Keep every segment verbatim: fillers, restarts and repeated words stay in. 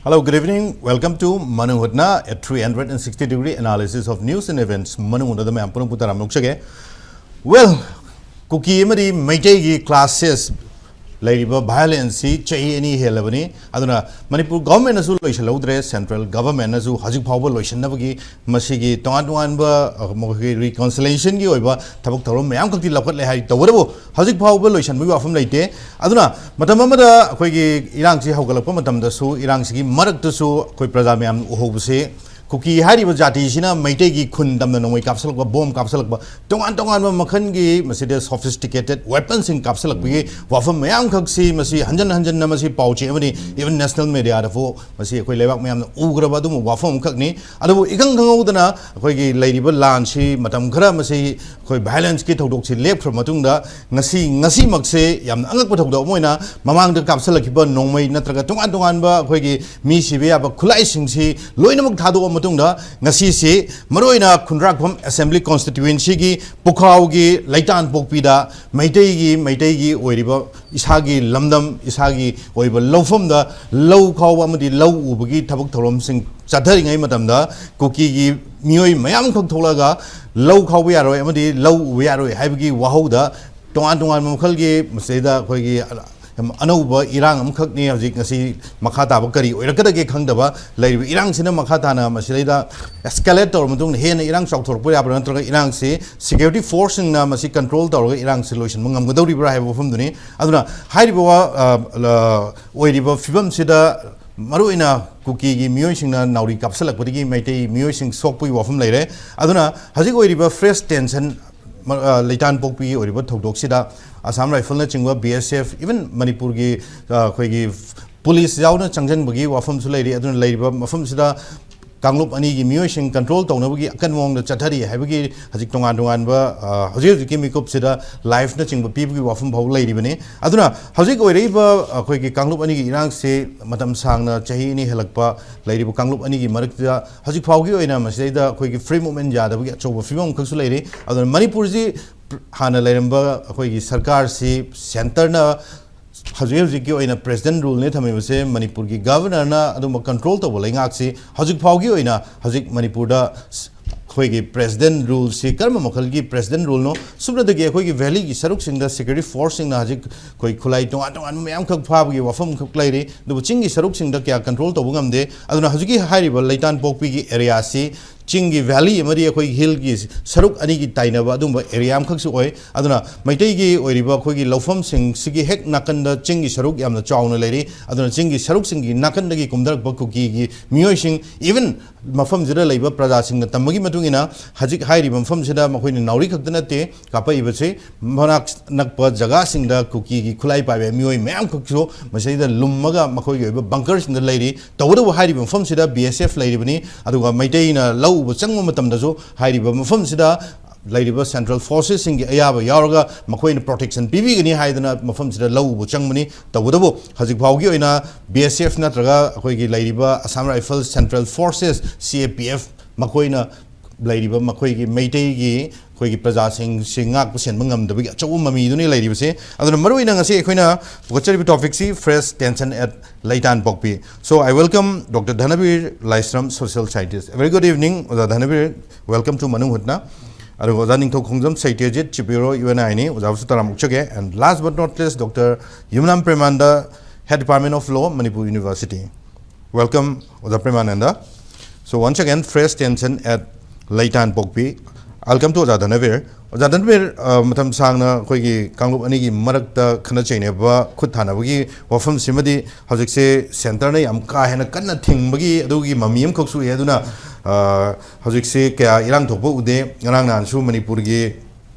Hello, good evening. Welcome to Manung Hutna, a three hundred sixty degree analysis of news and events. Manung Hutnada mayam punang putara manuksage. Well, ꯀꯨꯀꯤ ꯑꯃꯗꯤ ꯃꯩꯇꯩꯒꯤ clash ꯂꯩꯔꯤꯕ violence ꯁꯤ ꯆꯍꯤ ꯑꯅꯤ ꯍꯦꯜꯂꯕꯅꯤ꯫ ꯑꯗꯨꯅ Manipur government ꯅꯁꯨ ꯂꯣꯏꯁꯤꯜꯍꯧꯗ꯭ꯔꯦ, central government ꯅꯁꯨ ꯍꯧꯖꯤꯛ ꯐꯥꯎꯕ ꯂꯣꯏꯁꯤꯟꯅꯕꯒꯤ ꯃꯁꯤꯒꯤ ꯇꯣꯉꯥꯟ ꯇꯣꯉꯥꯟꯕ, ꯑ, ꯃꯈꯣꯏꯒꯤ reconciliation ꯒꯤ ꯑꯣꯏꯕ ꯊꯕꯛ ꯊꯧꯔꯝ ꯃꯌꯥꯝ ꯈꯛꯇꯤ ꯂꯧꯈꯠꯂꯦ ꯍꯥꯏ, ꯇꯧꯕꯇꯕꯨ ꯍꯧꯖꯤꯛ ꯐꯥꯎꯕ ꯂꯣꯏꯁꯤꯟꯕꯒꯤ ꯋꯥꯐꯝ ꯂꯩꯇꯦ꯫ ꯑꯗꯨꯅ ꯃꯇꯝ ꯑꯃꯗ ꯑꯩꯈꯣꯏꯒꯤ ꯏꯔꯥꯡꯁꯤ ꯍꯧꯒꯠꯂꯛꯄ ꯃꯇꯝꯗꯁꯨ ꯏꯔꯥꯡꯁꯤꯒꯤ ꯃꯔꯛꯇꯁꯨ ꯑꯩꯈꯣꯏ ꯄ꯭ꯔꯖꯥ ꯃꯌꯥꯝꯅ ꯎꯍꯧꯕꯁꯤ ꯀꯨꯀꯤ ꯍꯥꯏꯔꯤꯕ ꯖꯥꯇꯤꯁꯤꯅ ꯃꯩꯇꯩꯒꯤ ꯈꯨꯟ ꯇꯝꯅ ꯅꯣꯡꯃꯩ ꯀꯥꯞꯁꯤꯜꯂꯛꯄ, ꯕꯣꯝ ꯀꯥꯞꯁꯤꯜꯂꯛꯄ, ꯇꯣꯉꯥꯟ ꯇꯣꯉꯥꯟꯕ ꯃꯈꯜꯒꯤ ꯃꯁꯤꯗ sophisticated weapon ꯁꯤꯡ ꯀꯥꯞꯁꯤꯜꯂꯛꯄꯒꯤ ꯋꯥꯐꯝ ꯃꯌꯥꯝꯈꯛꯁꯤ ꯃꯁꯤ ꯍꯟꯖꯟ ꯍꯟꯖꯟꯅ ꯃꯁꯤ ꯄꯥꯎ ꯆꯦ ꯑꯃꯗꯤ even national media ꯗꯐꯥꯎ ꯃꯁꯤ ꯑꯩꯈꯣꯏ ꯂꯩꯕꯥꯛ ꯃꯌꯥꯝꯅ ꯎꯈ꯭ꯔꯕ ꯑꯗꯨꯒꯨꯝꯕ ꯋꯥꯐꯝ ꯑꯃꯈꯛꯅꯤ꯫ ꯑꯗꯨꯕꯨ ꯏꯈꯪ ꯈꯪꯍꯧꯗꯅ ꯑꯩꯈꯣꯏꯒꯤ ꯂꯩꯔꯤꯕ ꯂꯥꯟꯁꯤ ꯃꯇꯝ ꯈꯔ ꯃꯁꯤ ꯑꯩꯈꯣꯏ violence ꯀꯤ ꯊꯧꯗꯣꯛꯁꯤ ꯂꯦꯞꯈ꯭ꯔꯕ ꯃꯇꯨꯡꯗ ꯉꯁꯤ, ꯉꯁꯤꯃꯛꯁꯦ ꯌꯥꯝꯅ ꯑꯉꯛꯄ ꯊꯧꯗꯣꯛ ꯑꯃ ꯑꯣꯏꯅ ꯃꯃꯥꯡꯗ ꯀꯥꯞꯁꯤꯜꯂꯛꯈꯤꯕ ꯅꯣꯡꯃꯩ ꯅꯠꯇ꯭ꯔꯒ ꯇꯣꯉꯥꯟ ꯇꯣꯉꯥꯟꯕ ꯑꯩꯈꯣꯏꯒꯤ ꯃꯤ ꯁꯤꯕ ꯌꯥꯕ ꯈꯨꯠꯂꯥꯏꯁꯤꯡꯁꯤ ꯂꯣꯏꯅꯃꯛ ꯊꯥꯗꯣꯛꯑ ꯃꯇꯨꯡꯗ ꯉꯁꯤꯁꯤ ꯃꯔꯨꯑꯣꯏꯅ ꯈꯨꯟꯗ꯭ꯔꯥꯛꯐꯝ assembly constituency ꯒꯤ ꯄꯨꯈꯥꯎꯒꯤ ꯂꯩꯇꯥꯟ ꯄꯣꯛꯄꯤꯗ ꯃꯩꯇꯩꯒꯤ, ꯃꯩꯇꯩꯒꯤ ꯑꯣꯏꯔꯤꯕ ꯏꯁꯥꯒꯤ ꯂꯝꯗꯝ, ꯏꯁꯥꯒꯤ ꯑꯣꯏꯕ ꯂꯧꯐꯝꯗ ꯂꯧ ꯈꯥꯎꯕ ꯑꯃꯗꯤ ꯂꯧ ꯎꯕꯒꯤ ꯊꯕꯛ ꯊꯧꯔꯝꯁꯤꯡ ꯆꯠꯊꯔꯤꯉꯩ ꯃꯇꯝꯗ ꯀꯨꯀꯤꯒꯤ ꯃꯤꯑꯣꯏ ꯃꯌꯥꯝ ꯑꯃꯈꯛ ꯊꯣꯛꯂꯒ ꯂꯧ ꯈꯥꯎꯕ ꯌꯥꯔꯣꯏ ꯑꯃꯗꯤ ꯂꯧ ꯎꯕ ꯌꯥꯔꯣꯏ ꯍꯥꯏꯕꯒꯤ ꯋꯥꯍꯧꯗ ꯇꯣꯉꯥꯟ ꯇꯣꯉꯥꯟꯕ ꯃꯈꯜꯒꯤ ꯃꯁꯤꯗꯩꯗ ꯑꯩꯈꯣꯏꯒꯤ ꯑꯅꯧꯕ ꯏꯔꯥꯡ ꯑꯃꯈꯛꯅꯤ ꯍꯧꯖꯤꯛ ꯉꯁꯤ ꯃꯈꯥ ꯇꯥꯕ ꯀꯔꯤ ꯑꯣꯏꯔꯛꯀꯗꯒꯦ ꯈꯪꯗꯕ ꯂꯩꯔꯤꯕ ꯏꯔꯥꯡꯁꯤꯅ ꯃꯈꯥ ꯇꯥꯅ ꯃꯁꯤꯗꯩꯗ escalate ꯇꯧꯔꯕ ꯃꯇꯨꯡꯗ ꯍꯦꯟꯅ ꯏꯔꯥꯡ ꯆꯥꯎꯊꯣꯔꯛꯄ ꯌꯥꯕ꯭ꯔꯥ ꯅꯠꯇ꯭ꯔꯒ ꯏꯔꯥꯡꯁꯤ security force ꯁꯤꯡꯅ ꯃꯁꯤ control ꯇꯧꯔꯒ ꯏꯔꯥꯡꯁꯤ ꯂꯣꯏꯁꯤꯟꯕ ꯉꯝꯒꯗꯧꯔꯤꯕ꯭ꯔꯥ ꯍꯥꯏꯕ ꯋꯥꯐꯝꯗꯨꯅꯤ꯫ ꯑꯗꯨꯅ ꯍꯥꯏꯔꯤꯕ ꯋꯥ-, ꯑ, ꯂ-, ꯑꯣꯏꯔꯤꯕ ꯐꯤꯕꯝꯁꯤꯗ ꯃꯔꯨꯑꯣꯏꯅ ꯀꯨꯀꯤꯒꯤ ꯃꯤꯑꯣꯏꯁꯤꯡꯅ ꯅꯥꯎꯔꯤ ꯀꯥꯞꯁꯤꯜꯂꯛꯄꯗꯒꯤ ꯃꯩꯇꯩ ꯃꯤꯑꯣꯏꯁꯤꯡ ꯁꯣꯛꯄꯒꯤ ꯋꯥꯐꯝ ꯂꯩꯔꯦ꯫ ꯑꯗꯨꯅ ꯍꯧꯖꯤꯛ ꯑꯣꯏꯔꯤꯕ fresh tension ꯃ-, ꯑ, ꯂꯩꯇꯥꯟ ꯄꯣꯛꯄꯤꯒꯤ ꯑꯣꯏꯔꯤꯕ ꯊꯧꯗꯣꯛꯁꯤꯗ Assam Rifle ꯅꯆꯤꯡꯕ, B S F, even ꯃꯅꯤꯄꯨꯔꯒꯤ, ꯑ, ꯑꯩꯈꯣꯏꯒꯤ police ꯌꯥꯎꯅ ꯆꯪꯁꯤꯟꯕꯒꯤ ꯋꯥꯐꯝꯁꯨ ꯂꯩꯔꯤ꯫ ꯑꯗꯨꯅ ꯂꯩꯔꯤꯕ ꯃꯐꯝꯁꯤꯗ ꯀꯥꯡꯂꯨꯞ ꯑꯅꯤꯒꯤ ꯃꯤꯑꯣꯏꯁꯤꯡ control ꯇꯧꯅꯕꯒꯤ ꯑꯀꯟꯕ ꯃꯑꯣꯡꯗ ꯆꯠꯊꯔꯤ ꯍꯥꯏꯕꯒꯤ ꯍꯧꯖꯤꯛ ꯇꯣꯉꯥꯟ ꯇꯣꯉꯥꯟꯕ, ꯑ, ꯍꯧꯖꯤꯛ ꯍꯧꯖꯤꯛꯀꯤ ꯃꯤꯀꯨꯞꯁꯤꯗ live ꯅꯆꯤꯡꯕ ꯄꯤꯕꯒꯤ ꯋꯥꯐꯝ ꯐꯥꯎ ꯂꯩꯔꯤꯕꯅꯤ꯫ ꯑꯗꯨꯅ ꯍꯧꯖꯤꯛ ꯑꯣꯏꯔꯛꯏꯕ ꯑꯩꯈꯣꯏꯒꯤ ꯀꯥꯡꯂꯨꯞ ꯑꯅꯤꯒꯤ ꯏꯔꯥꯡꯁꯤ ꯃꯇꯝ ꯁꯥꯡꯅ ꯆꯍꯤ ꯑꯅꯤ ꯍꯦꯜꯂꯛꯄ ꯂꯩꯔꯤꯕ ꯀꯥꯡꯂꯨꯞ ꯑꯅꯤꯒꯤ ꯃꯔꯛꯇ ꯍꯧꯖꯤꯛ ꯐꯥꯎꯒꯤ ꯑꯣꯏꯅ ꯃꯁꯤꯗꯩꯗ ꯑꯩꯈꯣꯏꯒꯤ free movement ꯌꯥꯗꯕꯒꯤ ꯑꯆꯧꯕ ꯐꯤꯕꯝ ꯑꯃꯈꯛꯁꯨ ꯂꯩꯔꯤ꯫ ꯑꯗꯨꯅ ꯃꯅꯤꯄꯨꯔꯁꯤ ꯍꯥꯟꯅ ꯂꯩꯔꯝꯕ ꯑꯩꯈꯣꯏꯒꯤ ꯁꯔꯀꯥꯔꯁꯤ centre ꯅ ꯍꯧꯖꯤꯛ ꯍꯧꯖꯤꯛꯀꯤ ꯑꯣꯏꯅ ꯄ꯭ꯔꯦꯁꯤꯗꯦꯟ ꯔꯨꯜꯅꯦ ꯊꯝꯃꯤꯕꯁꯦ, ꯃꯅꯤꯄꯨꯔꯒꯤ ꯒꯚꯔꯅꯔꯅ ꯑꯗꯨꯝꯕ ꯀꯟꯇ꯭ꯔꯣꯜ ꯇꯧꯕ ꯂꯩꯉꯥꯛꯁꯤ ꯍꯧꯖꯤꯛ ꯐꯥꯎꯒꯤ ꯑꯣꯏꯅ ꯍꯧꯖꯤꯛ ꯃꯅꯤꯄꯨꯔꯗ ꯑꯩꯈꯣꯏꯒꯤ ꯄ꯭ꯔꯦꯁꯤꯗꯦꯟ ꯔꯨꯜꯁꯤ ꯀꯔꯝꯕ ꯃꯈꯜꯒꯤ ꯄ꯭ꯔꯦꯁꯤꯗꯦꯟ ꯔꯨꯜꯅꯣ? ꯁꯨꯞꯅꯇꯒꯤ ꯑꯩꯈꯣꯏꯒꯤ ꯚꯦꯂꯤꯒꯤ ꯁꯔꯨꯛꯁꯤꯡꯗ ꯁꯦꯀ꯭ꯌꯨꯔꯤꯇꯤ ꯐꯣꯔꯁꯁꯤꯡꯅ ꯍꯧꯖꯤꯛ ꯑꯩꯈꯣꯏ ꯈꯨꯠꯂꯥꯏ ꯇꯣꯉꯥꯟ ꯇꯣꯉꯥꯟꯕ ꯃꯌꯥꯝꯈꯛ ꯐꯥꯕꯒꯤ ꯋꯥꯐꯝꯈꯛ ꯂꯩꯔꯤ, ꯑꯗꯨꯕꯨ ꯆꯤꯡꯒꯤ ꯁꯔꯨꯛꯁꯤꯡꯗ ꯀꯌꯥ ꯀꯟꯇ꯭ꯔꯣꯜ ꯇꯧꯕ ꯉꯝꯗꯦ꯫ ꯑꯗꯨꯅ ꯍꯧꯖꯤꯛꯀꯤ ꯍꯥꯏꯔꯤꯕ ꯂꯩꯇꯥꯟꯄꯣꯛꯄꯤꯒꯤ ꯑꯦꯔꯤꯌꯥꯁꯤ ꯆꯤꯡꯒꯤ ꯚꯦꯂꯤ ꯑꯃꯗꯤ ꯑꯩꯈꯣꯏꯒꯤ ꯍꯤꯜꯒꯤ ꯁꯔꯨꯛ ꯑꯅꯤꯒꯤ ꯇꯥꯏꯅꯕ ꯑꯗꯨꯝꯕ ꯑꯦꯔꯤꯌꯥ ꯑꯃꯈꯛꯁꯨ ꯑꯣꯏ꯫ ꯑꯗꯨꯅ ꯃꯩꯇꯩꯒꯤ ꯑꯣꯏꯔꯤꯕ ꯑꯩꯈꯣꯏꯒꯤ ꯂꯧꯐꯝꯁꯤꯡꯁꯤꯒꯤ ꯍꯦꯛ ꯅꯥꯀꯟꯗ ꯆꯤꯡꯒꯤ ꯁꯔꯨꯛ ꯌꯥꯝꯅ ꯆꯥꯎꯅ ꯂꯩꯔꯤ꯫ ꯑꯗꯨꯅ ꯆꯤꯡꯒꯤ ꯁꯔꯨꯛꯁꯤꯡꯒꯤ ꯅꯥꯀꯟꯗꯒꯤ ꯀꯨꯝꯊꯔꯛꯄ ꯀꯨꯀꯤꯒꯤ ꯃꯤꯑꯣꯏꯁꯤꯡ, ꯏꯚꯟ ꯃꯐꯝꯁꯤꯗ ꯂꯩꯕ ꯄ꯭ꯔꯖꯥꯁꯤꯡꯅ ꯇꯝꯕꯒꯤ ꯃꯇꯨꯡ ꯏꯟꯅ, ꯍꯧꯖꯤꯛ ꯍꯥꯏꯔꯤꯕ ꯃꯐꯝꯁꯤꯗ ꯃꯈꯣꯏꯅ ꯅꯥꯎꯔꯤ ꯈꯛꯇ ꯅꯠꯇꯦ ꯀꯥꯞꯄꯛꯏꯕꯁꯤ, ꯃꯅꯥꯛ ꯅꯛꯄ ꯖꯒꯥꯁꯤꯡꯗ ꯀꯨꯀꯤꯒꯤ ꯈꯨꯠꯂꯥꯏ ꯄꯥꯏꯕ ꯃꯤꯑꯣꯏ ꯃꯌꯥꯝꯈꯛꯁꯨ ꯃꯁꯤꯗ ꯂꯨꯝꯃꯒ ꯃꯈꯣꯏꯒꯤ ꯑꯣꯏꯕ ꯕꯪꯀꯔꯁꯤꯡꯗ ꯂꯩꯔꯤ꯫ ꯇꯧꯕꯇꯕꯨ ꯍꯥꯏꯔꯤꯕ ꯃꯐꯝꯁꯤꯗ ꯕꯤ ꯑꯦꯁ ꯑꯦꯐ ꯂꯩꯔꯤꯕꯅꯤ, ꯑꯗꯨꯒ ꯃꯩꯇꯩꯅ ꯂꯧ ꯎꯕ ꯆꯪꯕ ꯃꯇꯝꯗꯁꯨ ꯍꯥꯏꯔꯤꯕ ꯃꯐꯝꯁꯤꯗ ꯂꯩꯔꯤꯕ ꯁꯦꯟꯇ꯭ꯔꯦꯜ ꯐꯣꯔꯁꯦꯁꯁꯤꯡꯒꯤ ꯑꯌꯥꯕ ꯌꯥꯎꯔꯒ ꯃꯈꯣꯏꯅ ꯄ꯭ꯔꯣꯇꯦꯛꯁꯟ ꯄꯤꯕꯤꯒꯅꯤ ꯍꯥꯏꯗꯅ ꯃꯐꯝꯁꯤꯗ ꯂꯧ ꯎꯕ ꯆꯪꯕꯅꯤ꯫ ꯇꯧꯕꯇꯕꯨ ꯍꯧꯖꯤꯛ ꯐꯥꯎꯒꯤ ꯑꯣꯏꯅ ꯕꯤ ꯑꯦꯁ ꯑꯦꯐ ꯅꯠꯇ꯭ꯔꯒ ꯑꯩꯈꯣꯏꯒꯤ ꯂꯩꯔꯤꯕ ꯑꯁꯥꯝ ꯔꯥꯏꯐꯜ, ꯁꯦꯟꯇ꯭ꯔꯦꯜ ꯐꯣꯔꯁꯦꯁ, ꯁꯤ ꯑꯦ ꯄꯤ ꯑꯦꯐ, ꯃꯈꯣꯏꯅ ꯂꯩꯔꯤꯕ ꯃꯈꯣꯏꯒꯤ ꯃꯩꯇꯩꯒꯤ ꯑꯩꯈꯣꯏꯒꯤ ꯄ꯭ꯔꯖꯥꯁꯤꯡꯁꯤ ꯉꯥꯛꯄ ꯁꯦꯟꯕ ꯉꯝꯗꯕꯒꯤ ꯑꯆꯧꯕ ꯃꯃꯤꯗꯨꯅꯤ ꯂꯩꯔꯤꯕꯁꯦ꯫ ꯑꯗꯨꯅ ꯃꯔꯨꯑꯣꯏꯅ ꯉꯁꯤ ꯑꯩꯈꯣꯏꯅ ꯄꯨꯈꯠꯆꯔꯤꯕ ꯇꯣꯄꯤꯛꯁꯤ Fresh Tension at Leitanpokpi. So I welcome Doctor Dhanavir Laisram, social scientist. A very good evening, ꯑꯣꯖꯥ ꯙꯅꯕꯤꯔ꯫ Welcome to ꯃꯅꯨꯡ ꯍꯨꯠꯅ꯫ ꯑꯗꯨꯒ ꯑꯣꯖꯥ ꯅꯤꯡꯊꯧ ꯈꯣꯡꯖꯝ ꯁꯩꯇꯦꯖꯤꯠ, ꯆꯤꯄꯤꯔꯣ, ꯌꯨ ꯑꯦꯟ ꯑꯥꯏꯅꯤ, ꯑꯣꯖꯥꯕꯨꯁꯨ ꯇꯔꯥꯝ ꯑꯣꯛꯆꯒꯦ꯫ And last but not least, Doctor Yumnam Premanand, Head Department of Law, Manipur University. Welcome, ꯑꯣꯖꯥ ꯄ꯭ꯔꯦꯃꯥꯅꯟꯗ꯫ So once again, Fresh Tension at Leitanpokpi. I'll come to ꯑꯣꯖꯥ ꯙꯅꯕꯤꯔ꯫ ꯑꯣꯖꯥ ꯙꯅꯕꯤꯔ, ꯑ, ꯃꯇꯝ ꯁꯥꯡꯅ ꯑꯩꯈꯣꯏꯒꯤ ꯀꯥꯡꯂꯨꯞ ꯑꯅꯤꯒꯤ ꯃꯔꯛꯇ ꯈꯠꯅ ꯆꯩꯅꯕ, ꯈꯨꯠ ꯊꯥꯅꯕꯒꯤ ꯋꯥꯐꯝꯁꯤꯃꯗꯤ ꯍꯧꯖꯤꯛꯁꯦ ꯁꯦꯟꯇꯔꯅ ꯌꯥꯝ ꯀꯥ ꯍꯦꯟꯅ ꯀꯟꯅ ꯊꯤꯡꯕꯒꯤ ꯑꯗꯨꯒꯤ ꯃꯃꯤ ꯑꯃꯈꯛꯁꯨ ꯎꯏ꯫ ꯑꯗꯨꯅ, ꯑ, ꯍꯧꯖꯤꯛꯁꯦ ꯀꯌꯥ ꯏꯔꯥꯡ ꯊꯣꯛꯄ ꯎꯗꯦ꯫ ꯉꯔꯥꯡ ꯅꯍꯥꯟꯁꯨ ꯃꯅꯤꯄꯨꯔꯒꯤ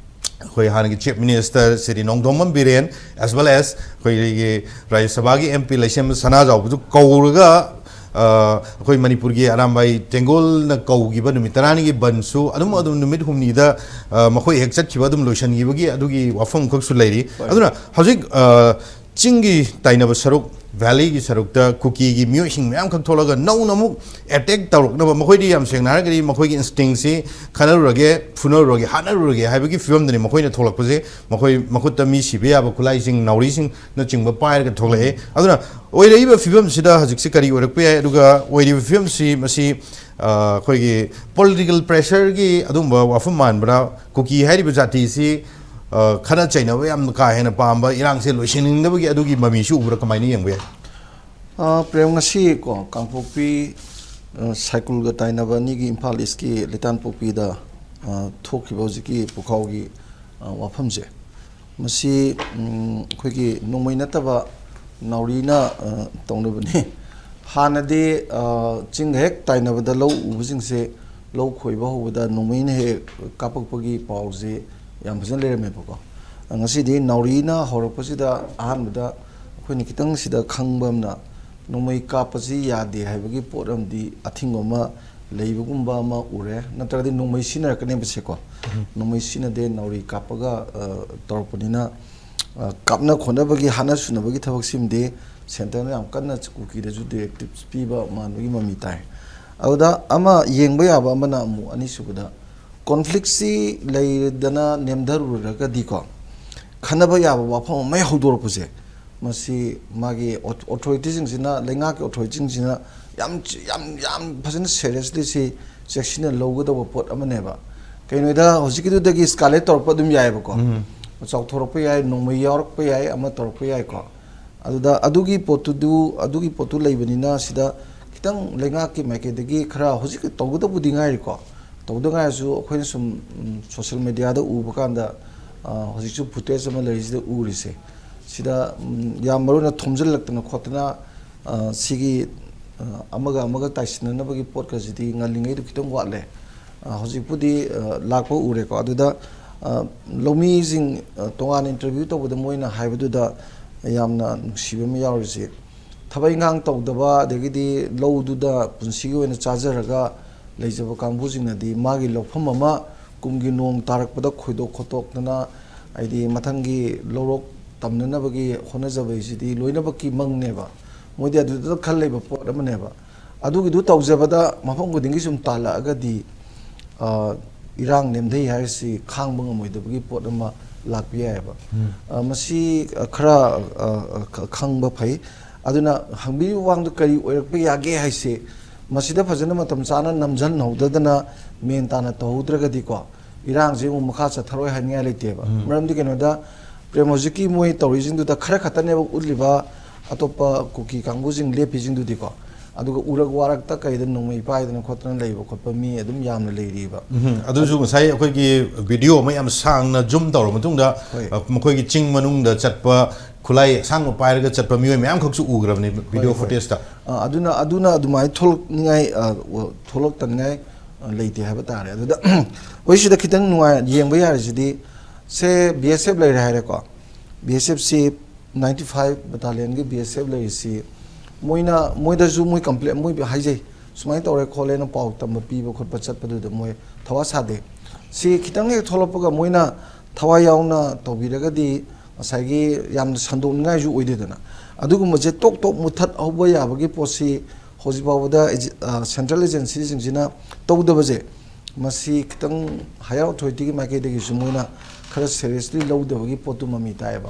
ꯑꯩꯈꯣꯏ ꯍꯥꯟꯅꯒꯤ Chief Minister Shri Nongthombam Biren, as well as ꯑꯩꯈꯣꯏꯒꯤ ꯔꯥꯖ꯭ꯌ ꯁꯚꯥꯒꯤ ꯑꯦꯝ ꯄꯤ ꯂꯩꯁꯦꯝꯕ ꯁꯅꯥꯖꯥꯎꯕꯁꯨ ꯀꯧꯔꯒ, ꯑ, ꯑꯩꯈꯣꯏ ꯃꯅꯤꯄꯨꯔꯒꯤ ꯑꯔꯥꯝꯕꯥꯏ ꯇꯦꯡꯒꯣꯜꯅ ꯀꯧꯈꯤꯕ ꯅꯨꯃꯤꯠ ꯇꯔꯥꯅꯤꯒꯤ ꯕꯟꯁꯨ ꯑꯗꯨꯝ, ꯑꯗꯨꯝ ꯅꯨꯃꯤꯠ ꯍꯨꯝꯅꯤꯗ, ꯑ, ꯃꯈꯣꯏ ꯍꯦꯛ ꯆꯠꯈꯤꯕ ꯑꯗꯨꯝ ꯂꯣꯏꯁꯤꯟꯈꯤꯕꯒꯤ ꯑꯗꯨꯒꯤ ꯋꯥꯐꯝ ꯈꯛꯁꯨ ꯂꯩꯔꯤ꯫ ꯍꯣꯏ꯫ ꯑꯗꯨꯅ ꯍꯧꯖꯤꯛ, ꯑ, ꯆꯤꯡꯒꯤ ꯇꯥꯏꯅꯕ ꯁꯔꯨꯛ, ꯚꯦꯂꯤꯒꯤ ꯁꯔꯨꯛꯇ ꯀꯨꯀꯤꯒꯤ ꯃꯤꯑꯣꯏꯁꯤꯡ ꯃꯌꯥꯝꯈꯛ ꯊꯣꯛꯂꯒ ꯅꯧꯅ ꯑꯃꯨꯛ ꯑꯦꯇꯦꯛ ꯇꯧꯔꯛꯅꯕ, ꯃꯈꯣꯏꯗꯤ ꯌꯥꯝ ꯁꯦꯡꯅ ꯍꯥꯏꯔꯒꯗꯤ ꯃꯈꯣꯏꯒꯤ ꯏꯟꯁꯇꯤꯡꯁꯤ "ꯈꯠꯅꯔꯨꯔꯒꯦ, ꯐꯨꯅꯔꯨꯔꯒꯦ, ꯍꯥꯠꯅꯔꯨꯔꯒꯦ" ꯍꯥꯏꯕꯒꯤ ꯐꯤꯕꯝꯗꯅꯤ ꯃꯈꯣꯏꯅ ꯊꯣꯛꯂꯛꯄꯁꯦ꯫ ꯃꯈꯣꯏ ꯃꯈꯨꯠꯇ ꯃꯤ ꯁꯤꯕ ꯌꯥꯕ ꯈꯨꯠꯂꯥꯏꯁꯤꯡ, ꯅꯥꯎꯔꯤꯁꯤꯡꯅꯆꯤꯡꯕ ꯄꯥꯏꯔꯒ ꯊꯣꯛꯂꯛꯑꯦ꯫ ꯑꯗꯨꯅ ꯑꯣꯏꯔꯛꯏꯕ ꯐꯤꯕꯝꯁꯤꯗ ꯍꯧꯖꯤꯛꯁꯤ ꯀꯔꯤ ꯑꯣꯏꯔꯛꯄ ꯌꯥꯏ, ꯑꯗꯨꯒ ꯑꯣꯏꯔꯤꯕ ꯐꯤꯕꯝꯁꯤ ꯃꯁꯤ, ꯑ, ꯑꯩꯈꯣꯏꯒꯤ ꯄꯣꯂꯤꯇꯤꯀꯦꯜ ꯄ꯭ꯔꯦꯁꯔꯒꯤ ꯑꯗꯨꯒꯨꯝꯕ ꯋꯥꯐꯝ ꯃꯥꯟꯕ꯭ꯔꯥ? ꯀꯨꯀꯤ ꯍꯥꯏꯔꯤꯕ ꯖꯥꯇꯤꯁꯤ, ꯑ, ꯈꯠꯅ ꯆꯩꯅꯕ ꯌꯥꯝꯅ ꯀꯥ ꯍꯦꯟꯅ ꯄꯥꯝꯕ, ꯏꯔꯥꯡꯁꯦ ꯂꯣꯏꯁꯤꯟꯅꯤꯡꯗꯕꯒꯤ ꯑꯗꯨꯒꯤ ꯃꯃꯤꯁꯨ ꯎꯕ꯭ꯔꯥ? ꯀꯃꯥꯏꯅ ꯌꯦꯡꯕ ꯌꯥꯏ? ꯑ, ꯄ꯭ꯔꯦꯝ, ꯉꯁꯤ ꯀꯣ, ꯀꯥꯡꯄꯣꯛꯄꯤ, ꯑ, ꯁꯥꯏꯀꯨꯜꯒ ꯇꯥꯏꯅꯕ ꯑꯅꯤꯒꯤ ꯏꯝꯐꯥꯜ ꯏꯁꯀꯤ ꯂꯩꯇꯥꯟꯄꯣꯛꯄꯤꯗ, ꯑ, ꯊꯣꯛꯈꯤꯕ ꯍꯧꯖꯤꯛꯀꯤ ꯄꯨꯈꯥꯎꯒꯤ, ꯑ, ꯋꯥꯐꯝꯁꯦ, ꯃꯁꯤ, ꯎꯝ, ꯑꯩꯈꯣꯏꯒꯤ ꯅꯣꯡꯃꯩ ꯅꯠꯇꯕ ꯅꯥꯎꯔꯤꯅ, ꯑ, ꯇꯧꯅꯕꯅꯤ꯫ ꯍꯥꯟꯅꯗꯤ, ꯑ, ꯆꯤꯡꯒ ꯍꯦꯛ ꯇꯥꯏꯅꯕꯗ ꯂꯧ ꯎꯕꯁꯤꯡꯁꯦ, ꯂꯧ ꯈꯣꯏꯕ ꯍꯧꯕꯗ ꯅꯣꯡꯃꯩꯅ ꯍꯦꯛ ꯀꯥꯞꯄꯛꯄꯒꯤ ꯄꯥꯎꯁꯦ ꯌꯥꯝ ꯐꯖꯅ ꯂꯩꯔꯝꯃꯦꯕꯀꯣ꯫ ꯉꯁꯤꯗꯤ ꯅꯥꯎꯔꯤꯅ ꯍꯧꯔꯛꯄꯁꯤꯗ ꯑꯍꯥꯟꯕꯗ ꯑꯩꯈꯣꯏꯅ ꯈꯤꯇꯪ ꯁꯤꯗ ꯈꯪꯕ ꯑꯃꯅ, ꯅꯣꯡꯃꯩ ꯀꯥꯞꯄꯁꯤ ꯌꯥꯗꯦ ꯍꯥꯏꯕꯒꯤ ꯄꯣꯠ ꯑꯃꯗꯤ ꯑꯊꯤꯡꯕ ꯑꯃ ꯂꯩꯕꯒꯨꯝꯕ ꯑꯃ ꯎꯔꯦ, ꯅꯠꯇ꯭ꯔꯒꯗꯤ ꯅꯣꯡꯃꯩ ꯁꯤꯖꯤꯟꯅꯔꯛꯀꯅꯦꯕ ꯁꯦꯀꯣ꯫ ꯅꯣꯡꯃꯩ ꯁꯤꯖꯤꯟꯅꯗꯦ, ꯅꯥꯎꯔꯤ ꯀꯥꯞꯄꯒ, ꯑ, ꯇꯧꯔꯛꯄꯅꯤꯅ, ꯑ, ꯀꯥꯞꯅ ꯈꯣꯠꯅꯕꯒꯤ, ꯍꯥꯠꯅ ꯁꯨꯅꯕꯒꯤ ꯊꯕꯛꯁꯤꯃꯗꯤ ꯁꯦꯟꯇꯔꯅ ꯌꯥꯝ ꯀꯟꯅ ꯀꯨꯀꯤꯗꯁꯨ ꯗꯤꯔꯦꯛꯇꯤꯞꯁ ꯄꯤꯕ ꯃꯥꯟꯕꯒꯤ ꯃꯃꯤ ꯇꯥꯏ꯫ ꯑꯗꯨꯗ ꯑꯃ ꯌꯦꯡꯕ ꯌꯥꯕ ꯑꯃꯅ, ꯑꯃꯨꯛ ꯑꯅꯤꯁꯨꯕꯗ, ꯀꯣꯟꯐ꯭ꯂꯤꯛꯁꯤ ꯂꯩꯗꯅ ꯅꯦꯝꯊꯔꯨꯔꯒꯗꯤꯀꯣ, ꯈꯟꯅꯕ ꯌꯥꯕ ꯋꯥꯐꯝ ꯑꯃ ꯍꯦꯛ ꯍꯧꯗꯣꯔꯛꯄꯁꯦ, ꯃꯁꯤ ꯃꯥꯒꯤ ꯑꯣ-, ꯑꯣꯊꯣꯔꯤꯇꯤꯁꯤꯡꯁꯤꯅ, ꯂꯩꯉꯥꯛꯀꯤ ꯑꯣꯊꯣꯔꯤꯇꯤꯁꯤꯡꯁꯤꯅ ꯌꯥꯝ, ꯌꯥꯝ, ꯌꯥꯝ ꯐꯖꯅ ꯁꯦꯔꯤꯌꯁꯂꯤ ꯁꯤ ꯆꯦꯛꯁꯤꯟꯅ ꯂꯧꯒꯗꯧꯕ ꯄꯣꯠ ꯑꯃꯅꯦꯕ꯫ ꯀꯩꯅꯣꯗ, ꯍꯧꯖꯤꯛꯀꯤꯗꯨꯗꯒꯤ ꯏꯁꯀꯥꯂꯦꯠ ꯇꯧꯔꯛꯄ ꯑꯗꯨꯝ ꯌꯥꯏꯑꯕꯀꯣ꯫ ꯆꯥꯎꯊꯣꯔꯛꯄ ꯌꯥꯏ, ꯅꯣꯡꯃꯩ ꯌꯥꯎꯔꯛꯄ ꯌꯥꯏ, ꯑꯃ ꯇꯧꯔꯛꯄ ꯌꯥꯏꯀꯣ꯫ ꯑꯗꯨꯗ ꯑꯗꯨꯒꯤ ꯄꯣꯠꯇꯨꯗꯨ, ꯑꯗꯨꯒꯤ ꯄꯣꯠꯇꯨ ꯂꯩꯕꯅꯤꯅ, ꯁꯤꯗ ꯈꯤꯇꯪ ꯂꯩꯉꯥꯛꯀꯤ ꯃꯥꯏꯀꯩꯗꯒꯤ ꯈꯔ, ꯍꯧꯖꯤꯛ ꯇꯧꯒꯗꯕꯨꯗꯤ ꯉꯥꯏꯔꯤꯀꯣ, ꯇꯧꯗ ꯉꯥꯏꯔꯁꯨ ꯑꯩꯈꯣꯏꯅ ꯁꯨꯝ, ꯎꯝ, ꯁꯣꯁꯦꯜ ꯃꯦꯗꯤꯌꯥꯗ ꯎꯕ ꯀꯥꯟꯗ, ꯑ, ꯍꯧꯖꯤꯛꯁꯨ ꯐꯨꯇꯦꯖ ꯑꯃ ꯂꯩꯔꯤꯁꯤꯗ ꯎꯔꯤꯁꯦ, ꯁꯤꯗ, ꯎꯝ, ꯌꯥꯝ ꯃꯔꯨ ꯑꯣꯏꯅ ꯊꯣꯝꯖꯤꯜꯂꯛꯇꯅ ꯈꯣꯠꯇꯅ, ꯑ, ꯁꯤꯒꯤ, ꯑ, ꯑꯃꯒ ꯑꯃꯒ ꯇꯥꯏꯁꯤꯟꯅꯅꯕꯒꯤ ꯄꯣꯠꯀꯁꯤꯗꯤ ꯉꯜꯂꯤꯉꯩꯗꯨ ꯈꯤꯇꯪ ꯋꯥꯠꯂꯦ꯫ ꯑ, ꯍꯧꯖꯤꯛꯄꯨꯗꯤ, ꯑ, ꯂꯥꯛꯄ ꯎꯔꯦꯀꯣ꯫ ꯑꯗꯨꯗ, ꯑ, ꯂꯧꯃꯤꯁꯤꯡ, ꯑ, ꯇꯣꯉꯥꯟꯅ ꯏꯟꯇꯔꯚ꯭ꯌꯨ ꯇꯧꯕꯗ ꯃꯣꯏꯅ ꯍꯥꯏꯕꯗꯨꯗ ꯌꯥꯝꯅ ꯅꯨꯡꯁꯤꯕ ꯑꯃ ꯌꯥꯎꯔꯤꯁꯤ, ꯊꯕꯛ ꯏꯪꯈꯥꯡ ꯇꯧꯗꯕ, ꯑꯗꯒꯤꯗꯤ ꯂꯧꯗꯨꯗ ꯄꯨꯟꯁꯤꯒꯤ ꯑꯣꯏꯅ ꯆꯥꯖꯔꯒ ꯂꯩꯖꯕ ꯀꯥꯡꯕꯨꯁꯤꯡꯅꯗꯤ ꯃꯥꯒꯤ ꯂꯧꯐꯝ ꯑꯃ ꯀꯨꯝꯒꯤ ꯅꯣꯡ ꯇꯥꯔꯛꯄꯗ ꯈꯣꯏꯗꯣꯛ ꯈꯣꯠꯇꯣꯛꯇꯅ, ꯍꯥꯏꯗꯤ ꯃꯊꯪꯒꯤ ꯂꯧꯔꯣꯛ ꯇꯝꯅꯅꯕꯒꯤ ꯍꯣꯠꯅꯖꯕ ꯍꯥꯏꯁꯤꯗꯤ ꯂꯣꯏꯅꯃꯛꯀꯤ ꯃꯪꯅꯦꯕ꯫ ꯃꯣꯏꯗꯤ ꯑꯗꯨꯗ ꯈꯜ ꯂꯩꯕ ꯄꯣꯠ ꯑꯃꯅꯦꯕ꯫ ꯑꯗꯨꯒꯤꯗꯨ ꯇꯧꯖꯕꯗ ꯃꯐꯝ ꯈꯨꯗꯤꯡꯒꯤ ꯁꯨꯝ ꯇꯥꯜꯂꯛꯑꯒꯗꯤ, ꯑ, ꯏꯔꯥꯡ ꯅꯦꯝꯊꯩ ꯍꯥꯏꯔꯤꯁꯤ ꯈꯥꯡꯕ ꯉꯝꯃꯣꯏꯗꯕꯒꯤ ꯄꯣꯠ ꯑꯃ ꯂꯥꯛꯄ ꯌꯥꯏꯑꯕ꯫ ꯑ, ꯃꯁꯤ, ꯑ, ꯈꯔ, ꯑ, ꯑ, ꯈ-, ꯈꯪꯕ ꯐꯩ꯫ ꯑꯗꯨꯅ ꯍꯪꯕꯤꯔꯤꯕ ꯋꯥꯍꯪꯗꯨ ꯀꯔꯤ ꯑꯣꯏꯔꯛꯄ ꯌꯥꯒꯦ ꯍꯥꯏꯁꯦ, ꯃꯁꯤꯗ ꯐꯖꯅ ꯃꯇꯝ ꯆꯥꯅ ꯅꯝꯁꯤꯟꯍꯧꯗꯗꯅ ꯃꯦꯟ ꯇꯥꯅ ꯇꯧꯍꯧꯗ꯭ꯔꯒꯗꯤꯀꯣ, ꯏꯔꯥꯡꯁꯦ ꯑꯃꯨꯛ ꯃꯈꯥ ꯆꯠꯊꯔꯣꯏ ꯍꯥꯏꯅꯤꯡꯉꯥꯏ ꯂꯩꯇꯦꯕ꯫ ꯃꯔꯝꯗꯤ ꯀꯩꯅꯣꯗ, ꯄ꯭ꯔꯦꯝ ꯍꯧꯖꯤꯛꯀꯤ ꯃꯣꯏ ꯇꯧꯔꯤꯁꯤꯡꯗꯨꯗ ꯈꯔ ꯈꯛꯇꯅꯦꯕ ꯎꯠꯂꯤꯕ, ꯑꯇꯣꯞꯄ ꯀꯨꯀꯤ ꯀꯥꯡꯕꯨꯁꯤꯡ ꯂꯦꯞꯄꯤꯁꯤꯡꯗꯨꯗꯤꯀꯣ꯫ ꯑꯗꯨꯒ ꯎꯔꯛ ꯋꯥꯔꯛꯇ ꯀꯩꯗ ꯅꯣꯡꯃꯩ ꯄꯥꯏꯗꯅ ꯈꯣꯠꯇꯅ ꯂꯩꯕ ꯈꯣꯠꯄ ꯃꯤ ꯑꯗꯨꯝ ꯌꯥꯝꯅ ꯂꯩꯔꯤꯕ꯫ ꯎꯝ, ꯑꯗꯨꯁꯨ ꯉꯁꯥꯏ ꯑꯩꯈꯣꯏꯒꯤ ꯚꯤꯗꯤꯑꯣ ꯑꯃ ꯌꯥꯝ ꯁꯥꯡꯅ ꯖꯨꯝ ꯇꯧꯔ ꯃꯇꯨꯡꯗ, ꯍꯣꯏ꯫ ꯑ, ꯃꯈꯣꯏꯒꯤ ꯆꯤꯡ ꯃꯅꯨꯡꯗ ꯆꯠꯄ, ꯈꯨꯠꯂꯥꯏ ꯑꯁꯥꯡꯕ ꯄꯥꯏꯔꯒ ꯆꯠꯄ ꯃꯤꯑꯣꯏ ꯃꯌꯥꯝꯈꯛꯁꯨ ꯎꯈ꯭ꯔꯕꯅꯤ ꯚꯤꯗꯤꯑꯣ ꯍꯣꯏ, ꯍꯣꯏ꯫ ꯐꯨꯇꯦꯖꯇ꯫ ꯑ, ꯑꯗꯨꯅ, ꯑꯗꯨꯅ ꯑꯗꯨꯃꯥꯏꯅ ꯊꯣꯛꯂꯛꯅꯤꯡꯉꯥꯏ, ꯑ, ꯊꯣꯛꯂꯛꯇꯅꯤꯡꯉꯥꯏ, ꯑ, ꯂꯩꯇꯦ ꯍꯥꯏꯕ ꯇꯥꯔꯦ꯫ ꯑꯗꯨꯗ ꯑꯩꯈꯣꯏ ꯁꯤꯗ ꯈꯤꯇꯪ ꯅꯨꯡꯉꯥꯏ ꯌꯦꯡꯕ ꯌꯥꯔꯤꯁꯤꯗꯤ, ꯁꯦ, ꯕꯤ ꯑꯦꯁ ꯑꯦꯐ ꯂꯩꯔꯦ ꯍꯥꯏꯔꯦꯀꯣ꯫ ꯕꯤ ꯑꯦꯁ ꯑꯦꯐꯁꯤ ninety five battalionꯒꯤ ꯕꯤ ꯑꯦꯁ ꯑꯦꯐ ꯂꯩꯔꯤꯁꯤ, ꯃꯣꯏꯅ, ꯃꯣꯏꯗꯁꯨ ꯃꯣꯏ complain, ꯃꯣꯏ ꯍꯥꯏꯖꯩ, ꯁꯨꯃꯥꯏꯅ ꯇꯧꯔꯦ ꯈꯣꯠꯂꯦꯅ ꯄꯥꯎ ꯇꯝꯕ ꯄꯤꯕ ꯈꯣꯠꯄ ꯆꯠꯄꯗꯨꯗ ꯃꯣꯏ ꯊꯋꯥ ꯁꯥꯗꯦ꯫ ꯁꯤ ꯈꯤꯇꯪ ꯍꯦꯛ ꯊꯣꯛꯂꯛꯄꯒ ꯃꯣꯏꯅ ꯊꯋꯥꯏ ꯌꯥꯎꯅ ꯇꯧꯕꯤꯔꯒꯗꯤ ꯉꯁꯥꯏꯒꯤ ꯌꯥꯝꯅ ꯁꯟꯗꯣꯛꯅꯤꯡꯉꯥꯏꯁꯨ ꯑꯣꯏꯗꯦꯗꯅ꯫ ꯑꯗꯨꯒꯨꯝꯕꯁꯦ ꯇꯣꯛ ꯇꯣꯛ ꯃꯨꯊꯠ ꯍꯧꯕ ꯌꯥꯕꯒꯤ ꯄꯣꯠꯁꯤ ꯍꯧꯖꯤꯛ ꯐꯥꯎꯕꯗ ꯑꯦꯖ-, ꯑ, central agencyꯁꯤꯡꯁꯤꯅ ꯇꯧꯗꯕꯁꯦ, ꯃꯁꯤ ꯈꯤꯇꯪ higher authorityꯒꯤ ꯃꯥꯏꯀꯩꯗꯒꯤꯁꯨ ꯃꯣꯏꯅ ꯈꯔ seriously ꯂꯧꯗꯕꯒꯤ ꯄꯣꯠꯇꯨ ꯃꯃꯤ ꯇꯥꯏꯌꯦꯕ꯫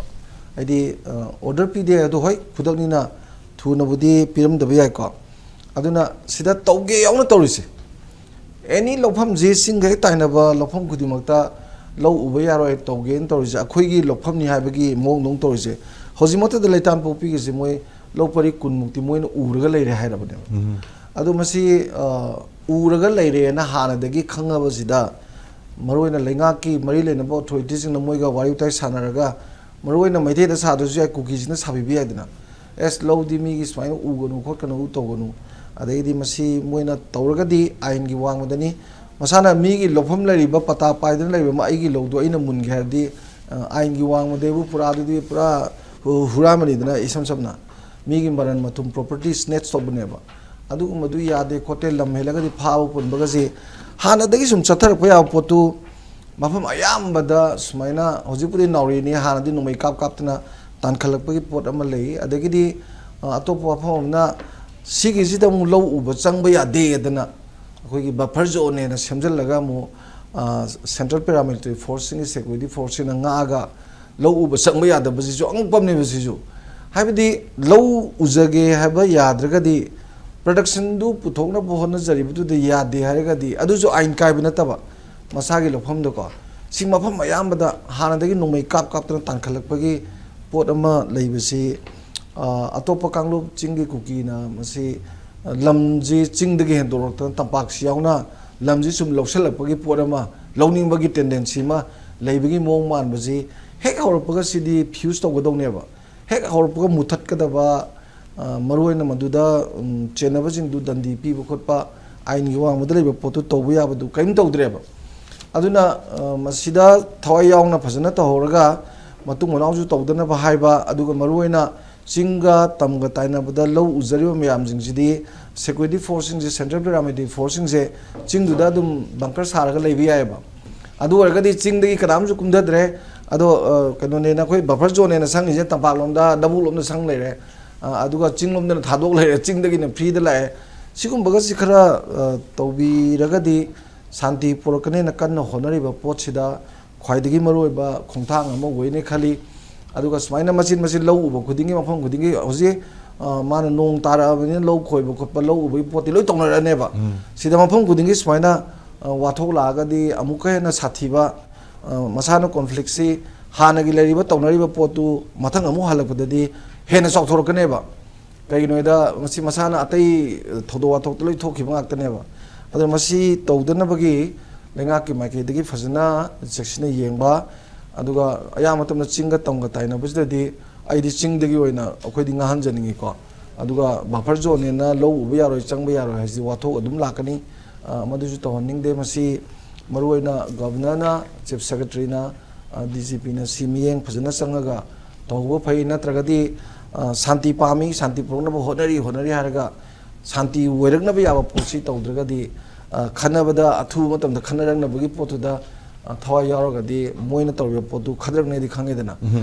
ꯍꯥꯏꯗꯤ, ꯑ, order ꯄꯤꯗꯦ, ꯑꯗꯨ ꯍꯣꯏ, ꯈꯨꯗꯛꯅꯤꯅ ꯊꯨꯅꯕꯨꯗꯤ ꯄꯤꯔꯝꯗꯕ ꯌꯥꯏꯀꯣ꯫ ꯑꯗꯨꯅ ꯁꯤꯗ ꯇꯧꯒꯦ ꯌꯥꯎꯅ ꯇꯧꯔꯤꯁꯦ, any ꯂꯧꯐꯝꯁꯤ ꯆꯤꯡꯒ ꯍꯦꯛ ꯇꯥꯏꯅꯕ ꯂꯧꯐꯝ ꯈꯨꯗꯤꯡꯃꯛꯇ ꯂꯧ ꯎꯕ ꯌꯥꯔꯣꯏ ꯇꯧꯒꯦꯅ ꯇꯧꯔꯤꯁꯦ, ꯑꯩꯈꯣꯏꯒꯤ ꯂꯧꯐꯝꯅꯤ ꯍꯥꯏꯕꯒꯤ ꯃꯑꯣꯡꯗ ꯑꯃꯨꯛ ꯇꯧꯔꯤꯁꯦ꯫ ꯍꯧꯖꯤꯛꯃꯛꯇꯗ ꯂꯩꯇꯥꯟꯄꯣꯛꯄꯤꯒꯤꯁꯦ ꯃꯣꯏ ꯂꯧ ꯄꯔꯤ ꯀꯨꯟꯃꯨꯛꯇꯤ ꯃꯣꯏꯅ ꯎꯔꯒ ꯂꯩꯔꯦ ꯍꯥꯏꯔꯕꯅꯦꯕ꯫ ꯑꯗꯣ ꯃꯁꯤ, ꯑ, ꯎꯔꯒ ꯂꯩꯔꯦꯅ ꯍꯥꯟꯅꯗꯒꯤ ꯈꯪꯉꯕꯁꯤꯗ, ꯃꯔꯨꯑꯣꯏꯅ ꯂꯩꯉꯥꯛꯀꯤ ꯃꯔꯤ ꯂꯩꯅꯕ authorityꯁꯤꯡꯅ ꯃꯣꯏꯒ ꯋꯥꯔꯤ ꯋꯥꯇꯥꯏ ꯁꯥꯟꯅꯔꯒ, ꯃꯔꯨꯑꯣꯏꯅ ꯃꯩꯇꯩꯗ ꯁꯥꯗ꯭ꯔꯁꯨ ꯌꯥꯏ, ꯀꯨꯀꯤꯁꯤꯅ ꯁꯥꯕꯤꯕ ꯌꯥꯏꯗꯅ꯫ ꯑꯦꯁ, ꯂꯧꯗꯤ ꯃꯤꯒꯤ ꯁꯨꯃꯥꯏꯅ ꯎꯒꯅꯨ ꯈꯣꯠꯀꯅꯨ ꯇꯧꯒꯅꯨ꯫ ꯑꯗꯩꯗꯤ ꯃꯁꯤ ꯃꯣꯏꯅ ꯇꯧꯔꯒꯗꯤ ꯑꯥꯏꯟꯒꯤ ꯋꯥꯡꯃꯗꯅꯤ꯫ ꯃꯁꯥꯅ ꯃꯤꯒꯤ ꯂꯧꯐꯝ ꯂꯩꯔꯤꯕ, ꯄꯇꯥ ꯄꯥꯏꯗꯅ ꯂꯩꯔꯤꯕ ꯑꯃ ꯑꯩꯒꯤ ꯂꯧꯗꯣ ꯑꯩꯅ ꯃꯨꯟꯒꯦ ꯍꯥꯏꯔꯗꯤ, ꯑ, ꯑꯥꯏꯟꯒꯤ ꯋꯥꯡꯃꯗꯩꯕꯨ ꯄꯨꯔꯥ, ꯑꯗꯨꯗꯤ ꯄꯨꯔꯥ ꯍꯨ-, ꯍꯨꯔꯥꯟꯕꯅꯤꯗꯅ, ꯏꯁꯝ ꯁꯝꯅ꯫ ꯃꯤꯒꯤ ꯃꯔꯟ ꯃꯊꯨꯝ, property snatch ꯇꯧꯕꯅꯦꯕ꯫ ꯑꯗꯨꯒꯨꯝꯕꯗꯨ ꯌꯥꯗꯦ ꯈꯣꯠꯇꯦ, ꯂꯝ ꯍꯦꯜꯂꯒꯗꯤ ꯐꯥꯕ ꯄꯨꯟꯕꯒꯁꯤ ꯍꯥꯟꯅꯗꯒꯤ ꯁꯨꯝ ꯆꯠꯊꯔꯛꯄ ꯌꯥꯕ ꯄꯣꯠꯇꯨ ꯃꯐꯝ ꯑꯌꯥꯝꯕꯗ ꯁꯨꯃꯥꯏꯅ ꯍꯧꯖꯤꯛꯄꯨꯗꯤ ꯅꯥꯎꯔꯦꯟꯅꯤ, ꯍꯥꯟꯅꯗꯤ ꯅꯣꯡꯃꯩ ꯀꯥꯞ ꯀꯥꯞꯇꯅ ꯇꯥꯟꯈꯠꯂꯛꯄꯒꯤ ꯄꯣꯠ ꯑꯃ ꯂꯩ꯫ ꯑꯗꯒꯤꯗꯤ, ꯑ, ꯑꯇꯣꯞꯄ ꯋꯥꯐꯝ ꯑꯃꯅ, ꯁꯤꯒꯤꯁꯤꯗ ꯑꯃꯨꯛ ꯂꯧ ꯎꯕ ꯆꯪꯕ ꯌꯥꯗꯦꯗꯅ ꯑꯩꯈꯣꯏꯒꯤ buffer zoneꯅꯦꯅ ꯁꯦꯝꯖꯤꯜꯂꯒ ꯑꯃꯨꯛ, ꯑ, Central Paramilitary Forceꯁꯤꯡꯒꯤ, Security Forceꯁꯤꯡꯅ ꯉꯥꯛꯑꯒ ꯂꯧ ꯎꯕ ꯆꯪꯕ ꯌꯥꯗꯕꯁꯤꯁꯨ ꯑꯉꯛꯄꯅꯦꯕ ꯁꯤꯁꯨ꯫ ꯍꯥꯏꯕꯗꯤ ꯂꯧ ꯎꯖꯒꯦ ꯍꯥꯏꯕ ꯌꯥꯗ꯭ꯔꯒꯗꯤ, productionꯗꯨ ꯄꯨꯊꯣꯛꯅꯕ ꯍꯣꯠꯅꯖꯔꯤꯕꯗꯨꯗ ꯌꯥꯗꯦ ꯍꯥꯏꯔꯒꯗꯤ, ꯑꯗꯨꯁꯨ ꯑꯥꯏꯟ ꯀꯥꯏꯕ ꯅꯠꯇꯕ, ꯃꯁꯥꯒꯤ ꯂꯧꯐꯝꯗꯀꯣ꯫ ꯁꯤ ꯃꯐꯝ ꯑꯌꯥꯝꯕꯗ ꯍꯥꯟꯅꯗꯒꯤ ꯅꯣꯡꯃꯩ ꯀꯥꯞ ꯀꯥꯞꯇꯅ ꯇꯥꯟꯈꯠꯂꯛꯄꯒꯤ ꯄꯣꯠ ꯑꯃ ꯂꯩꯕꯁꯤ, ꯑ, ꯑꯇꯣꯞꯄ ꯀꯥꯡꯂꯨꯞ ꯆꯤꯡꯒꯤ ꯀꯨꯀꯤꯅ ꯃꯁꯤ, ꯑ, ꯂꯝꯁꯤ ꯆꯤꯡꯗꯒꯤ ꯍꯦꯟꯗꯣꯔꯛꯇꯅ ꯇꯝꯄꯥꯛꯁꯤ ꯌꯥꯎꯅ ꯂꯝꯁꯤ ꯁꯨꯝ ꯂꯧꯁꯤꯜꯂꯛꯄꯒꯤ ꯄꯣꯠ ꯑꯃ, ꯂꯧꯅꯤꯡꯕꯒꯤ tendency ꯑꯃ ꯂꯩꯕꯒꯤ ꯃꯑꯣꯡ ꯃꯥꯟꯕꯁꯤ ꯍꯦꯛ ꯍꯧꯔꯛꯄꯒ ꯁꯤꯗꯤ fuse ꯇꯧꯒꯗꯧꯅꯦꯕ꯫ ꯍꯦꯛ ꯍꯧꯔꯛꯄꯒ ꯃꯨꯊꯠꯀꯗꯕ, ꯑ, ꯃꯔꯨꯑꯣꯏꯅ ꯃꯗꯨꯗ, ꯎꯝ, ꯆꯦꯟꯅꯕꯁꯤꯡꯗꯨ ꯗꯟꯗꯤ ꯄꯤꯕ ꯈꯣꯠꯄ, ꯑꯥꯏꯟꯒꯤ ꯋꯥꯡꯃꯗ ꯂꯩꯕ ꯄꯣꯠꯇꯨ ꯇꯧꯕ ꯌꯥꯕꯗꯨ ꯀꯔꯤꯝ ꯇꯧꯗ꯭ꯔꯦꯕ꯫ ꯑꯗꯨꯅ, ꯑ, ꯃꯁꯤꯗ ꯊꯋꯥꯏ ꯌꯥꯎꯅ ꯐꯖꯅ ꯇꯧꯍꯧꯔꯒ ꯃꯇꯨꯡ ꯃꯅꯥꯎꯁꯨ ꯇꯧꯗꯅꯕ ꯍꯥꯏꯕ, ꯑꯗꯨꯒ ꯃꯔꯨꯑꯣꯏꯅ ꯆꯤꯡꯒ ꯇꯝꯒ ꯇꯥꯏꯅꯕꯗ ꯂꯧ ꯎꯖꯔꯤꯕ ꯃꯌꯥꯝꯁꯤꯡꯁꯤꯗꯤ Security Forceꯁꯤꯡꯁꯦ, Central Paramilitary Forceꯁꯤꯡꯁꯦ ꯆꯤꯡꯗꯨꯗ ꯑꯗꯨꯝ bunker ꯁꯥꯔꯒ ꯂꯩꯕ ꯌꯥꯏꯑꯕ꯫ ꯑꯗꯨ ꯑꯣꯏꯔꯒꯗꯤ ꯆꯤꯡꯗꯒꯤ ꯀꯅꯥꯝꯁꯨ ꯀꯨꯝꯊꯗ꯭ꯔꯦ꯫ ꯑꯗꯣ, ꯑ, ꯀꯩꯅꯣꯅꯦꯅ ꯑꯩꯈꯣꯏ buffer zoneꯅꯦꯅ ꯁꯪꯉꯤꯁꯦ ꯇꯝꯄꯥꯛꯂꯣꯝꯗ, ꯂꯧꯕꯨꯛꯂꯣꯝꯗ ꯁꯪ ꯂꯩꯔꯦ꯫ ꯑ, ꯑꯗꯨꯒ ꯆꯤꯡꯂꯣꯝꯗꯅ ꯊꯥꯗꯣꯛ ꯂꯩꯔꯦ, ꯆꯤꯡꯗꯒꯤꯅ freeꯗ ꯂꯥꯛꯑꯦ꯫ ꯁꯤꯒꯨꯝꯕꯒꯁꯤ ꯈꯔ, ꯑ, ꯇꯧꯕꯤꯔꯒꯗꯤ ꯁꯥꯟꯇꯤ ꯄꯨꯔꯛꯀꯅꯦꯅ ꯀꯟꯅ ꯍꯣꯠꯅꯔꯤꯕ ꯄꯣꯠꯁꯤꯗ ꯈ꯭ꯋꯥꯏꯗꯒꯤ ꯃꯔꯨꯑꯣꯏꯕ ꯈꯣꯡꯊꯥꯡ ꯑꯃ ꯑꯣꯏꯅꯤ ꯈꯜꯂꯤ꯫ ꯑꯗꯨꯒ ꯁꯨꯃꯥꯏꯅ ꯃꯆꯤꯠ ꯃꯆꯤꯠ ꯂꯧ ꯎꯕ ꯈꯨꯗꯤꯡꯒꯤ, ꯃꯐꯝ ꯈꯨꯗꯤꯡꯒꯤ ꯍꯧꯖꯤꯛ, ꯑ, ꯃꯥꯅ ꯅꯣꯡ ꯇꯥꯔꯛꯑꯕꯅꯤꯅ ꯂꯧ ꯈꯣꯏꯕ ꯈꯣꯠꯄ, ꯂꯧ ꯎꯕꯒꯤ ꯄꯣꯠꯇꯤ ꯂꯣꯏ ꯇꯧꯅꯔꯛꯑꯅꯦꯕ꯫ ꯁꯤꯗ ꯃꯐꯝ ꯈꯨꯗꯤꯡꯒꯤ ꯁꯨꯃꯥꯏꯅ, ꯑ, ꯋꯥꯊꯣꯛ ꯂꯥꯛꯑꯒꯗꯤ ꯑꯃꯨꯛꯀ ꯍꯦꯟꯅ ꯁꯥꯊꯤꯕ, ꯑ, ꯃꯁꯥꯅ conflictꯁꯤ ꯍꯥꯟꯅꯒꯤ ꯂꯩꯔꯤꯕ ꯇꯧꯅꯔꯤꯕ ꯄꯣꯠꯇꯨ ꯃꯊꯪ ꯑꯃꯨꯛ ꯍꯜꯂꯛꯄꯗꯗꯤ ꯍꯦꯟꯅ ꯆꯥꯎꯊꯣꯔꯛꯀꯅꯦꯕ꯫ ꯀꯩꯒꯤꯅꯣ ꯍꯥꯏꯗ ꯃꯁꯤ ꯃꯁꯥꯅ ꯑꯇꯩ ꯊꯧꯗꯣꯛ ꯋꯥꯊꯣꯛꯇ ꯂꯣꯏ ꯊꯣꯛꯈꯤꯕ ꯉꯥꯛꯇꯅꯦꯕ꯫ ꯑꯗꯨꯅ ꯃꯁꯤ ꯇꯧꯗꯅꯕꯒꯤ ꯂꯩꯉꯥꯛꯀꯤ ꯃꯥꯏꯀꯩꯗꯒꯤ ꯐꯖꯅ ꯆꯦꯛꯁꯤꯟꯅ ꯌꯦꯡꯕ, ꯑꯗꯨꯒ ꯑꯌꯥꯝꯕ ꯃꯇꯝꯗ ꯆꯤꯡꯒ ꯇꯝꯒ ꯇꯥꯏꯅꯕꯁꯤꯗꯗꯤ ꯑꯩꯗꯤ ꯆꯤꯡꯗꯒꯤ ꯑꯣꯏꯅ ꯑꯩꯈꯣꯏꯗꯤ ꯉꯥꯡꯍꯟꯖꯅꯤꯡꯉꯤꯀꯣ꯫ ꯑꯗꯨꯒ buffer zoneꯅꯦꯅ ꯂꯧ ꯎꯕ ꯌꯥꯔꯣꯏ, ꯆꯪꯕ ꯌꯥꯔꯣꯏ ꯍꯥꯏꯁꯤꯗꯤ ꯋꯥꯊꯣꯛ ꯑꯗꯨꯝ ꯂꯥꯛꯀꯅꯤ꯫ ꯑ, ꯃꯗꯨꯁꯨ ꯇꯧꯍꯟꯅꯤꯡꯗꯦ꯫ ꯃꯁꯤ ꯃꯔꯨꯑꯣꯏꯅ Governorꯅ, Chief Secretaryꯅ, ꯑ, DGPꯅ ꯁꯤ ꯃꯤꯠꯌꯦꯡ ꯐꯖꯅ ꯆꯪꯉꯒ ꯇꯧꯕ ꯐꯩ꯫ ꯅꯠꯇ꯭ꯔꯒꯗꯤ, ꯑ, ꯁꯥꯟꯇꯤ ꯄꯥꯝꯃꯤ, ꯁꯥꯟꯇꯤ ꯄꯨꯔꯛꯅꯕ ꯍꯣꯠꯅꯔꯤ, ꯍꯣꯠꯅꯔꯤ ꯍꯥꯏꯔꯒ ꯁꯥꯟꯇꯤ ꯑꯣꯏꯔꯛꯅꯕ ꯌꯥꯕ ꯄꯣꯠꯁꯤ ꯇꯧꯗ꯭ꯔꯒꯗꯤ, ꯑ, ꯈꯟꯅꯕꯗ ꯑꯊꯨꯕ ꯃꯇꯝꯗ ꯈꯟꯅꯔꯛꯅꯕꯒꯤ ꯄꯣꯠꯇꯨꯗ ꯑ, ꯊꯋꯥꯏ ꯌꯥꯎꯔꯒꯗꯤ ꯃꯣꯏꯅ ꯇꯧꯔꯤꯕ ꯄꯣꯠꯇꯨ ꯈꯗ꯭ꯔꯛꯅꯦꯗꯤ ꯈꯪꯉꯦꯗꯅ꯫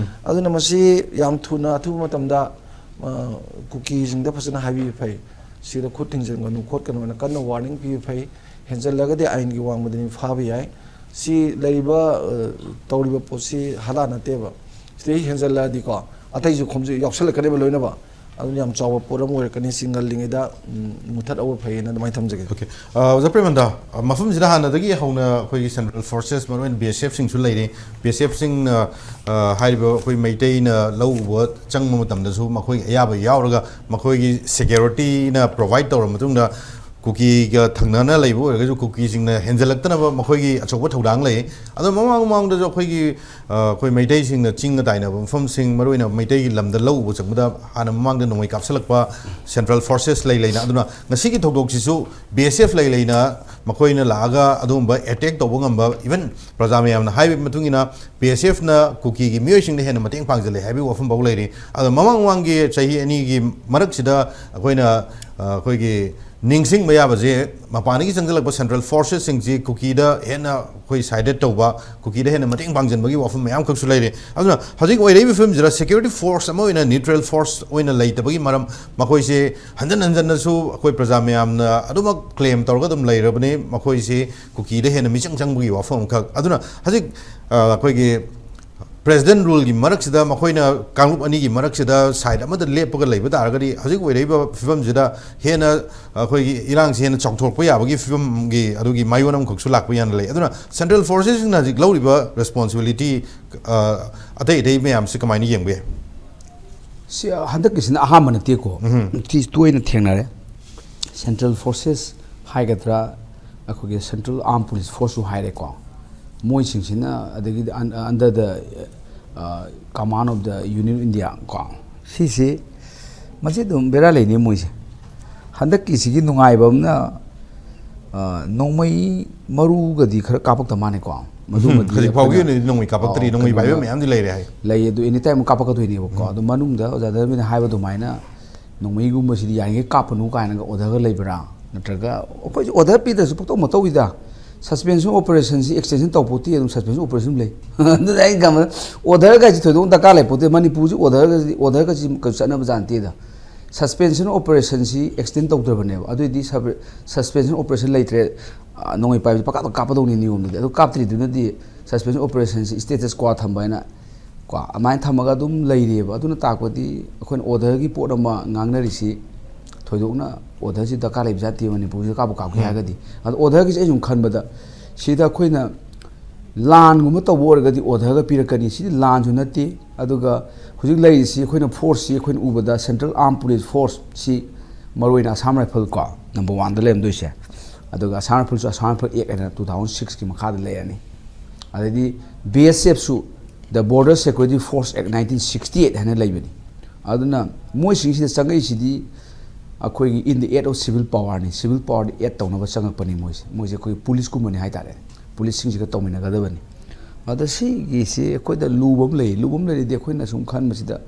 ꯑꯗꯨꯅ ꯃꯁꯤ ꯌꯥꯝ ꯊꯨꯅ ꯑꯊꯨꯕ ꯃꯇꯝꯗ, ꯑ, ꯀꯨꯀꯤꯁꯤꯡꯗ ꯐꯖꯅ ꯍꯥꯏꯕꯤꯕ ꯐꯩ꯫ ꯁꯤꯗ ꯈꯨꯠ ꯊꯤꯡꯖꯤꯟꯒꯅꯨ ꯈꯣꯠꯀꯅꯨ ꯍꯥꯏꯅ ꯀꯟꯅ ꯋꯥꯔꯅꯤꯡ ꯄꯤꯕ ꯐꯩ꯫ ꯍꯦꯟꯖꯜꯂꯒꯗꯤ ꯑꯥꯏꯟꯒꯤ ꯋꯥꯡꯃꯗꯅꯤ ꯐꯥꯕ ꯌꯥꯏ꯫ ꯁꯤ ꯂꯩꯔꯤꯕ, ꯑ, ꯇꯧꯔꯤꯕ ꯄꯣꯠꯁꯤ ꯍꯂꯥ ꯅꯠꯇꯦꯕ꯫ ꯁꯤꯗꯩ ꯍꯦꯟꯖꯜꯂꯛꯑꯗꯤꯀꯣ, ꯑꯇꯩꯁꯨ ꯈꯣꯝꯖ-, ꯌꯥꯎꯁꯜꯂꯛꯀꯅꯦꯕ ꯂꯣꯏꯅꯃꯛ꯫ ꯑꯗꯨꯅ ꯌꯥꯝ ꯆꯥꯎꯕ ꯄꯣꯠ ꯑꯃ ꯑꯣꯏꯔꯛꯀꯅꯤ꯫ ꯁꯤ ꯉꯜꯂꯤꯉꯩꯗ, ꯎꯝ, ꯃꯨꯊꯠꯍꯧꯕ ꯐꯩꯌꯦꯅ ꯑꯗꯨꯃꯥꯏꯅ ꯊꯝꯖꯒꯦ꯫ ꯑꯣꯀꯦ꯫ ꯑ, ꯑꯣꯖꯥ ꯄ꯭ꯔꯦꯃꯟꯗ, ꯑ, ꯃꯐꯝꯁꯤꯗ ꯍꯥꯟꯅꯗꯒꯤ ꯍꯧꯅ ꯑꯩꯈꯣꯏꯒꯤ ꯁꯦꯟꯇ꯭ꯔꯦꯜ ꯐꯣꯔꯁꯦꯁ, ꯃꯔꯨꯑꯣꯏꯅ ꯕꯤ ꯑꯦꯁ ꯑꯦꯐꯁꯤꯡꯁꯨ ꯂꯩꯔꯤ꯫ ꯕꯤ ꯑꯦꯁ ꯑꯦꯐꯁꯤꯡꯅ, ꯑ, ꯍꯥꯏꯔꯤꯕ ꯑꯩꯈꯣꯏ ꯃꯩꯇꯩꯅ ꯂꯧ ꯎꯕ ꯆꯪꯕ ꯃꯇꯝꯗꯁꯨ ꯃꯈꯣꯏꯒꯤ ꯑꯌꯥꯕ ꯌꯥꯎꯔꯒ ꯃꯈꯣꯏꯒꯤ ꯁꯦꯀ꯭ꯌꯨꯔꯤꯇꯤꯅ ꯄ꯭ꯔꯣꯚꯥꯏꯠ ꯇꯧꯔꯕ ꯃꯇꯨꯡꯗ ꯀꯨꯀꯤꯒ ꯊꯪꯅꯅ ꯂꯩꯕ ꯑꯣꯏꯔꯒꯁꯨ ꯀꯨꯀꯤꯁꯤꯡꯅ ꯍꯦꯟꯖꯜꯂꯛꯇꯅꯕ ꯃꯈꯣꯏꯒꯤ ꯑꯆꯧꯕ ꯊꯧꯗꯥꯡ ꯂꯩ꯫ ꯑꯗꯣ ꯃꯃꯥꯡ ꯃꯃꯥꯡꯗꯁꯨ ꯑꯩꯈꯣꯏꯒꯤ, ꯑ, ꯑꯩꯈꯣꯏ ꯃꯩꯇꯩꯁꯤꯡꯅ ꯆꯤꯡꯒ ꯇꯥꯏꯅꯕ ꯃꯐꯝꯁꯤꯡ, ꯃꯔꯨꯑꯣꯏꯅ ꯃꯩꯇꯩꯒꯤ ꯂꯝꯗ ꯂꯧ ꯎꯕ ꯆꯪꯕꯗ ꯍꯥꯟꯅ ꯃꯃꯥꯡꯗ ꯅꯣꯡꯃꯩ ꯀꯥꯞꯁꯤꯜꯂꯛꯄ ꯁꯦꯟꯇ꯭ꯔꯦꯜ ꯐꯣꯔꯁꯦꯁ ꯂꯩ ꯂꯩꯅ, ꯑꯗꯨꯅ ꯉꯁꯤꯒꯤ ꯊꯧꯗꯣꯛꯁꯤꯁꯨ ꯕꯤ ꯑꯦꯁ ꯑꯦꯐ ꯂꯩ ꯂꯩꯅ ꯃꯈꯣꯏꯅ ꯂꯥꯛꯑꯒ ꯑꯗꯨꯒꯨꯝꯕ ꯑꯦꯇꯦꯛ ꯇꯧꯕ ꯉꯝꯕ, ꯏꯚꯟ ꯄ꯭ꯔꯖꯥ ꯃꯌꯥꯝꯅ ꯍꯥꯏꯕꯒꯤ ꯃꯇꯨꯡ ꯏꯟꯅ ꯕꯤ ꯑꯦꯁ ꯑꯦꯐꯅ ꯀꯨꯀꯤꯒꯤ ꯃꯤꯑꯣꯏꯁꯤꯡꯗ ꯍꯦꯟꯅ ꯃꯇꯦꯡ ꯄꯥꯡꯁꯤꯜꯂꯦ ꯍꯥꯏꯕꯒꯤ ꯋꯥꯐꯝ ꯐꯥꯎ ꯂꯩꯔꯤ꯫ ꯑꯗꯣ ꯃꯃꯥꯡ ꯃꯃꯥꯡꯒꯤ ꯆꯍꯤ ꯑꯅꯤꯒꯤ ꯃꯔꯛꯁꯤꯗ ꯑꯩꯈꯣꯏꯅ, ꯑ, ꯑꯩꯈꯣꯏꯒꯤ ꯅꯤꯡꯁꯤꯡꯕ ꯌꯥꯕꯁꯦ, ꯃꯄꯥꯟꯗꯒꯤ ꯆꯪꯁꯤꯜꯂꯛꯄ ꯁꯦꯟꯇ꯭ꯔꯦꯜ ꯐꯣꯔꯁꯦꯁꯁꯤꯡꯁꯤ ꯀꯨꯀꯤꯗ ꯍꯦꯟꯅ ꯑꯩꯈꯣꯏ ꯁꯥꯏꯗꯦꯠ ꯇꯧꯕ, ꯀꯨꯀꯤꯗ ꯍꯦꯟꯅ ꯃꯇꯦꯡ ꯄꯥꯡꯁꯤꯟꯕꯒꯤ ꯋꯥꯐꯝ ꯃꯌꯥꯝ ꯈꯛꯁꯨ ꯂꯩꯔꯦ꯫ ꯑꯗꯨꯅ ꯍꯧꯖꯤꯛ ꯑꯣꯏꯔꯛꯏꯕ ꯐꯤꯕꯝꯁꯤꯗ ꯁꯦꯀ꯭ꯌꯨꯔꯤꯇꯤ ꯐꯣꯔꯁ ꯑꯃ ꯑꯣꯏꯅ, ꯅ꯭ꯌꯨꯇ꯭ꯔꯦꯜ ꯐꯣꯔꯁ ꯑꯣꯏꯅ ꯂꯩꯇꯕꯒꯤ ꯃꯔꯝ, ꯃꯈꯣꯏꯁꯦ ꯍꯟꯖꯟ ꯍꯟꯖꯟꯅꯁꯨ ꯑꯩꯈꯣꯏ ꯄ꯭ꯔꯖꯥ ꯃꯌꯥꯝꯅ ꯑꯗꯨꯃꯛ ꯀ꯭ꯂꯦꯝ ꯇꯧꯔꯒ ꯑꯗꯨꯝ ꯂꯩꯔꯕꯅꯤ, ꯃꯈꯣꯏꯁꯦ ꯀꯨꯀꯤꯗ ꯍꯦꯟꯅ ꯃꯤꯆꯪ ꯆꯪꯕꯒꯤ ꯋꯥꯐꯝ ꯑꯃꯈꯛ꯫ ꯑꯗꯨꯅ ꯍꯧꯖꯤꯛ, ꯑ, ꯑꯩꯈꯣꯏꯒꯤ ꯄ꯭ꯔꯦꯁꯤꯗꯦꯟ ꯔꯨꯜꯒꯤ ꯃꯔꯛꯁꯤꯗ, ꯃꯈꯣꯏꯅ ꯀꯥꯡꯂꯨꯞ ꯑꯅꯤꯒꯤ ꯃꯔꯛꯁꯤꯗ ꯁꯥꯏꯠ ꯑꯃꯗ ꯂꯦꯞꯄꯒ ꯂꯩꯕ ꯇꯥꯔꯒꯗꯤ, ꯍꯧꯖꯤꯛ ꯑꯣꯏꯔꯛꯏꯕ ꯐꯤꯕꯝꯁꯤꯗ ꯍꯦꯟꯅ ꯑꯩꯈꯣꯏꯒꯤ ꯏꯔꯥꯡꯁꯤ ꯍꯦꯟꯅ ꯆꯥꯎꯊꯣꯔꯛꯄ ꯌꯥꯕꯒꯤ ꯐꯤꯕꯝꯒꯤ ꯑꯗꯨꯒꯤ ꯃꯥꯏꯑꯣꯟ ꯑꯃꯈꯛꯁꯨ ꯂꯥꯛꯄ ꯌꯥꯅ ꯂꯩ꯫ ꯑꯗꯨꯅ ꯁꯦꯟꯇ꯭ꯔꯦꯜ ꯐꯣꯔꯁꯦꯁꯁꯤꯡꯅ ꯍꯧꯖꯤꯛ ꯂꯧꯔꯤꯕ ꯔꯦꯁꯄꯣꯟꯁꯤꯕꯤꯂꯤꯇꯤ, ꯑ, ꯑꯇꯩ ꯑꯇꯩ ꯃꯌꯥꯝꯁꯤ ꯀꯃꯥꯏꯅ ꯌꯦꯡꯕ ꯌꯥꯏ? ꯁꯤ ꯍꯟꯗꯛꯀꯤꯁꯤꯅ ꯑꯍꯥꯟꯕ ꯅꯠꯇꯦꯀꯣ꯫ ꯁꯤ ꯇꯣꯏꯅ ꯊꯦꯡꯅꯔꯦ꯫ ꯁꯦꯟꯇ꯭ꯔꯦꯜ ꯐꯣꯔꯁꯦꯁ ꯍꯥꯏꯒꯗ꯭ꯔꯥ, ꯑꯩꯈꯣꯏꯒꯤ ꯁꯦꯟꯇ꯭ꯔꯦꯜ ꯑꯥꯔꯝ ꯄꯨꯂꯤꯁ ꯐꯣꯔꯁꯁꯨ ꯍꯥꯏꯔꯦꯀꯣ꯫ ꯃꯣꯏꯁꯤꯡꯁꯤꯅ, ꯑꯗꯒꯤꯗꯤ ꯑꯟ-, under the, ꯑ, command of the Union India ꯀꯣ꯫ ꯁꯤꯁꯤ, ꯃꯁꯤ ꯑꯗꯨꯝ ꯕꯦꯔꯥ ꯂꯩꯅꯤ ꯃꯣꯏꯁꯦ꯫ ꯍꯟꯗꯛꯀꯤꯁꯤꯒꯤ ꯅꯨꯡꯉꯥꯏꯕ ꯑꯃꯅ, ꯑ, ꯅꯣꯡꯃꯩ ꯃꯔꯨꯒꯗꯤ ꯈꯔ ꯀꯥꯞꯄꯛꯇ ꯃꯥꯅꯦꯀꯣ꯫ ꯃꯗꯨꯃꯗꯤ ꯍꯧꯖꯤꯛ ꯐꯥꯎꯒꯤ ꯑꯩꯈꯣꯏꯅ, ꯑꯣꯏꯅꯗꯤ ꯅꯣꯡꯃꯩ ꯀꯥꯞꯄꯛꯇ꯭ꯔꯤ, ꯑ, ꯅꯣꯡꯃꯩ ꯄꯥꯏꯕ ꯀꯩꯅꯣꯗ ꯃꯌꯥꯝꯗꯤ ꯂꯩꯔꯦ ꯍꯥꯏ꯫ ꯂꯩ, ꯑꯗꯨ ꯑꯦꯅꯤ ꯇꯥꯏꯝ ꯀꯥꯞꯄꯛꯀꯗꯣꯏꯅꯦꯕꯀꯣ꯫ ꯑꯗꯣ ꯃꯅꯨꯡꯗ ꯑꯣꯖꯥ ꯙꯔꯃꯦꯟꯗ꯭ꯔꯅ ꯍꯥꯏꯕ ꯑꯗꯨꯃꯥꯏꯅ ꯅꯣꯡꯃꯩꯒꯨꯝꯕꯁꯤꯗꯤ ꯌꯥꯔꯤꯉꯩ ꯀꯥꯞꯄꯅꯨ ꯀꯥꯏꯅꯒ ꯑꯣꯔꯗꯔꯒ ꯂꯩꯕ꯭ꯔꯥ? ꯅꯠꯇ꯭ꯔꯒ ꯑꯩꯈꯣꯏꯁꯨ ꯑꯣꯔꯗꯔ ꯄꯤꯗ꯭ꯔꯁꯨ ꯄꯪꯇꯧ ꯃꯇꯧꯏꯗ꯫ Suspension operation ꯁꯤ extension ꯇꯧ ꯄꯣꯠꯇꯤ ꯑꯗꯨꯝ suspension operation ꯂꯩ꯫ ꯑꯗꯨꯗ ꯑꯩꯅ ꯈꯟꯕꯗ order ꯒꯥꯏꯁꯤ ꯊꯣꯏꯗꯣꯛꯅ ꯗꯔꯀꯥꯔ ꯂꯩ ꯄꯣꯠꯇꯦ꯫ ꯃꯅꯤꯄꯨꯔꯁꯤ order ꯒꯁꯤ, order ꯒꯁꯤ ꯀꯩꯁꯨ ꯆꯠꯅꯕ ꯖꯥꯠ ꯅꯠꯇꯦꯗ꯫ Suspension operation ꯁꯤ extend ꯇꯧꯗ꯭ꯔꯕꯅꯦꯕ꯫ ꯑꯗꯨꯏꯗꯤ sub-, suspension operation ꯂꯩꯇ꯭ꯔꯦ, ꯑ, ꯅꯣꯡꯃꯩ ꯄꯥꯏꯕꯁꯤ ꯄꯪꯀꯥꯞꯇ ꯀꯥꯞꯄꯗꯧꯅꯤ ꯅꯤꯌꯣꯝꯗꯨꯗꯤ꯫ ꯑꯗꯨ ꯀꯥꯞꯇ꯭ꯔꯤꯗꯨꯅꯗꯤ suspension operation ꯁꯤ status quo ꯊꯝꯕ ꯍꯥꯏꯅ ꯀꯣ, ꯑꯗꯨꯃꯥꯏꯅ ꯊꯝꯃꯒ ꯑꯗꯨꯝ ꯂꯩꯔꯤꯑꯕ꯫ ꯑꯗꯨꯅ ꯇꯥꯛꯄꯗꯤ ꯑꯩꯈꯣꯏꯅ order ꯒꯤ ꯄꯣꯠ ꯑꯃ ꯉꯥꯡꯅꯔꯤꯁꯤ ꯊꯣꯏꯗꯣꯛꯅ order ꯁꯤ ꯗꯔꯀꯥꯔ ꯂꯩꯕ ꯖꯥꯠ ꯅꯠꯇꯦ ꯃꯅꯤꯄꯨꯔꯁꯤꯗ ꯀꯥꯞꯄꯨ ꯀꯥꯞꯀꯦ ꯎꯝ꯫ ꯍꯥꯏꯔꯒꯗꯤ꯫ ꯑꯗꯣ order ꯒꯤꯁꯦ ꯑꯩ ꯁꯨꯝ ꯈꯟꯕꯗ ꯁꯤꯗ ꯑꯩꯈꯣꯏꯅ ꯂꯥꯟꯒꯨꯝꯕ ꯇꯧꯕ ꯑꯣꯏꯔꯒꯗꯤ order ꯒ ꯄꯤꯔꯛꯀꯅꯤ꯫ ꯁꯤꯗꯤ ꯂꯥꯟꯁꯨ ꯅꯠꯇꯦ꯫ ꯑꯗꯨꯒ ꯍꯧꯖꯤꯛ ꯂꯩꯔꯤꯁꯤ ꯑꯩꯈꯣꯏꯅ force ꯁꯤ ꯑꯩꯈꯣꯏꯅ ꯎꯕꯗ Central Armed Police Force ꯁꯤ ꯃꯔꯨ ꯑꯣꯏꯅ Assam Rifle ꯀꯣ number one ꯗ ꯂꯩꯔꯝꯗꯣꯏꯁꯦ꯫ ꯑꯗꯨꯒ Assam Rifle ꯁꯨ Assam Rifle Act ꯍꯥꯏꯅ two thousand six ꯀꯤ ꯃꯈꯥꯗ ꯂꯩꯔꯅꯤ꯫ ꯑꯗꯩꯗꯤ B S F ꯁꯨ the Border Security Force Act nineteen sixty eight ꯍꯥꯏꯅ ꯂꯩꯕꯅꯤ꯫ ꯑꯗꯨꯅ ꯃꯣꯏꯁꯤꯡꯁꯤꯗ ꯆꯪꯉꯛꯏꯁꯤꯗꯤ ꯑꯩꯈꯣꯏꯒꯤ in the aid of civil power ꯅꯤ꯫ Civil power ꯗ aid ꯇꯧꯅꯕ ꯆꯪꯉꯛꯄꯅꯤ ꯃꯣꯏꯁꯦ꯫ ꯃꯣꯏꯁꯦ ꯑꯩꯈꯣꯏ police ꯀꯨꯝꯕꯅꯤ ꯍꯥꯏꯇꯥꯔꯦ꯫ Police ꯁꯤꯡꯁꯤꯒ ꯇꯧꯃꯤꯟꯅꯒꯗꯕꯅꯤ꯫ ꯑꯗ ꯁꯤꯒꯤꯁꯤ ꯑꯩꯈꯣꯏꯗ ꯂꯨꯕ ꯑꯃ ꯂꯩ꯫ ꯂꯨꯕ ꯑꯃ ꯂꯩꯔꯤꯗꯤ ꯑꯩꯈꯣꯏꯅ ꯁꯨꯝ ꯈꯟꯕꯁꯤꯗ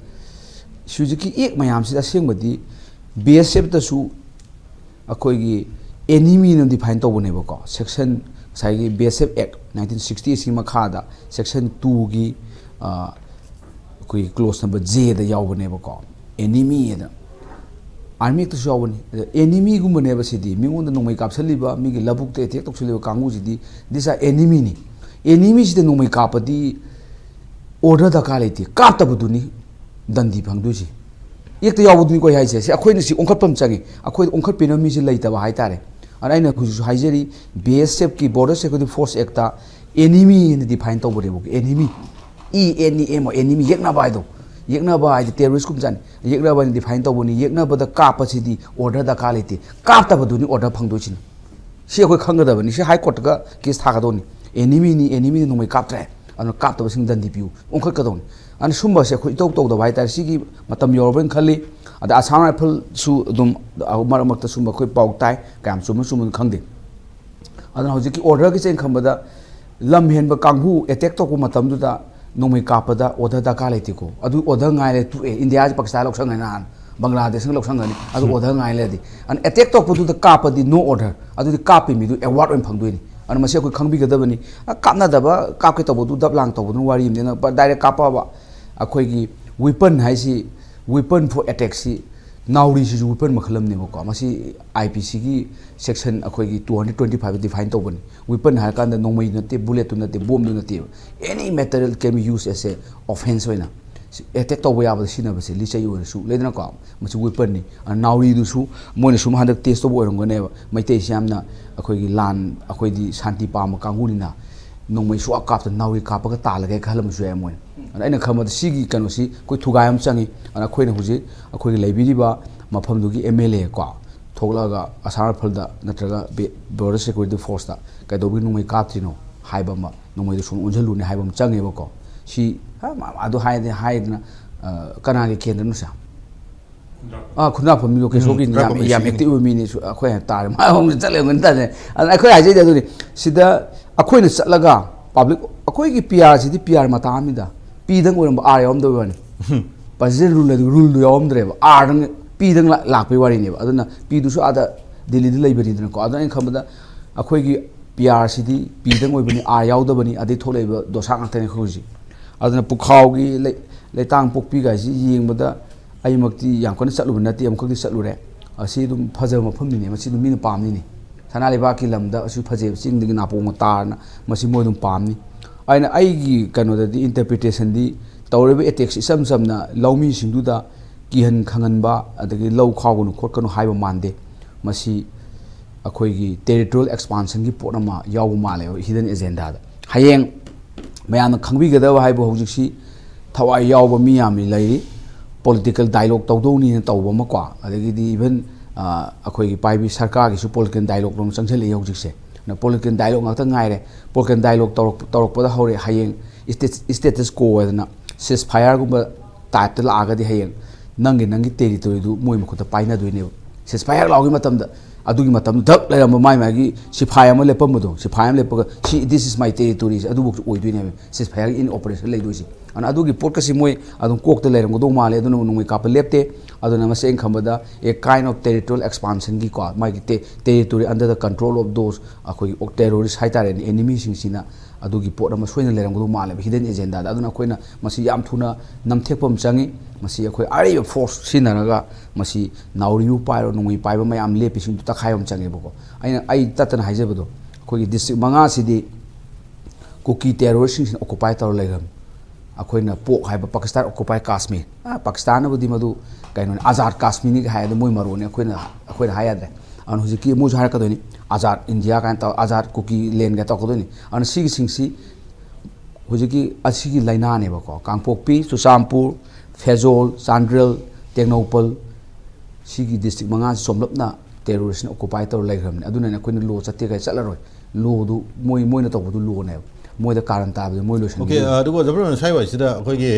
ꯍꯧꯖꯤꯛꯀꯤ act ꯃꯌꯥꯝꯁꯤꯗ ꯑꯁꯦꯡꯕꯗꯤ B S F ꯇꯁꯨ ꯑꯩꯈꯣꯏꯒꯤ enemy ꯅ define ꯇꯧꯕꯅꯦꯕꯀꯣ꯫ Section ꯉꯁꯥꯏꯒꯤ B S F Act nineteen sixty ꯁꯤ ꯃꯈꯥꯗ section two ꯒꯤ, ꯑ, ꯑꯩꯈꯣꯏꯒꯤ clause number J ꯗ ꯌꯥꯎꯕꯅꯦꯕꯀꯣ, enemy ꯍꯥꯏꯅ꯫ Army Act ꯇꯁꯨ ꯌꯥꯎꯕꯅꯤ꯫ ꯑꯗ enemy ꯒꯨꯝꯕꯅꯦꯕ ꯁꯤꯗꯤ꯫ ꯃꯤꯉꯣꯟꯗ ꯅꯣꯡꯃꯩ ꯀꯥꯞꯁꯜꯂꯤꯕ, ꯃꯤꯒꯤ ꯂꯧꯕꯨꯛꯇ attack ꯇꯧꯁꯜꯂꯤꯕ ꯀꯥꯡꯕꯨꯁꯤꯗꯤ, these are enemy ꯅꯤ꯫ Enemy ꯁꯤꯗ ꯅꯣꯡꯃꯩ ꯀꯥꯞꯄꯗꯤ order ꯗꯔꯀꯥꯔ ꯂꯩꯇꯦ, ꯀꯥꯞꯇꯕꯗꯨꯅꯤ ꯗꯟꯗꯤ ꯐꯪꯗꯣꯏꯁꯤ꯫ Act ꯇ ꯌꯥꯎꯕꯗꯨꯅꯤꯀꯣ ꯑꯩ ꯍꯥꯏꯁꯦ꯫ ꯁꯤ ꯑꯩꯈꯣꯏꯅ ꯁꯤ ꯑꯣꯟꯈꯠꯄ ꯑꯃ ꯆꯪꯉꯤ꯫ ꯑꯩꯈꯣꯏꯗ ꯑꯣꯟꯈꯠꯄꯤꯅꯕ ꯃꯤꯁꯦ ꯂꯩꯇꯕ ꯍꯥꯏꯇꯥꯔꯦ꯫ ꯑꯗ ꯑꯩꯅ ꯍꯧꯖꯤꯛꯁꯨ ꯍꯥꯏꯖꯔꯤ, B S F ꯀꯤ Border Security Force Act ꯇ enemy ꯍꯥꯏꯅ define ꯇꯧꯕꯅꯦꯕꯀꯣ, enemy꯫ E N E M O, enemy, ꯌꯦꯛꯅꯕ ꯍꯥꯏꯗꯣ꯫ ꯌꯦꯛꯅꯕ ꯍꯥꯏꯗꯤ terrorist ꯀꯨꯝꯕ ꯖꯥꯠꯅꯤ꯫ ꯌꯦꯛꯅꯕ ꯍꯥꯏꯅ define ꯇꯧꯕꯅꯤ꯫ ꯌꯦꯛꯅꯕꯗ ꯀꯥꯞꯄꯁꯤꯗꯤ order ꯗꯔꯀꯥꯔ ꯂꯩꯇꯦ꯫ ꯀꯥꯞꯇꯕꯗꯨꯅꯤ order ꯐꯪꯗꯣꯏꯁꯤꯅ꯫ ꯁꯤ ꯑꯩꯈꯣꯏ ꯈꯪꯒꯗꯕꯅꯤ꯫ ꯁꯤ High Court ꯇꯒ case ꯊꯥꯒꯗꯧꯅꯤ꯫ Enemy ꯅꯤ, enemy ꯅ ꯅꯣꯡꯃꯩ ꯀꯥꯞꯇ꯭ꯔꯦ, ꯑꯗꯨꯅ ꯀꯥꯞꯇꯕꯁꯤꯡ ꯗꯟꯗꯤ ꯄꯤꯌꯨ, ꯑꯣꯟꯈꯠꯀꯗꯧꯅꯤ꯫ ꯑꯗꯨꯅ ꯁꯨꯝꯕꯁꯦ ꯑꯩꯈꯣꯏ ꯏꯇꯧ ꯇꯧꯗꯕ ꯍꯥꯏꯇꯥꯔꯦ꯫ ꯁꯤꯒꯤ ꯃꯇꯝ ꯌꯧꯔꯕ꯭ꯔꯅ ꯈꯜꯂꯤ꯫ ꯑꯗ Assam Rifle ꯁꯨ ꯑꯗꯨꯝ ꯃꯔꯛ ꯃꯔꯛꯇ ꯁꯨꯝꯕ ꯑꯩꯈꯣꯏ ꯄꯥꯎ ꯇꯥꯏ, ꯀꯌꯥꯝ ꯆꯨꯝꯕ ꯆꯨꯝꯕꯅꯣ ꯈꯪꯗꯦ꯫ ꯑꯗꯨꯅ ꯍꯧꯖꯤꯛꯀꯤ order ꯒꯤꯁꯦ ꯑꯩꯅ ꯈꯟꯕꯗ ꯂꯝ ꯍꯦꯟꯕ ꯀꯥꯡꯕꯨ attack ꯇꯧꯔꯛꯄ ꯃꯇꯝꯗꯨꯗ ꯅꯣꯡꯃꯩ ꯀꯥꯞꯄꯗ order ꯗꯔꯀꯥꯔ ꯂꯩꯇꯦꯀꯣ꯫ ꯑꯗꯨ order ꯉꯥꯏꯔꯦ ꯇꯣꯛꯑꯦ꯫ ꯏꯟꯗꯤꯌꯥꯁꯤ ꯄꯥꯀꯤꯁꯇꯥꯟ ꯂꯧꯁꯟꯒꯅꯤ ꯅꯍꯥꯟ, ꯕꯪꯒ꯭ꯂꯥꯗꯦꯁꯅ ꯂꯧꯁꯟꯒꯅꯤ꯫ ꯑꯗꯨ order ꯉꯥꯏ ꯂꯩꯔꯗꯤ, ꯑꯗꯨꯅ attack ꯇꯧꯔꯛꯄꯗꯨꯗ ꯀꯥꯞꯄꯗꯤ no order, ꯑꯗꯨꯗꯤ ꯀꯥꯞꯄꯤ ꯃꯤꯗꯨ award ꯑꯣꯏꯅ ꯐꯪꯗꯣꯏꯅꯤ꯫ ꯑꯗꯨꯅ ꯃꯁꯤ ꯑꯩꯈꯣꯏ ꯈꯪꯕꯤꯒꯗꯕꯅꯤ꯫ ꯑ, ꯀꯥꯞꯅꯗꯕ, ꯀꯥꯞꯀꯦ ꯇꯧꯕꯗꯨ ꯗꯞ ꯂꯥꯡ ꯇꯧꯕꯗꯨꯅ ꯋꯥꯔꯤ ꯑꯃꯅꯤ꯫ ꯑꯗꯨꯅ direct ꯀꯥꯞꯄꯛꯑꯕ ꯑꯩꯈꯣꯏꯒꯤ weapon ꯍꯥꯏꯁꯤ, weapon for attackꯁꯤ, ꯅꯥꯎꯔꯤꯁꯤꯁꯨ weapon ꯃꯈꯜ ꯑꯃꯅꯦꯕꯀꯣ꯫ ꯃꯁꯤ I P Cꯒꯤ section ꯑꯩꯈꯣꯏꯒꯤ two hundred twenty five define ꯇꯧꯕꯅꯤ꯫ Weapon ꯍꯥꯏꯔꯀꯥꯟꯗ ꯅꯣꯡꯃꯩꯗꯨ ꯅꯠꯇꯦ, bulletꯇꯨ ꯅꯠꯇꯦ, bombꯗꯨ ꯅꯠꯇꯦꯕ꯫ Any metal can be used as a offense ꯑꯣꯏꯅ꯫ ꯑꯦꯇꯦꯛ ꯇꯧꯕ ꯌꯥꯕꯗ ꯁꯤꯖꯤꯟꯅꯕꯁꯦ, ꯂꯤꯆꯩ ꯑꯣꯏꯔꯁꯨ, ꯂꯩꯗꯅꯀꯣ, ꯃꯁꯤ weaponꯅꯤ꯫ ꯑ, ꯅꯥꯎꯔꯤꯗꯨꯁꯨ ꯃꯣꯏꯅ ꯁꯨꯝ ꯍꯟꯗꯛ test ꯇꯧꯕ ꯑꯣꯏꯔꯝꯒꯅꯦꯕ꯫ ꯃꯩꯇꯩꯁꯤ ꯌꯥꯝꯅ ꯑꯩꯈꯣꯏꯒꯤ ꯂꯥꯟ, ꯑꯩꯈꯣꯏꯗꯤ ꯁꯥꯟꯇꯤ ꯄꯥꯝꯕ ꯀꯥꯡꯕꯨꯅꯤꯅ, ꯅꯣꯡꯃꯩ ꯁꯨꯡꯀꯥꯞ ꯀꯥꯞꯇ ꯅꯥꯎꯔꯤ ꯀꯥꯞꯄꯒ ꯇꯥꯜꯂꯒꯦ ꯈꯜꯂꯝꯕꯁꯨ ꯌꯥꯏ ꯃꯣꯏꯅ꯫ ꯑꯗ ꯑꯩꯅ ꯈꯟꯕꯗ ꯁꯤꯒꯤ ꯀꯩꯅꯣꯁꯤ ꯑꯩꯈꯣꯏ ꯊꯨꯒꯥꯏ ꯑꯃ ꯆꯪꯉꯤ꯫ ꯑꯗꯨꯅ ꯑꯩꯈꯣꯏꯅ ꯍꯧꯖꯤꯛ ꯑꯩꯈꯣꯏꯒꯤ ꯂꯩꯕꯤꯔꯤꯕ ꯃꯐꯝꯗꯨꯒꯤ M L A ꯀꯣ, ꯊꯣꯛꯂꯛꯑꯒ ꯑꯁꯥꯝ ꯔꯥꯏꯐꯜꯗ ꯅꯠꯇ꯭ꯔꯒ ꯕꯦ-, Border Security Forceꯇ ꯀꯩꯗꯧꯕꯒꯤ ꯅꯣꯡꯃꯩ ꯀꯥꯞꯇ꯭ꯔꯤꯅꯣ ꯍꯥꯏꯕ ꯑꯃ, ꯅꯣꯡꯃꯩꯗꯣ ꯁꯨꯝ ꯑꯣꯟꯁꯤꯜꯂꯨꯅꯦ ꯍꯥꯏꯕ ꯑꯃ ꯆꯪꯉꯦꯕꯀꯣ꯫ ꯁꯤ, ꯍꯥ, ꯃꯥ-, ꯑꯗꯨ ꯍꯥꯏꯗꯤ ꯍꯥꯏꯗꯅ, ꯑ, ꯀꯅꯥꯒꯤ ꯀꯦꯟꯗ꯭ꯔꯅꯣ ꯁꯦ? ꯑꯥ, ꯈꯨꯟꯗ꯭ꯔꯥꯛꯄꯝ ꯌꯣꯛꯀꯦ ꯎꯝ, ꯁꯣꯛꯀꯤꯅꯤ ꯌꯥꯝ, ꯈꯨꯟꯗ꯭ꯔꯥꯛꯄꯝ ꯌꯥꯝ ꯁꯤꯒꯤꯅꯤ꯫ Active ꯑꯣꯏꯕ ꯃꯤꯅꯤ꯫ ꯁꯨ-, ꯑꯩꯈꯣꯏ ꯍꯥꯟꯅ ꯇꯥꯔꯦ꯫ ꯃꯥ ꯑꯃꯨꯛ ꯆꯠꯂꯦ ꯑꯃꯨꯛ ꯇꯥꯔꯦ꯫ ꯑꯗ ꯑꯩꯈꯣꯏ ꯍꯥꯏꯖꯩꯗꯤ ꯑꯗꯨꯅꯤ, ꯁꯤꯗ ꯑꯩꯈꯣꯏꯅ ꯆꯠꯂꯒ public, ꯑꯩꯈꯣꯏꯒꯤ P Rꯁꯤꯗꯤ P R ꯃꯇꯥ ꯑꯃꯅꯤꯗ, Pꯗꯪ ꯑꯣꯏꯔꯝꯕ, R ꯌꯥꯎꯔꯝꯗꯕ ꯋꯥꯅꯤ꯫ President rule ꯍꯥꯏꯗꯤ ruleꯗꯨ ꯌꯥꯎꯔꯝꯗ꯭ꯔꯦꯕ, Rꯗꯪ, Pꯗꯪ ꯂꯥ-, ꯂꯥꯛꯄꯩ ꯋꯥꯔꯤꯅꯦꯕ꯫ ꯑꯗꯨꯅ Pꯗꯨꯁꯨ ꯑꯥꯗ ꯗꯤꯜꯂꯤꯗ ꯂꯩꯕꯅꯤꯗꯅꯀꯣ꯫ ꯑꯗꯨꯅ ꯑꯩꯅ ꯈꯟꯕꯗ ꯑꯩꯈꯣꯏꯒꯤ P Rꯁꯤꯗꯤ Pꯗꯪ ꯑꯣꯏꯕꯅꯤ, R ꯌꯥꯎꯗꯕꯅꯤ, ꯑꯗꯩ ꯊꯣꯛꯂꯛꯏꯕ ꯗꯣꯁꯥ ꯉꯥꯛꯇꯅꯤ ꯑꯩꯈꯣꯏ ꯍꯧꯖꯤꯛ꯫ ꯑꯗꯨꯅ ꯄꯨꯈꯥꯎꯒꯤ ꯂꯩ-, ꯂꯩꯇꯥꯡ ꯄꯣꯛꯄꯤꯒꯥꯏꯁꯤ ꯌꯦꯡꯕꯗ ꯑꯩꯃꯛꯇꯤ ꯌꯥꯝ ꯀꯟꯅ ꯆꯠꯂꯨꯕ ꯅꯠꯇꯦ, ꯑꯃꯨꯛꯈꯛꯇꯤ ꯆꯠꯂꯨꯔꯦ꯫ ꯑꯁꯤ ꯑꯗꯨꯝ ꯐꯖꯕ ꯃꯐꯝꯅꯤꯅꯦ, ꯃꯁꯤ ꯑꯗꯨꯝ ꯃꯤꯅ ꯄꯥꯝꯅꯤꯅꯦ꯫ ꯁꯅꯥ ꯂꯩꯕꯥꯛꯀꯤ ꯂꯝꯗ ꯑꯁꯨꯛ ꯐꯖꯩꯕ ꯆꯤꯡꯗꯒꯤ ꯅꯥꯄꯣꯡ ꯇꯥꯔꯅ ꯃꯁꯤ ꯃꯣꯏ ꯑꯗꯨꯝ ꯄꯥꯝꯅꯤ꯫ ꯑꯩꯅ ꯑꯩꯒꯤ ꯀꯩꯅꯣꯗꯗꯤ, interpretationꯗꯤ, ꯇꯧꯔꯤꯕ attackꯁꯤ ꯏꯆꯝ ꯆꯝꯅ ꯂꯧꯃꯤꯁꯤꯡꯗꯨꯗ ꯀꯤꯍꯟ ꯈꯪꯍꯟꯕ, ꯑꯗꯒꯤ ꯂꯧ ꯈꯥꯎꯒꯅꯨ ꯈꯣꯠꯀꯅꯨ ꯍꯥꯏꯕ ꯃꯥꯟꯗꯦ꯫ ꯃꯁꯤ ꯑꯩꯈꯣꯏꯒꯤ territorial expansionꯒꯤ ꯄꯣꯠ ꯑꯃ ꯌꯥꯎꯕ ꯃꯥꯜꯂꯦꯕ hidden agendaꯗ꯫ ꯍꯌꯦꯡ ꯃꯌꯥꯝꯅ ꯈꯪꯕꯤꯒꯗꯕ ꯍꯥꯏꯕꯨ ꯍꯧꯖꯤꯛꯁꯤ ꯊꯋꯥꯏ ꯌꯥꯎꯕ ꯃꯤ ꯌꯥꯝꯅ ꯂꯩꯔꯤ꯫ Political dialogue ꯇꯧꯗꯧꯅꯤꯅ ꯇꯧꯕ ꯑꯃꯀꯣ, ꯑꯗꯒꯤꯗꯤ even, ꯑ, ꯑꯩꯈꯣꯏꯒꯤ ꯄꯥꯏꯕꯤ ꯁꯔꯀꯥꯔꯒꯤꯁꯨ political dialogue ꯂꯣꯝ ꯆꯪꯁꯤꯜꯂꯛꯏ ꯍꯧꯖꯤꯛꯁꯦ꯫ ꯑꯗꯨꯅ political dialogue ꯉꯥꯛꯇ ꯉꯥꯏꯔꯦ꯫ Political dialogue ꯇꯧꯔꯛ-, ꯇꯧꯔꯛꯄꯗ ꯍꯧꯔꯦ, ꯍꯌꯦꯡ state-, status quo ꯍꯥꯏꯗꯅ ceasefire ꯒꯨꯝꯕ typeꯇ ꯂꯥꯛꯑꯒꯗꯤ ꯍꯌꯦꯡ ꯅꯪꯒꯤ, ꯅꯪꯒꯤ territoryꯗꯨ ꯃꯣꯏ ꯃꯈꯨꯠꯇ ꯄꯥꯏꯅꯗꯣꯏꯅꯦꯕ꯫ Ceasefire ꯂꯥꯎꯒꯤ ꯃꯇꯝꯗ ꯑꯗꯨꯒꯤ ꯃꯇꯝꯗ ꯙꯛ ꯂꯩꯔꯝꯕ ꯃꯥꯏ ꯃꯥꯒꯤ ꯁꯤꯐꯥꯏ ꯑꯃ ꯂꯦꯞꯄꯝꯕꯗꯣ, ꯁꯤꯐꯥꯏ ꯑꯃ ꯂꯦꯞꯄꯒ, "ꯁꯤ, this is my territory", ꯑꯗꯨꯐꯥꯎꯁꯨ ꯑꯣꯏꯗꯣꯏꯅꯦꯕ ceasefire in operation ꯂꯩꯗꯣꯏꯁꯦ꯫ ꯑꯗꯨꯅ ꯑꯗꯨꯒꯤ ꯄꯣꯠꯀꯁꯤ ꯃꯣꯏ ꯑꯗꯨꯝ ꯀꯣꯛꯇ ꯂꯩꯔꯝꯒꯗꯧ ꯃꯥꯜꯂꯦ꯫ ꯑꯗꯨꯅ ꯅꯣꯡꯃꯩ ꯀꯥꯞꯄ ꯂꯦꯞꯇꯦ꯫ ꯑꯗꯨꯅ ꯃꯁꯤ ꯑꯩꯅ ꯈꯟꯕꯗ a kind of territorial expansion ꯒꯤꯀꯣ, ꯃꯥꯒꯤ ꯇꯦ-, territory under the control of those ꯑꯩꯈꯣꯏꯒꯤ terrorist ꯍꯥꯏꯇꯥꯔꯦꯅꯦ, enemy ꯁꯤꯡꯁꯤꯅ ꯑꯗꯨꯒꯤ ꯄꯣꯠ ꯑꯃ ꯁꯣꯏꯅ ꯂꯩꯔꯝꯒꯗꯧ ꯃꯥꯜꯂꯦꯕ, hidden agenda ꯗ꯫ ꯑꯗꯨꯅ ꯑꯩꯈꯣꯏꯅ ꯃꯁꯤ ꯌꯥꯝ ꯊꯨꯅ ꯅꯝꯊꯦꯛꯄ ꯑꯃ ꯆꯪꯉꯤ꯫ ꯃꯁꯤ ꯑꯩꯈꯣꯏ ꯑꯔꯩꯕ force ꯁꯤꯖꯤꯟꯅꯔꯒ ꯃꯁꯤ ꯅꯥꯎꯔꯤꯕꯨ ꯄꯥꯏꯔꯣ, ꯅꯣꯡꯃꯩ ꯄꯥꯏꯕ ꯃꯌꯥꯝ ꯂꯦꯞꯄꯤꯁꯤꯡꯗꯨ ꯇꯛꯈꯥꯏꯕ ꯑꯃ ꯆꯪꯉꯦꯕꯀꯣ꯫ ꯑꯩꯅ, ꯑꯩ ꯇꯠꯇꯅ ꯍꯥꯏꯖꯕꯗꯣ, ꯑꯩꯈꯣꯏꯒꯤ district ꯃꯉꯥꯁꯤꯗꯤ ꯀꯨꯀꯤ terrorist ꯁꯤꯡꯁꯤꯅ occupy ꯇꯧꯔ ꯂꯩꯈ꯭ꯔꯕꯅꯤ꯫ ꯑꯩꯈꯣꯏꯅ ꯄꯣꯛ ꯍꯥꯏꯕ Pakistan occupied Kashmir, ꯑ, ꯄꯥꯀꯤꯁꯇꯥꯟꯅꯕꯨꯗꯤ ꯃꯗꯨ ꯀꯩꯅꯣꯅꯤ, ꯑꯖꯥꯗ ꯀꯥꯁꯃꯤꯔꯅꯤ ꯍꯥꯏ, ꯑꯗꯨ ꯃꯣꯏ ꯃꯔꯣꯟꯅꯤ, ꯑꯩꯈꯣꯏꯅ, ꯑꯩꯈꯣꯏꯅ ꯍꯥꯏ ꯌꯥꯗ꯭ꯔꯦ꯫ ꯑꯗꯨꯅ ꯍꯧꯖꯤꯛꯀꯤ ꯃꯣꯏꯁꯨ ꯍꯥꯏꯔꯛꯀꯗꯣꯏꯅꯤ, "ꯑꯖꯥꯗ ꯏꯟꯗꯤꯌꯥ" ꯀꯥꯏꯅ ꯇꯧ, "ꯑꯖꯥꯗ ꯀꯨꯀꯤ ꯂꯦꯟ" ꯀꯥꯏꯅ ꯇꯧꯔꯛꯀꯗꯣꯏꯅꯤ꯫ ꯑꯗꯨꯅ ꯁꯤꯒꯤꯁꯤꯡꯁꯤ ꯍꯧꯖꯤꯛꯀꯤ ꯑꯁꯤꯒꯤ ꯂꯥꯏꯅꯥꯅꯦꯕꯀꯣ, ꯀꯥꯡꯄꯣꯛꯄꯤ, ꯆꯨꯔꯆꯥꯟꯄꯨꯔ, ꯐꯦꯖꯣꯜ, ꯆꯥꯟꯗ꯭ꯔꯦꯜ, ꯇꯦꯡꯅꯧꯄꯜ, ꯁꯤꯒꯤ district ꯃꯉꯥꯁꯤ ꯆꯣꯝꯂꯞꯅ terrorist ꯅ occupy ꯇꯧꯔ ꯂꯩꯈ꯭ꯔꯕꯅꯤ꯫ ꯑꯗꯨꯅꯅꯦ ꯑꯩꯈꯣꯏꯅ law ꯆꯠꯇꯦ ꯀꯥꯏ ꯆꯠꯂꯔꯣꯏ꯫ Law ꯗꯨ ꯃꯣꯏ, ꯃꯣꯏꯅ ꯇꯧꯕꯗꯨ law ꯅꯦꯕ꯫ ꯃꯣꯏꯗ ꯀꯥꯔꯟ ꯇꯥꯕꯗ ꯃꯣꯏ OK, ꯂꯣꯏꯁꯟꯕꯤꯔꯦ꯫ ꯑ, ꯑꯗꯨꯒ ꯖꯕꯔ ꯁ꯭ꯋꯥꯏ ꯋꯥꯏꯁꯤꯗ ꯑꯩꯈꯣꯏꯒꯤ,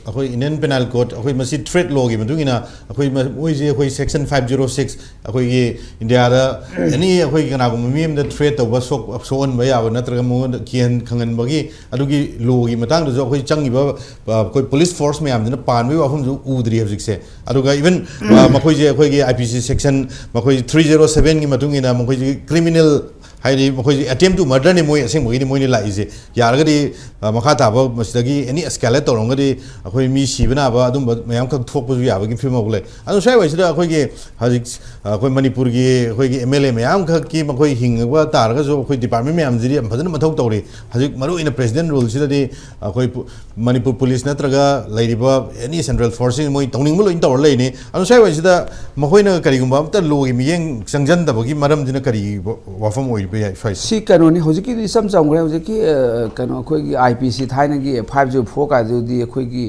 ꯑꯩꯈꯣꯏ Indian Penal Code, ꯑꯩꯈꯣꯏ ꯃꯁꯤ threat law ꯒꯤ ꯃꯇꯨꯡ ꯏꯟꯅ ꯑꯩꯈꯣꯏ ꯃ-, ꯃꯣꯏꯁꯦ ꯑꯩꯈꯣꯏ section five zero six, ꯑꯩꯈꯣꯏꯒꯤ ꯏꯟꯗꯤꯌꯥꯗ any ꯑꯩꯈꯣꯏ ꯀꯅꯥꯒꯨꯝꯕ ꯃꯤ ꯑꯃꯗ threat ꯇꯧꯕ, ꯁꯣꯛ-, ꯁꯣꯛꯍꯟꯕ ꯌꯥꯕ ꯅꯠꯇ꯭ꯔꯒ ꯃꯉꯣꯟꯗ ꯀꯤꯍꯟ ꯈꯪꯍꯟꯕꯒꯤ ꯑꯗꯨꯒꯤ law ꯒꯤ ꯃꯇꯥꯡꯗꯁꯨ ꯑꯩꯈꯣꯏ ꯆꯪꯉꯤꯕ, ꯑ, ꯑꯩꯈꯣꯏ police force ꯃꯌꯥꯝꯁꯤꯅ ꯄꯥꯟꯕꯒꯤ ꯋꯥꯐꯝꯁꯨ ꯎꯗ꯭ꯔꯤ ꯍꯧꯖꯤꯛꯁꯦ꯫ ꯑꯗꯨꯒ even, ꯑ, ꯃꯈꯣꯏꯁꯦ ꯑꯩꯈꯣꯏꯒꯤ I P C section ꯃꯈꯣꯏ three zero seven ꯒꯤ ꯃꯇꯨꯡ ꯏꯟꯅ ꯃꯈꯣꯏꯁꯤ criminal, ꯍꯥꯏꯗꯤ ꯃꯈꯣꯏꯁꯤ attempt to murder ꯅꯤ ꯃꯣꯏ ꯑꯁꯦꯡꯕꯒꯤꯗꯤ ꯃꯣꯏꯅ ꯂꯥꯛꯏꯁꯦ꯫ ꯌꯥꯔꯒꯗꯤ, ꯑ, ꯃꯈꯥ ꯇꯥꯕ ꯃꯁꯤꯗꯒꯤ any escalate ꯇꯧꯔꯝꯒꯗꯤ ꯑꯩꯈꯣꯏ ꯃꯤ ꯁꯤꯕ ꯅꯥꯕ ꯑꯗꯨꯝꯕ ꯃꯌꯥꯝꯈꯛ ꯊꯣꯛꯄꯁꯨ ꯌꯥꯕꯒꯤ ꯐꯤꯕꯝ ꯑꯃ ꯂꯩ꯫ ꯑꯗꯨ ꯁ꯭ꯋꯥꯏ ꯋꯥꯏꯁꯤꯗ ꯑꯩꯈꯣꯏꯒꯤ ꯍꯧꯖꯤꯛ, ꯑ, ꯑꯩꯈꯣꯏ ꯃꯅꯤꯄꯨꯔꯒꯤ ꯑꯩꯈꯣꯏꯒꯤ M L A ꯃꯌꯥꯝꯈꯛꯀꯤ ꯃꯈꯣꯏ ꯍꯤꯡꯉꯕ ꯇꯥꯔꯒꯁꯨ ꯑꯩꯈꯣꯏ department ꯃꯌꯥꯝꯁꯤꯗꯤ ꯌꯥꯝ ꯐꯖꯅ ꯃꯊꯧ ꯇꯧꯔꯤ꯫ ꯍꯧꯖꯤꯛ ꯃꯔꯨꯑꯣꯏꯅ President Rule ꯁꯤꯗꯗꯤ ꯑꯩꯈꯣꯏ ꯄꯨ-, ꯃꯅꯤꯄꯨꯔ police ꯅꯠꯇ꯭ꯔꯒ ꯂꯩꯔꯤꯕ any central force ꯁꯤꯡ ꯃꯣꯏ ꯇꯧꯅꯤꯡꯕ ꯂꯣꯏꯅ ꯇꯧꯔ ꯂꯩꯅꯤ꯫ ꯑꯗꯨ ꯁ꯭ꯋꯥꯏ ꯋꯥꯏꯁꯤꯗ ꯃꯈꯣꯏꯅ ꯀꯔꯤꯒꯨꯝꯕ ꯑꯝꯇ law ꯒꯤ ꯃꯤꯠꯌꯦꯡ ꯆꯪꯁꯤꯟꯗꯕꯒꯤ ꯃꯔꯝꯁꯤꯅ ꯀꯔꯤ ꯋꯥ-, ꯋꯥꯐꯝ ꯑꯣꯏꯕ ꯌꯥꯏ ꯁ꯭ꯋꯥꯏꯁꯦ? ꯁꯤ ꯀꯩꯅꯣꯅꯤ, ꯍꯧꯖꯤꯛꯀꯤꯗꯤ ꯏꯆꯝ ꯆꯝꯈ꯭ꯔꯦ꯫ ꯍꯧꯖꯤꯛꯀꯤ, ꯑ, ꯀꯩꯅꯣ, ꯑꯩꯈꯣꯏꯒꯤ I P C ꯊꯥꯏꯅꯒꯤ five zero four ꯀꯥꯏꯗꯨꯗꯤ ꯑꯩꯈꯣꯏꯒꯤ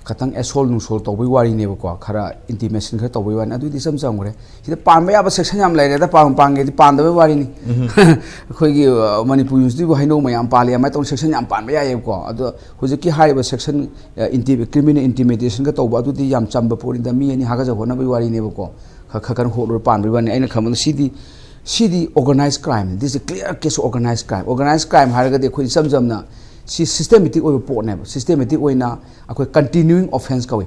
ꯈꯇꯪ assault ꯅꯨꯡꯁꯣꯜ ꯇꯧꯕꯒꯤ ꯋꯥꯔꯤꯅꯦꯕꯀꯣ, ꯈꯔ intimidation ꯈꯔ ꯇꯧꯕꯒꯤ ꯋꯥꯔꯤꯅꯤ꯫ ꯑꯗꯨꯗꯤ ꯏꯆꯝ ꯆꯝꯈ꯭ꯔꯦ꯫ ꯁꯤꯗ ꯄꯥꯟꯕ ꯌꯥꯕ section ꯌꯥꯝ ꯂꯩꯔꯦꯗ, ꯄꯥꯟ-, ꯄꯥꯟꯒꯦꯗꯤ ꯄꯥꯟꯗꯕꯒꯤ ꯋꯥꯔꯤꯅꯤ꯫ ꯎꯝ꯫ ꯑꯩꯈꯣꯏꯒꯤ, ꯑ, ꯃꯅꯤꯄꯨꯔ ꯌꯨꯅꯤꯚꯔꯁꯤꯇꯤꯕꯨ ꯍꯩꯅꯧ ꯃꯌꯥꯝ ꯄꯥꯜꯂꯤ, ꯑꯗꯨꯃꯥꯏꯅ ꯇꯧꯅ section ꯌꯥꯝ ꯄꯥꯟꯕ ꯌꯥꯏꯌꯦꯕꯀꯣ꯫ ꯑꯗꯣ ꯍꯧꯖꯤꯛꯀꯤ ꯍꯥꯏꯔꯤꯕ section, ꯑ, inti-, criminal intimidation ꯒ ꯇꯧꯕ, ꯑꯗꯨꯗꯤ ꯌꯥꯝ ꯆꯝꯕ ꯄꯣꯠꯅꯤꯗ, ꯃꯤ ꯑꯅꯤ ꯍꯥꯠꯀꯖ ꯍꯣꯠꯅꯕꯒꯤ ꯋꯥꯔꯤꯅꯦꯕꯀꯣ꯫ ꯈꯔ ꯈꯔ ꯀꯟꯅ ꯍꯣꯠꯂꯨꯔ ꯄꯥꯟꯕꯒꯤ ꯋꯥꯅꯤ꯫ ꯑꯩꯅ ꯈꯟꯕꯗ ꯁꯤꯗꯤ ꯁꯤꯗꯤ organized crime, this is a clear case of organized crime. Organized crime ꯍꯥꯏꯔꯒꯗꯤ ꯑꯩꯈꯣꯏ ꯏꯆꯝ ꯆꯝꯅ ꯁꯤ systematic ꯑꯣꯏꯕ ꯄꯣꯠꯅꯦꯕ꯫ Systematic ꯑꯣꯏꯅ ꯑꯩꯈꯣꯏ continuing offence ꯀꯧꯏ꯫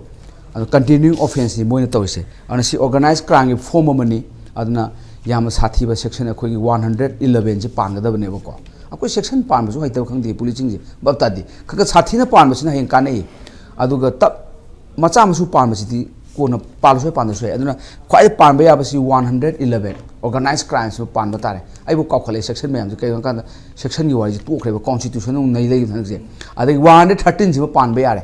ꯑꯗꯣ continuing offenceꯅꯤ ꯃꯣꯏꯅ ꯇꯧꯔꯤꯁꯦ꯫ ꯑꯗꯨꯅ ꯁꯤ organized crimeꯒꯤ form ꯑꯃꯅꯤ꯫ ꯑꯗꯨꯅ ꯌꯥꯝꯅ ꯁꯥꯊꯤꯕ section ꯑꯩꯈꯣꯏꯒꯤ one hundred elevenꯁꯦ ꯄꯥꯟꯒꯗꯕꯅꯦꯕꯀꯣ꯫ ꯑꯩꯈꯣꯏ section ꯄꯥꯟꯕꯁꯨ ꯍꯩꯇꯕ ꯈꯪꯗꯦ ꯄꯨꯂꯤꯁꯁꯤꯡꯁꯦ, ꯚꯥꯞ ꯇꯥꯗꯦ꯫ ꯈꯔ ꯈꯔ ꯁꯥꯊꯤꯅ ꯄꯥꯟꯕꯁꯤꯅ ꯍꯌꯦꯡ ꯀꯥꯟꯅꯩ꯫ ꯑꯗꯨꯒ ꯇꯞ ꯃꯆꯥ ꯃꯁꯨ ꯄꯥꯟꯕꯁꯤꯗꯤ ꯀꯣꯟꯅ ꯄꯥꯜꯂꯁꯨ ꯌꯥꯏ, ꯄꯥꯟꯗ꯭ꯔꯁꯨ ꯌꯥꯏ꯫ ꯑꯗꯨꯅ ꯈ꯭ꯋꯥꯏꯗꯩ ꯄꯥꯟꯕ ꯌꯥꯕꯁꯤ one hundred eleven, organized crimeꯁꯤꯃ ꯄꯥꯟꯕ ꯇꯥꯔꯦ꯫ ꯑꯩꯕꯨ ꯀꯥꯎꯈꯠꯂꯛꯑꯦ section ꯃꯌꯥꯝꯁꯦ, ꯀꯩꯒꯤꯅꯣ ꯍꯥꯏ ꯀꯥꯟꯗ sectionꯒꯤ ꯋꯥꯔꯤꯁꯦ ꯇꯣꯛꯈ꯭ꯔꯦꯕ, constitution ꯑꯃꯨꯛ ꯅꯩ ꯂꯩ ꯍꯧꯖꯤꯛꯁꯦ꯫ ꯑꯗꯒꯤ one hundred thirteenꯁꯤꯃ ꯄꯥꯟꯕ ꯌꯥꯔꯦ꯫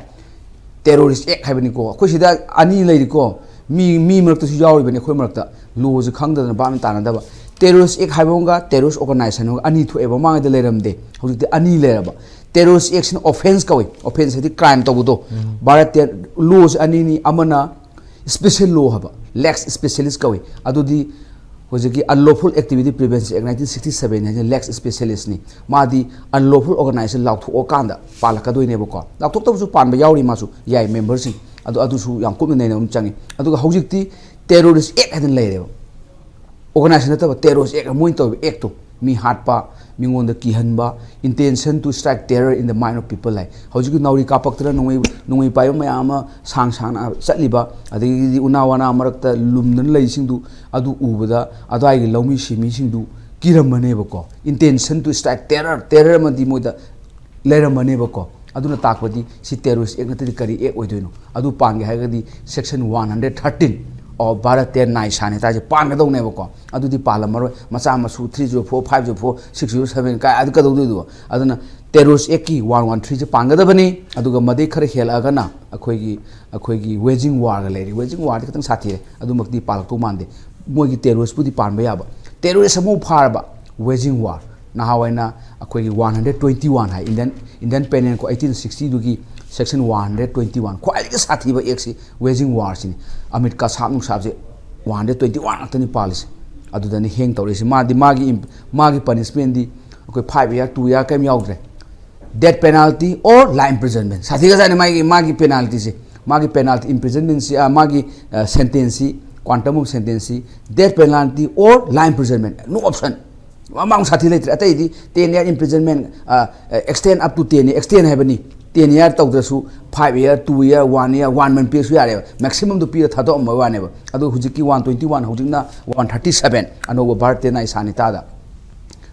Terrorist Act ꯍꯥꯏꯕꯅꯤꯀꯣ꯫ ꯑꯩꯈꯣꯏ ꯁꯤꯗ ꯑꯅꯤ ꯂꯩꯔꯤꯀꯣ, ꯃꯤ, ꯃꯤ ꯃꯔꯛꯇꯁꯨ ꯌꯥꯎꯔꯤꯕꯅꯤ ꯑꯩꯈꯣꯏ ꯃꯔꯛꯇ꯫ Lawꯁꯦ ꯈꯪꯗꯗꯅ ꯚꯥꯞ ꯇꯥꯅꯗꯕ꯫ Terrorist Act ꯍꯥꯏꯕ ꯑꯃꯒ terrorist organization ꯑꯃꯒ ꯑꯅꯤ ꯊꯣꯛꯑꯦꯕ, ꯃꯃꯥꯡꯉꯩꯗ ꯂꯩꯔꯝꯗꯦ, ꯍꯧꯖꯤꯛꯇꯤ ꯑꯅꯤ ꯂꯩꯔꯕ꯫ Terrorist Actꯁꯤꯅ offence ꯀꯧꯏ, offence ꯍꯥꯏꯗꯤ crime ꯇꯧꯕꯗꯣ꯫ ꯚꯥꯔꯠꯇ lawꯁꯦ ꯑꯅꯤꯅꯤ, ꯑꯃꯅ special law ꯍꯥꯏꯕ, lex specialis ꯀꯧꯏ꯫ ꯑꯗꯨꯗꯤ ꯍꯧꯖꯤꯛꯀꯤ Unlawful Activity Prevention Act nineteen sixty seven ꯍꯥꯏꯁꯦ lex specialisꯅꯤ꯫ ꯃꯥꯗꯤ unlawful organization ꯂꯥꯎꯊꯣꯛꯑꯀꯥꯟꯗ ꯄꯥꯜꯂꯛꯀꯗꯣꯏꯅꯦꯕꯀꯣ꯫ ꯂꯥꯎꯊꯣꯛꯇꯕꯁꯨ ꯄꯥꯟꯕ ꯌꯥꯎꯔꯤ, ꯃꯥꯁꯨ ꯌꯥꯏ, memberꯁꯤꯡ꯫ ꯑꯗꯣ ꯑꯗꯨꯁꯨ ꯌꯥꯝ ꯀꯨꯞꯅ ꯅꯩꯅꯕ ꯑꯃ ꯆꯪꯉꯤ꯫ ꯑꯗꯨꯒ ꯍꯧꯖꯤꯛꯇꯤ Terrorist Act ꯍꯥꯏꯗꯅ ꯂꯩꯔꯦꯕ꯫ Organization ꯅꯠꯇꯕ terrorist act, ꯃꯣꯏꯅ ꯇꯧꯔꯤꯕ actꯇꯣ, ꯃꯤ ꯍꯥꯠꯄ, ꯃꯤꯉꯣꯟꯗ ꯀꯤꯍꯟꯕ, intention to strike terror in the mind of people ꯍꯥꯏ꯫ ꯍꯧꯖꯤꯛꯀꯤ ꯅꯥꯎꯔꯤ ꯀꯥꯞꯄꯛꯇꯅ ꯅꯣꯡꯃꯩ, ꯅꯣꯡꯃꯩ ꯄꯥꯏꯕ ꯃꯌꯥꯝ ꯑꯃ ꯁꯥꯡ ꯁꯥꯡꯅ ꯆꯠꯂꯤꯕ, ꯑꯗꯒꯤꯗꯤ ꯎꯅꯥ ꯋꯥꯅꯥ ꯃꯔꯛꯇ ꯂꯨꯝꯗꯅ ꯂꯩꯁꯤꯡꯗꯨ, ꯑꯗꯨ ꯎꯕꯗ ꯑꯗꯨꯋꯥꯏꯒꯤ ꯂꯧꯃꯤ ꯁꯤꯃꯤꯁꯤꯡꯗꯨ ꯀꯤꯔꯝꯃꯅꯦꯕꯀꯣ꯫ Intention to strike terror, terror ꯑꯃꯗꯤ ꯃꯣꯏꯗ ꯂꯩꯔꯝꯃꯅꯦꯕꯀꯣ꯫ ꯑꯗꯨꯅ ꯇꯥꯛꯄꯗꯤ ꯁꯤ terrorist act ꯅꯠꯇ꯭ꯔꯗꯤ ꯀꯔꯤ act ꯑꯣꯏꯗꯣꯏꯅꯣ? ꯑꯗꯨ ꯄꯥꯟꯒꯦ ꯍꯥꯏꯔꯒꯗꯤ section one hundred thirteen of Bharatiya Nyaya Sanhita ꯁꯦ ꯄꯥꯟꯒꯗꯧꯅꯦꯕꯀꯣ꯫ ꯑꯗꯨꯗꯤ ꯄꯥꯜꯂꯝꯃꯔꯣꯏ꯫ ꯃꯆꯥ ꯃꯁꯨ three zero four, five zero four, six zero seven ꯀꯥꯏ ꯑꯗꯨ ꯀꯩꯗꯧꯗꯣꯏꯗꯨꯕꯣ? ꯑꯗꯨꯅ terrorist act ꯀꯤ one one three ꯁꯦ ꯄꯥꯟꯒꯗꯕꯅꯤ꯫ ꯑꯗꯨꯒ ꯃꯗꯩ ꯈꯔ ꯍꯦꯜꯂꯛꯑꯒꯅ ꯑꯩꯈꯣꯏꯒꯤ, ꯑꯩꯈꯣꯏꯒꯤ waging war ꯒ ꯂꯩꯔꯤ꯫ Waging war ꯗꯤ ꯈꯤꯇꯪ ꯁꯥꯊꯤꯔꯦ, ꯑꯗꯨꯃꯛꯇꯤ ꯄꯥꯜꯂꯛꯇꯧ ꯃꯥꯟꯗꯦ꯫ ꯃꯣꯏꯒꯤ terrorist ꯄꯨꯗꯤ ꯄꯥꯟꯕ ꯌꯥꯕ꯫ Terrorist ꯑꯃꯨꯛ ꯐꯥꯔꯕ, waging war꯫ ꯅꯍꯥꯟꯋꯥꯏꯅ ꯑꯩꯈꯣꯏꯒꯤ one hundred twenty one ꯍꯥꯏ, Indian, Indian Penal Code eighteen sixty ꯗꯨꯒꯤ section one hundred twenty one, ꯈ꯭ꯋꯥꯏꯗꯒꯤ ꯁꯥꯊꯤꯕ act ꯁꯤ waging war ꯁꯤꯅꯤ꯫ Amit ꯀꯁꯥꯞ ꯅꯨꯡꯁꯥꯞꯁꯦ one hundred twenty one ꯉꯥꯛꯇꯅꯤ ꯄꯥꯜꯂꯤꯁꯦ꯫ ꯑꯗꯨꯗꯅꯤ hang ꯇꯧꯔꯛꯏꯁꯦ꯫ ꯃꯥꯗꯤ ꯃꯥꯒꯤ ꯏꯝ-, ꯃꯥꯒꯤ punishment ꯗꯤ ꯑꯩꯈꯣꯏ five year, two year ꯀꯔꯤꯝ ꯌꯥꯎꯗ꯭ꯔꯦ꯫ Death penalty or life imprisonment꯫ ꯁꯥꯊꯤꯒ꯭ꯔꯖꯥꯠꯅꯤ ꯃꯥꯒꯤ, ꯃꯥꯒꯤ penalty ꯁꯦ꯫ ꯃꯥꯒꯤ penalty, imprisonment ꯁꯤ, ꯑ, ꯃꯥꯒꯤ, ꯑ, sentence ꯁꯤ quantum of sentence ꯁꯤ death penalty or life imprisonment, no option꯫ ꯃꯃꯥꯡ ꯁꯥꯊꯤ ꯂꯩꯇ꯭ꯔꯦ꯫ ꯑꯇꯩꯗꯤ ten year imprisonment, extend up to ten year, extend ꯍꯥꯏꯕꯅꯤ꯫ Ten year ꯇꯧꯗ꯭ꯔꯁꯨ five year, two year, one year, one month ꯄꯤꯔꯁꯨ ꯌꯥꯔꯦꯕ꯫ Maximum ꯗꯨ ꯄꯤꯔ ꯊꯥꯗꯣꯛꯑꯝꯕ ꯋꯥꯅꯦꯕ꯫ ꯑꯗꯨ ꯍꯧꯖꯤꯛꯀꯤ one twenty one, ꯍꯧꯖꯤꯛꯅ one thirty seven, ꯑꯅꯧꯕ ꯚꯥꯔꯠꯇ ꯅꯥꯏ ꯁꯥꯅꯤꯇꯥꯗ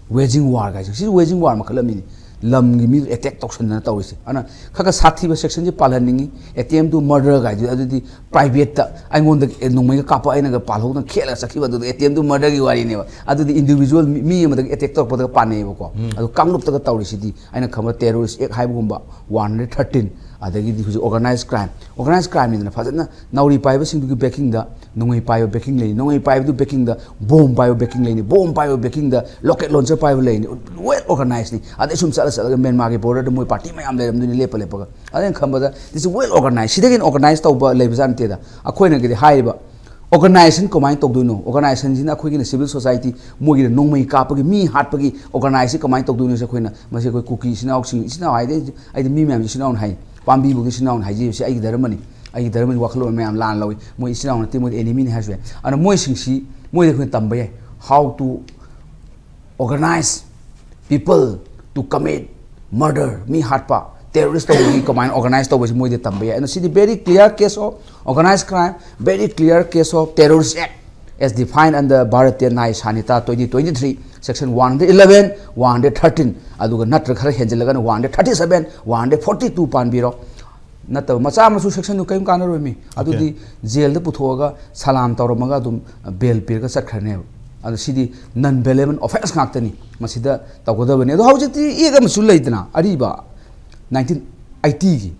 waging war ꯀꯥꯏꯁꯦ, ꯁꯤ waging war ꯃꯈꯜ ꯑꯃꯅꯤ꯫ ꯂꯝꯒꯤ ꯃꯤꯗꯨ attack ꯇꯧꯁꯟꯗꯅ ꯇꯧꯔꯤꯁꯦ꯫ ꯑꯗꯨꯅ ꯈꯔ ꯈꯔ ꯁꯥꯊꯤꯕ section say ꯄꯥꯜꯍꯟꯅꯤꯡꯉꯤ꯫ Attempt to murder ꯀꯥꯏꯗꯨꯗꯤ, ꯑꯗꯨꯗꯤ private ꯇ ꯑꯩꯉꯣꯟꯗ ꯅꯣꯡꯃꯩꯒ ꯀꯥꯞꯄ, ꯑꯩꯅꯒ ꯄꯥꯜꯍꯧꯗꯅ ꯈꯦꯠꯂꯒ ꯆꯠꯈꯤꯕ, ꯑꯗꯨꯗꯤ attempt to murder ꯒꯤ ꯋꯥꯔꯤꯅꯦꯕ꯫ ꯑꯗꯨꯗꯤ individual ꯃꯤ, ꯃꯤ ꯑꯃꯗꯒ attack ꯇꯧꯔꯛꯄꯗꯒ ꯄꯥꯟꯅꯩꯌꯦꯕꯀꯣ꯫ ꯑꯗꯣ ꯀꯥꯡꯂꯨꯞꯇꯒ ꯇꯧꯔꯤꯁꯤꯗꯤ ꯑꯩꯅ ꯈꯪꯕ terrorist act ꯍꯥꯏꯕꯒꯨꯝꯕ one hundred thirteen, ꯑꯗꯒꯤꯗꯤ ꯍꯧꯖꯤꯛ organized crime, organized crime ꯅꯤꯗꯅ ꯐꯖꯅ ꯅꯥꯎꯔꯤ ꯄꯥꯏꯕꯁꯤꯡꯗꯨꯒꯤ backing ꯗ ꯅꯣꯡꯃꯩ ꯄꯥꯏꯕ backing ꯂꯩꯅꯤ, ꯅꯣꯡꯃꯩ ꯄꯥꯏꯕꯗꯨ backing ꯗ bomb ꯄꯥꯏꯕ backing ꯂꯩꯅꯤ, bomb ꯄꯥꯏꯕ backing ꯗ rocket launcher ꯄꯥꯏꯕ ꯂꯩꯅꯤ꯫ Well organized ꯅꯤ꯫ ꯑꯗꯩ ꯁꯨꯝ ꯆꯠꯂ ꯆꯠꯂꯒ ꯃ꯭ꯌꯥꯟꯃꯥꯔꯒꯤ border ꯗ ꯃꯣꯏ party ꯃꯌꯥꯝ ꯂꯩꯔꯝꯗꯣꯏꯅꯤ ꯂꯦꯞꯄ ꯂꯦꯞꯄꯒ꯫ ꯑꯗꯩ ꯑꯩꯅ ꯈꯟꯕꯗ this is well organized꯫ ꯁꯤꯗꯒꯤ ꯍꯦꯟꯅ organize ꯇꯧꯕ ꯂꯩꯕꯖꯥꯠ ꯅꯠꯇꯦꯗ꯫ ꯑꯩꯈꯣꯏꯅꯒꯤꯗꯤ ꯍꯥꯏꯔꯤꯕ organization ꯀꯃꯥꯏꯅ ꯇꯧꯗꯣꯏꯅꯣ? Organization ꯁꯤꯅ ꯑꯩꯈꯣꯏꯒꯤꯅ civil society, ꯃꯣꯏꯒꯤꯅ ꯅꯣꯡꯃꯩ ꯀꯥꯞꯄꯒꯤ, ꯃꯤ ꯍꯥꯠꯄꯒꯤ organize ꯁꯤ ꯀꯃꯥꯏꯅ ꯇꯧꯗꯣꯏꯅꯣ? ꯁꯤ ꯑꯩꯈꯣꯏꯅ, ꯃꯁꯤ ꯑꯩꯈꯣꯏ ꯀꯨꯀꯤ ꯏꯆꯤꯟ ꯏꯅꯥꯎꯁꯤꯡ, ꯏꯆꯤꯟ ꯏꯅꯥꯎ ꯍꯥꯏꯗꯤ ꯑꯩꯗꯤ ꯃꯤ ꯃꯌꯥꯝꯁꯤ ꯏꯆꯤꯟ ꯏꯅꯥꯎꯅ ꯍꯥꯏ, ꯄꯥꯝꯕꯤꯕꯨꯗꯤ ꯏꯆꯤꯟ ꯏꯅꯥꯎꯅ ꯍꯥꯏꯖꯔꯤꯕꯁꯤ ꯑꯩꯒꯤ ꯙꯔꯃꯅꯤ꯫ ꯑꯩꯒꯤ ꯙꯔꯃꯒꯤ ꯋꯥꯈꯜꯂꯣꯟ ꯃꯌꯥꯝ ꯂꯥꯟꯅ ꯂꯧꯏ꯫ ꯃꯣꯏ ꯏꯆꯤꯟ ꯏꯅꯥꯎ ꯅꯠꯇꯦ, ꯃꯣꯏꯗꯤ enemy ꯅꯤ ꯍꯥꯏꯔꯁꯨ ꯌꯥꯏ꯫ ꯑꯗꯨꯅ ꯃꯣꯏꯁꯤꯡꯁꯤ, ꯃꯣꯏꯗ ꯑꯩꯈꯣꯏꯅ ꯇꯝꯕ ꯌꯥꯏ, how to organize people to commit murder, me ꯍꯥꯠꯄ, terrorist ꯇꯧꯕꯒꯤ ꯀꯃꯥꯏꯅ organize ꯇꯧꯕꯁꯤ ꯃꯣꯏꯗ ꯇꯝꯕ ꯌꯥꯏ꯫ ꯑꯗꯨꯅ ꯁꯤꯗꯤ very clear case of organized crime, very clear case of terrorist act as defined under Bharatiya Nyaya Sanhita twenty twenty-three, section one hundred eleven, one hundred thirteen, ꯑꯗꯨꯒ ꯅꯠꯇ꯭ꯔꯒ ꯈꯔ ꯍꯦꯟꯖꯤꯜꯂꯒꯅ one hundred thirty seven, one hundred forty two ꯄꯥꯟꯕꯤꯔꯣ꯫ ꯅꯠꯇꯕ ꯃꯆꯥ ꯃꯁꯨ section ꯗꯨ ꯀꯔꯤꯝ ꯀꯥꯟꯅꯔꯣꯏ ꯃꯤ꯫ ꯑꯗꯨꯗꯤ jail ꯗ ꯄꯨꯊꯣꯛꯑꯒ ꯁꯂꯥꯝ ꯇꯧꯔꯝꯃꯒ ꯑꯗꯨꯝ bail ꯄꯤꯔꯒ ꯆꯠꯈ꯭ꯔꯅꯦꯕ꯫ ꯑꯗꯣ ꯁꯤꯗꯤ non bailable offence ꯉꯥꯛꯇꯅꯤ꯫ ꯃꯁꯤꯗ ꯇꯧꯒꯗꯕꯅꯤ꯫ ꯑꯗꯣ ꯍꯧꯖꯤꯛꯇꯤ act ꯑꯃꯁꯨ ꯂꯩꯗꯅ, ꯑꯔꯤꯕ nineteen eighty ꯒꯤ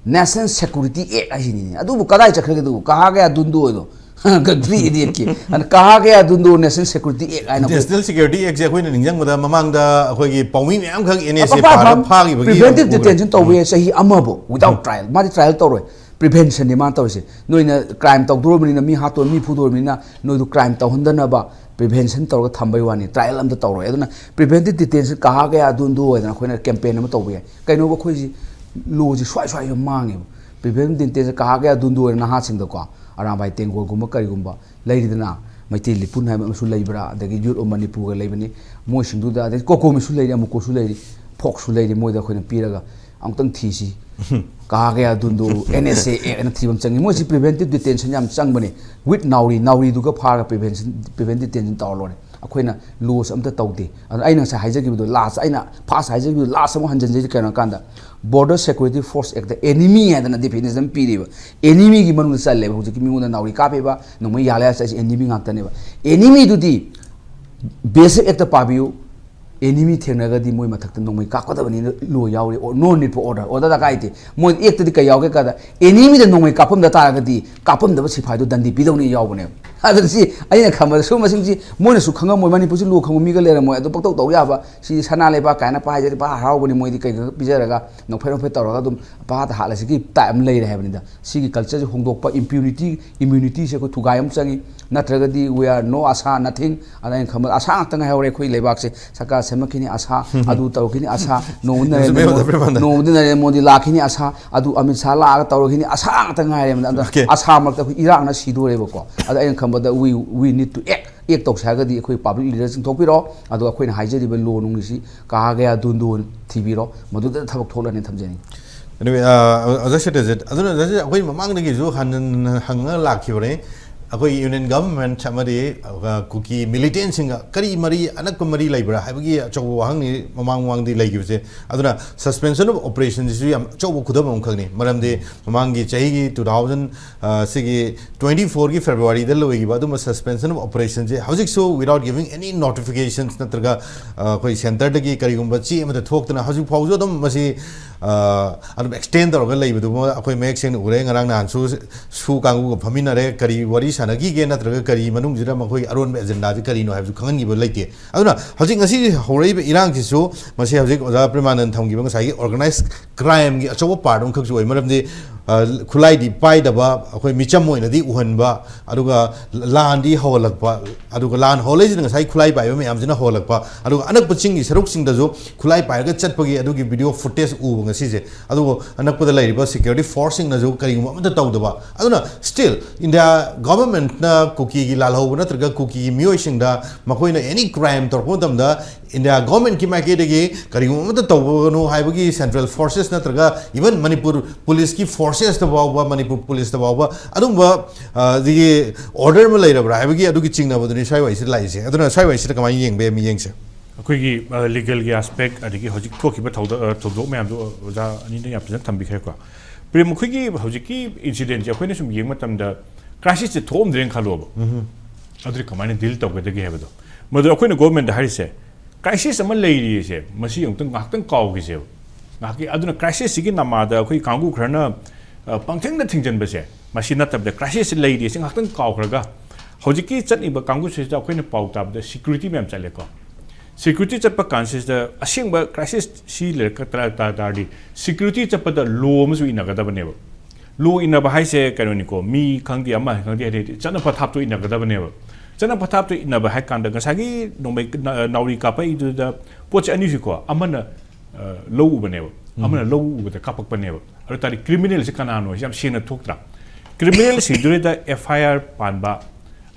National Security Act ꯍꯥꯏꯁꯤꯅꯤꯅꯦ꯫ ꯑꯗꯨꯕꯨ ꯀꯗꯥꯏ ꯆꯠꯈ꯭ꯔꯒꯦ? ꯑꯗꯨꯕꯨ ꯀꯍꯥ ꯒꯌꯥ ꯗꯨꯟꯗꯨ ꯑꯣꯏꯗꯣ? ꯒꯟꯇ꯭ꯔꯤ idiot ꯀꯤ꯫ ꯑꯗꯨꯅ ꯀꯍꯥ ꯒꯌꯥ ꯗꯨꯟꯗꯨ National Security Act ꯍꯥꯏꯅ ꯑꯩꯈꯣꯏ National Security Act ꯁꯦ ꯑꯩꯈꯣꯏꯅ ꯅꯤꯡꯁꯤꯡꯕꯗ ꯃꯃꯥꯡꯗ ꯑꯩꯈꯣꯏꯒꯤ ꯄꯥꯎꯃꯤ ꯃꯌꯥꯝꯈꯛ N S A ꯑꯄꯥ-, ꯐꯥꯔ ꯑꯄꯥ-, ꯐꯥꯈꯤꯕꯒꯤ preventive ꯑꯃ ꯎꯈ꯭ꯔꯦ꯫ Detention ꯇꯧꯕ ꯌꯥꯏ ꯆꯍꯤ ꯑꯃꯕꯨ without trial꯫ ꯃꯥꯗꯤ trial ꯇꯧꯔꯣꯏ꯫ Prevention ꯅꯤ ꯃꯥꯅ ꯇꯧꯔꯤꯁꯦ꯫ ꯅꯣꯏꯅ crime ꯇꯧꯗꯣꯔꯕꯅꯤꯅ, ꯃꯤ ꯍꯥꯠꯇꯣꯔ, ꯃꯤ ꯐꯨꯗꯣꯔꯕꯅꯤꯅ ꯅꯣꯏꯗꯨ crime ꯇꯧꯍꯟꯗꯅꯕ prevention ꯇꯧꯔꯒ ꯊꯝꯕꯩ ꯋꯥꯅꯤ, trial ꯑꯝꯇ ꯇꯧꯔꯣꯏ꯫ ꯑꯗꯨꯅ preventive detention ꯀꯍꯥ ꯒꯌꯥ ꯗꯨꯟꯗꯨ ꯑꯣꯏꯗꯅ ꯑꯩꯈꯣꯏꯅ campaign ꯑꯃ ꯇꯧꯕ ꯌꯥꯏ꯫ ꯀꯩꯅꯣꯕ ꯑꯩꯈꯣꯏꯁꯤ law ꯁꯤ ꯁ꯭ꯋꯥꯏ ꯁ꯭ꯋꯥꯏꯗ ꯃꯥꯡꯉꯦꯕ꯫ Preventive detention ꯀꯍꯥ ꯒꯌꯥ ꯗꯨꯟꯗꯨ ꯑꯣꯏꯅ ꯅꯍꯥꯁꯤꯡꯗꯀꯣ꯫ ꯑꯔꯥꯝꯕꯥꯏ ꯇꯦꯡꯒꯣꯜꯒꯨꯝꯕ ꯀꯔꯤꯒꯨꯝꯕ ꯂꯩꯔꯤꯗꯅ, ꯃꯩꯇꯩ ꯂꯤꯄꯨꯟ ꯍꯥꯏꯕ ꯑꯃꯁꯨ ꯂꯩꯕ꯭ꯔꯥ, ꯑꯗꯒꯤ ꯌꯨꯠ ꯑꯣꯐ ꯃꯅꯤꯄꯨꯔꯒ ꯂꯩꯕꯅꯤ, ꯃꯣꯏꯁꯤꯡꯗꯨꯗ, ꯑꯗꯒꯤ ꯀꯣꯀꯣꯃꯤꯁꯨ ꯂꯩꯔꯤ, ꯑꯃꯨꯀꯣꯁꯨ ꯂꯩꯔꯤ, ꯐꯣꯛꯁꯨ ꯂꯩꯔꯤ, ꯃꯣꯏꯗ ꯑꯩꯈꯣꯏꯅ ꯄꯤꯔꯒ ꯑꯃꯨꯛꯇꯪ ꯊꯤꯁꯤ꯫ ꯀꯥ ꯀꯌꯥ ꯗꯨꯟꯗꯨ, ꯑꯦꯟ ꯑꯦꯁ ꯑꯦ ꯑꯦꯛ ꯑꯅ ꯊꯤꯕ ꯑꯃ ꯆꯪꯉꯤ꯫ ꯃꯣꯏꯁꯤ ꯄ꯭ꯔꯤꯚꯦꯟꯇꯤꯞ ꯗꯤꯇꯦꯟꯁꯟ ꯌꯥꯝ ꯆꯪꯕꯅꯦ꯫ ꯋꯤꯠ ꯅꯥꯎꯔꯤ, ꯅꯥꯎꯔꯤꯗꯨꯒ ꯐꯥꯔꯒ ꯄ꯭ꯔꯤꯚꯦꯟꯁꯟ, ꯄ꯭ꯔꯤꯚꯦꯟꯇꯤꯞ ꯗꯤꯇꯦꯟꯁꯟ ꯇꯧꯔ ꯂꯣꯏꯔꯦ꯫ ꯑꯩꯈꯣꯏꯅ ꯂꯣꯁ ꯑꯝꯇ ꯇꯧꯗꯦ꯫ ꯑꯗꯨꯅ ꯑꯩꯅ ꯉꯁꯥꯏ ꯍꯥꯏꯖꯈꯤꯕꯗꯣ, ꯂꯥꯁ, ꯑꯩꯅ ꯐꯥꯔꯁ ꯍꯥꯏꯖꯈꯤꯕꯗꯣ, ꯂꯥꯁ ꯑꯃꯨꯛ ꯍꯟꯖꯤꯟꯖꯩꯁꯦ ꯀꯩꯅꯣ ꯍꯥꯏ ꯀꯥꯟꯗ, border security force act enemy ꯍꯥꯏꯗꯅ ꯗꯤꯐꯤꯅꯤꯁꯟ ꯑꯃ ꯄꯤꯔꯤꯕ꯫ ꯑꯦꯅꯤꯃꯤꯒꯤ ꯃꯅꯨꯡꯗ ꯆꯜꯂꯦꯕ꯫ ꯍꯧꯖꯤꯛꯀꯤ ꯃꯤꯉꯣꯟꯗ ꯅꯥꯎꯔꯤ ꯀꯥꯞꯄꯤꯕ, ꯅꯣꯡꯃꯩ ꯌꯥꯜꯂꯦ ꯍꯥꯏꯁꯦ ꯑꯦꯅꯤꯃꯤ ꯉꯥꯛꯇꯅꯦꯕ꯫ ꯑꯦꯅꯤꯃꯤꯗꯨꯗꯤ ꯕꯦꯁꯤꯛ ꯑꯦꯛꯇ ꯄꯥꯕꯤꯌꯨ꯫ ꯑꯦꯅꯤꯃꯤ ꯊꯦꯡꯅꯔꯒꯗꯤ ꯃꯣꯏ ꯃꯊꯛꯇ ꯅꯣꯡꯃꯩ ꯀꯥꯞꯀꯗꯕꯅꯤꯅ ꯂꯣ ꯌꯥꯎꯔꯤ, or no need for order, order ꯗꯔꯀꯥꯔ ꯂꯩꯇꯦ꯫ ꯃꯣꯏ ꯑꯦꯛꯇꯗꯤ ꯀꯩ ꯌꯥꯎꯒꯦ ꯀꯥꯗ, ꯑꯦꯅꯤꯃꯤꯗ ꯅꯣꯡꯃꯩ ꯀꯥꯞꯄꯝꯗ ꯇꯥꯔꯒꯗꯤ ꯀꯥꯞꯄꯝꯗꯕ ꯁꯤꯐꯥꯏꯗꯣ ꯗꯟꯗꯤ ꯄꯤꯗꯧꯅꯤ ꯌꯥꯎꯕꯅꯦꯕ꯫ ꯑꯗꯨ ꯁꯤ ꯑꯩꯅ ꯈꯟꯕꯗ ꯁꯨꯝꯕꯁꯤꯡꯁꯤ ꯃꯣꯏꯅꯁꯨ ꯈꯪꯉꯝꯃꯣꯏ, ꯃꯅꯤꯄꯨꯔꯁꯤ ꯂꯣ ꯈꯪꯕ ꯃꯤꯒ ꯂꯩꯔꯝꯃꯣꯏ꯫ ꯑꯗꯨ ꯄꯪꯇꯧ ꯇꯧ ꯌꯥꯕ, ꯁꯤ ꯁꯅꯥ ꯂꯩꯕꯥꯛ ꯀꯥꯏꯅ ꯄꯥꯏꯖꯔꯤ, ꯄꯥ ꯍꯔꯥꯎꯕꯅꯤ, ꯃꯣꯏꯗꯤ ꯀꯩ ꯈꯔ ꯄꯤꯖꯔꯒ ꯅꯣꯛꯐꯦꯠ ꯅꯣꯛꯐꯦꯠ ꯇꯧꯔꯒ ꯑꯗꯨꯝ ꯄꯥꯗ ꯍꯥꯠꯂꯁꯤꯒꯤ ꯇꯥꯏꯞ ꯑꯃ ꯂꯩꯔꯦ ꯍꯥꯏꯕꯅꯤꯗ꯫ ꯁꯤꯒꯤ ꯀꯜꯆꯔꯁꯤ ꯍꯣꯡꯗꯣꯛꯄ, ꯏꯝꯄ꯭ꯌꯨꯅꯤꯇꯤ, ꯏꯝꯃ꯭ꯌꯨꯅꯤꯇꯤꯁꯦ ꯑꯩꯈꯣꯏ ꯊꯨꯒꯥꯏ ꯑꯃ ꯆꯪꯉꯤ꯫ ꯅꯠꯇ꯭ꯔꯒꯗꯤ we are no ꯑꯁꯥ, nothing꯫ ꯑꯗ ꯑꯩꯅ ꯈꯟꯕꯗ ꯑꯁꯥ ꯉꯥꯛꯇ ꯉꯥꯏꯍꯧꯔꯦ ꯑꯩꯈꯣꯏ ꯂꯩꯕꯥꯛꯁꯦ꯫ ꯁꯔꯀꯥꯔ ꯁꯦꯝꯃꯛꯈꯤꯅꯤ ꯑꯁꯥ, ꯑꯗꯨ ꯇꯧꯔꯛꯈꯤꯅꯤ ꯑꯁꯥ, ꯅꯣꯡꯃꯗꯤ ꯅꯔꯦꯟꯗ꯭ꯔ ꯃꯣ-, ꯅꯔꯦꯟꯗ꯭ꯔ ꯃꯣꯗꯤ ꯂꯥꯛꯈꯤꯅꯤ ꯑꯁꯥ, ꯑꯗꯨ ꯑꯃꯤꯠ ꯁꯥ ꯂꯥꯛꯑꯒ ꯇꯧꯔꯛꯈꯤꯅꯤ ꯑꯁꯥ ꯉꯥꯛꯇ ꯉꯥꯏꯔꯦꯕ꯫ ꯑꯗ ꯑꯁꯥ ꯃꯔꯛꯇ ꯑꯩꯈꯣꯏ ꯏꯔꯥꯡꯅ ꯁꯤꯗꯣꯔꯦꯕꯀꯣ꯫ ꯑꯗ ꯑꯩꯅ ꯈꯟꯕꯗ we, we need to act, act ꯇꯧꯁꯦ ꯍꯥꯏꯔꯒꯗꯤ ꯑꯩꯈꯣꯏ ꯄꯕ꯭ꯂꯤꯛ ꯂꯤꯗꯔꯁꯤꯡ ꯊꯣꯛꯄꯤꯔꯣ, ꯑꯗꯨꯒ ꯑꯩꯈꯣꯏꯅ ꯍꯥꯏꯖꯔꯤꯕ ꯂꯣ ꯅꯨꯡꯁꯤ ꯀꯥ ꯀꯌꯥ ꯗꯨꯟꯗꯨ ꯊꯤꯕꯤꯔꯣ, ꯃꯗꯨꯗ ꯊꯕꯛ ꯊꯣꯛꯂꯅꯤ ꯊꯝꯖꯅꯤꯡꯉꯤ꯫ Anyway, ꯑ, ꯑꯣꯖꯥ ꯁꯇ꯭ꯌꯖꯤꯠ, ꯑꯗꯨꯅ ꯑꯣꯖꯥꯁꯦ ꯑꯩꯈꯣꯏ ꯃꯃꯥꯡꯗꯒꯤꯁꯨ ꯍꯟꯅ ꯍꯪꯉ ꯂꯥꯛꯈꯤꯕꯅꯦ꯫ ꯑꯩꯈꯣꯏꯒꯤ ꯌꯨꯅꯤꯌꯟ ꯒꯚꯔꯟꯃꯦꯟꯠ ꯑꯃꯗꯤ, ꯑ, ꯀꯨꯀꯤ ꯃꯤꯂꯤꯇꯦꯟꯠꯁꯤꯡꯒ ꯀꯔꯤ ꯃꯔꯤ, ꯑꯅꯛꯄ ꯃꯔꯤ ꯂꯩꯕ꯭ꯔꯥ ꯍꯥꯏꯕꯒꯤ ꯑꯆꯧꯕ ꯋꯥꯍꯪꯅꯤ ꯃꯃꯥꯡ ꯃꯃꯥꯡꯗꯤ ꯂꯩꯈꯤꯕꯁꯦ꯫ ꯑꯗꯨꯅ suspension of operationꯁꯤꯁꯨ ꯌꯥꯝ ꯑꯆꯧꯕ ꯈꯨꯗꯝ ꯑꯃꯈꯛꯅꯤ꯫ ꯃꯔꯝꯗꯤ ꯃꯃꯥꯡꯒꯤ ꯆꯍꯤꯒꯤ two thousand, ꯑ, ꯁꯤꯒꯤ twenty fourꯒꯤ Februaryꯗ ꯂꯣꯏꯈꯤꯕ ꯑꯗꯨꯝꯕ suspension of operationꯁꯦ ꯍꯧꯖꯤꯛꯁꯨ without giving any notifications ꯅꯠꯇ꯭ꯔꯒ, ꯑ, ꯑꯩꯈꯣꯏ centreꯗꯒꯤ ꯀꯔꯤꯒꯨꯝꯕ ꯆꯦ ꯑꯃꯗ ꯊꯣꯛꯇꯅ ꯍꯧꯖꯤꯛ ꯐꯥꯎꯁꯨ ꯑꯗꯨꯝ ꯃꯁꯤ, ꯑ, ꯑꯗꯨꯝ extend ꯇꯧꯔꯒ ꯂꯩꯕꯗꯨꯃ ꯑꯩꯈꯣꯏ ꯃꯌꯦꯛ ꯁꯦꯡꯅ ꯎꯔꯦ꯫ ꯉꯔꯥꯡ ꯅꯍꯥꯟꯁꯨ ꯁꯨ ꯀꯥꯡꯕꯨꯒ ꯐꯝꯃꯤꯟꯅꯔꯦ, ꯀꯔꯤ ꯋꯥꯔꯤ ꯁꯥꯟꯅꯈꯤꯒꯦ ꯅꯠꯇ꯭ꯔꯒ ꯀꯔꯤ ꯃꯅꯨꯡꯁꯤꯗ ꯃꯈꯣꯏ ꯑꯔꯣꯟꯕ ꯑꯦꯖꯦꯟꯗꯥꯁꯤ ꯀꯔꯤꯅꯣ ꯍꯥꯏꯕꯁꯨ ꯈꯪꯍꯟꯈꯤꯕ ꯂꯩꯇꯦ꯫ ꯑꯗꯨꯅ ꯍꯧꯖꯤꯛ ꯉꯁꯤ ꯍꯧꯔꯛꯏꯕ ꯏꯔꯥꯡꯁꯤꯁꯨ ꯃꯁꯤ ꯍꯧꯖꯤꯛ ꯑꯣꯖꯥ ꯄ꯭ꯔꯦꯃꯥꯅꯟ ꯊꯝꯈꯤꯕ ꯉꯁꯥꯏꯒꯤ organized crimeꯒꯤ ꯑꯆꯧꯕ part ꯑꯃꯈꯛꯁꯨ ꯑꯣꯏ꯫ ꯃꯔꯝꯗꯤ ꯑ, ꯈꯨꯠꯂꯥꯏꯗꯤ ꯄꯥꯏꯗꯕ, ꯑꯩꯈꯣꯏ ꯃꯤꯆꯝ ꯑꯣꯏꯅꯗꯤ ꯎꯍꯟꯕ, ꯑꯗꯨꯒ ꯂꯥꯟꯗꯤ ꯍꯧꯍꯜꯂꯛꯄ, ꯑꯗꯨꯒ ꯂꯥꯟ ꯍꯧꯍꯜꯂꯛꯏꯁꯤꯅ ꯉꯁꯥꯏ ꯈꯨꯠꯂꯥꯏ ꯄꯥꯏꯕ ꯃꯌꯥꯝꯁꯤꯅ ꯍꯧꯍꯜꯂꯛꯄ, ꯑꯗꯨꯒ ꯑꯅꯛꯄ ꯆꯤꯡꯒꯤ ꯁꯔꯨꯛꯁꯤꯡꯗꯁꯨ ꯈꯨꯠꯂꯥꯏ ꯄꯥꯏꯔꯒ ꯆꯠꯄꯒꯤ ꯑꯗꯨꯒꯤ video footage ꯎꯕ ꯉꯁꯤꯁꯦ꯫ ꯑꯗꯨꯕꯨ ꯑꯅꯛꯄꯗ ꯂꯩꯔꯤꯕ security forceꯁꯤꯡꯅꯁꯨ ꯀꯔꯤꯒꯨꯝꯕ ꯑꯃꯠꯇ ꯇꯧꯗꯕ꯫ ꯑꯗꯨꯅ still India governmentꯅ ꯀꯨꯀꯤꯒꯤ ꯂꯥꯜꯍꯧꯕ ꯅꯠꯇ꯭ꯔꯒ ꯀꯨꯀꯤꯒꯤ ꯃꯤꯑꯣꯏꯁꯤꯡꯗ ꯃꯈꯣꯏꯅ any crime ꯇꯧꯔꯛꯄ ꯃꯇꯝꯗ India governmentꯀꯤ ꯃꯥꯏꯀꯩꯗꯒꯤ ꯀꯔꯤꯒꯨꯝꯕ ꯑꯃꯠꯇ ꯇꯧꯒꯅꯨ ꯍꯥꯏꯕꯒꯤ central forces ꯅꯠꯇ꯭ꯔꯒ even ꯃꯅꯤꯄꯨꯔ ꯄꯨꯂꯤꯁꯀꯤ forcesꯇ ꯐꯥꯎꯕ, ꯃꯅꯤꯄꯨꯔ ꯄꯨꯂꯤꯁꯇ ꯐꯥꯎꯕ ꯑꯗꯨꯝꯕ, ꯑ, ꯑꯗꯒꯤ order ꯑꯃ ꯂꯩꯔꯕ꯭ꯔꯥ ꯍꯥꯏꯕꯒꯤ ꯑꯗꯨꯒꯤ ꯆꯤꯡꯅꯕꯗꯨꯅꯤ ꯁ꯭ꯋꯥꯏ ꯋꯥꯏꯁꯤꯗ ꯂꯥꯛꯏꯁꯦ꯫ ꯑꯗꯨꯅ ꯁ꯭ꯋꯥꯏ ꯋꯥꯏꯁꯤꯗ ꯀꯃꯥꯏꯅ ꯌꯦꯡꯕ ꯌꯥꯏ ꯃꯤꯠꯌꯦꯡꯁꯦ? ꯑꯩꯈꯣꯏꯒꯤ, ꯑ, legalꯒꯤ aspect ꯑꯗꯒꯤ ꯍꯧꯖꯤꯛ ꯊꯣꯛꯈꯤꯕ ꯊꯧꯗꯣꯛ, ꯑ, ꯊꯧꯗꯣꯛ ꯃꯌꯥꯝꯗꯣ ꯑꯣꯖꯥ ꯑꯅꯤꯅ ꯌꯥꯝ ꯐꯖꯅ ꯊꯝꯕꯤꯈ꯭ꯔꯦꯀꯣ꯫ ꯄ꯭ꯔꯦꯝ, ꯑꯩꯈꯣꯏꯒꯤ ꯍꯧꯖꯤꯛꯀꯤ incidentꯁꯦ ꯑꯩꯈꯣꯏꯅ ꯁꯨꯝ ꯌꯦꯡꯕ ꯃꯇꯝꯗ crisisꯁꯦ ꯊꯣꯛꯑꯝꯗ꯭ꯔꯦꯅ ꯈꯜꯂꯣꯕ꯫ ꯑꯗꯨꯗꯤ ꯀꯃꯥꯏꯅ deal ꯇꯧꯒꯗꯒꯦ ꯍꯥꯏꯕꯗꯣ, ꯃꯗꯨ ꯑꯩꯈꯣꯏꯅ governmentꯗ ꯍꯥꯏꯔꯤꯁꯦ, crisis ꯑꯃ ꯂꯩꯔꯤꯁꯦ ꯃꯁꯤ ꯑꯃꯨꯛꯇꯪ ꯉꯥꯏꯍꯥꯛꯇꯪ ꯀꯥꯎꯈꯤꯁꯦꯕ꯫ ꯉꯥꯏꯍꯥꯛꯀꯤ, ꯑꯗꯨꯅ crisisꯁꯤꯒꯤ ꯅꯃꯥꯗ ꯑꯩꯈꯣꯏ ꯀꯥꯡꯕꯨ ꯈꯔꯅ, ꯑ, ꯄꯪꯊꯤꯡꯗ ꯊꯤꯡꯖꯤꯟꯕꯁꯦ, ꯃꯁꯤ ꯅꯠꯇꯕꯗ crisisꯁꯤ ꯂꯩꯔꯤꯁꯦ ꯉꯥꯏꯍꯥꯛꯇꯪ ꯀꯥꯎꯈ꯭ꯔꯒ, ꯍꯧꯖꯤꯛꯀꯤ ꯆꯠꯂꯤꯕ ꯀꯥꯡꯕꯨꯁꯤꯗ ꯑꯩꯈꯣꯏꯅ ꯄꯥꯎ ꯇꯥꯕꯗ security ꯃꯌꯥꯝ ꯆꯠꯂꯦꯀꯣ꯫ Security ꯆꯠꯄ ꯀꯥꯟꯁꯤꯗ ꯑꯁꯦꯡꯕ crisis ꯁꯤ ꯂꯩꯔꯛꯀ ꯇꯥꯔ-, ꯇꯥ-, ꯇꯥꯔꯗꯤ security ꯆꯠꯄꯗ law ꯑꯃꯁꯨ ꯏꯟꯅꯒꯗꯕꯅꯦꯕ꯫ Law ꯏꯟꯅꯕ ꯍꯥꯏꯁꯦ ꯀꯩꯅꯣꯅꯤꯀꯣ, ꯃꯤ ꯈꯪꯗꯦ ꯑꯃ ꯈꯪꯗꯦ ꯍꯥꯏꯗꯤ ꯆꯠꯅ ꯄꯊꯥꯞꯇꯣ ꯏꯟꯅꯒꯗꯕꯅꯦꯕ꯫ ꯆꯠꯅ ꯄꯊꯥꯞꯇꯣ ꯏꯟꯅꯕ ꯍꯥꯏ ꯀꯥꯟꯗ ꯉꯁꯥꯏꯒꯤ ꯅꯣꯡꯃꯩ ꯅ-, ꯅꯥꯎꯔꯤ ꯀꯥꯞꯄꯛꯏꯗꯨꯗ ꯄꯣꯠꯁꯦ ꯑꯅꯤꯁꯤꯀꯣ, ꯑꯃꯅ, ꯑ, ꯂꯧ ꯎꯕꯅꯦꯕ, ꯎꯝ꯫ ꯑꯃꯅ ꯂꯧ ꯎꯕꯗ ꯀꯥꯞꯄꯛꯄꯅꯦꯕ꯫ ꯑꯗꯨ ꯇꯥꯔꯗꯤ criminalꯁꯦ ꯀꯅꯥꯅꯣ ꯍꯥꯏꯁꯦ ꯌꯥꯝ ꯁꯦꯡꯅ ꯊꯣꯛꯇ꯭ꯔꯥ? Criminalꯁꯤꯡꯗꯨꯗ F I R ꯄꯥꯟꯕ,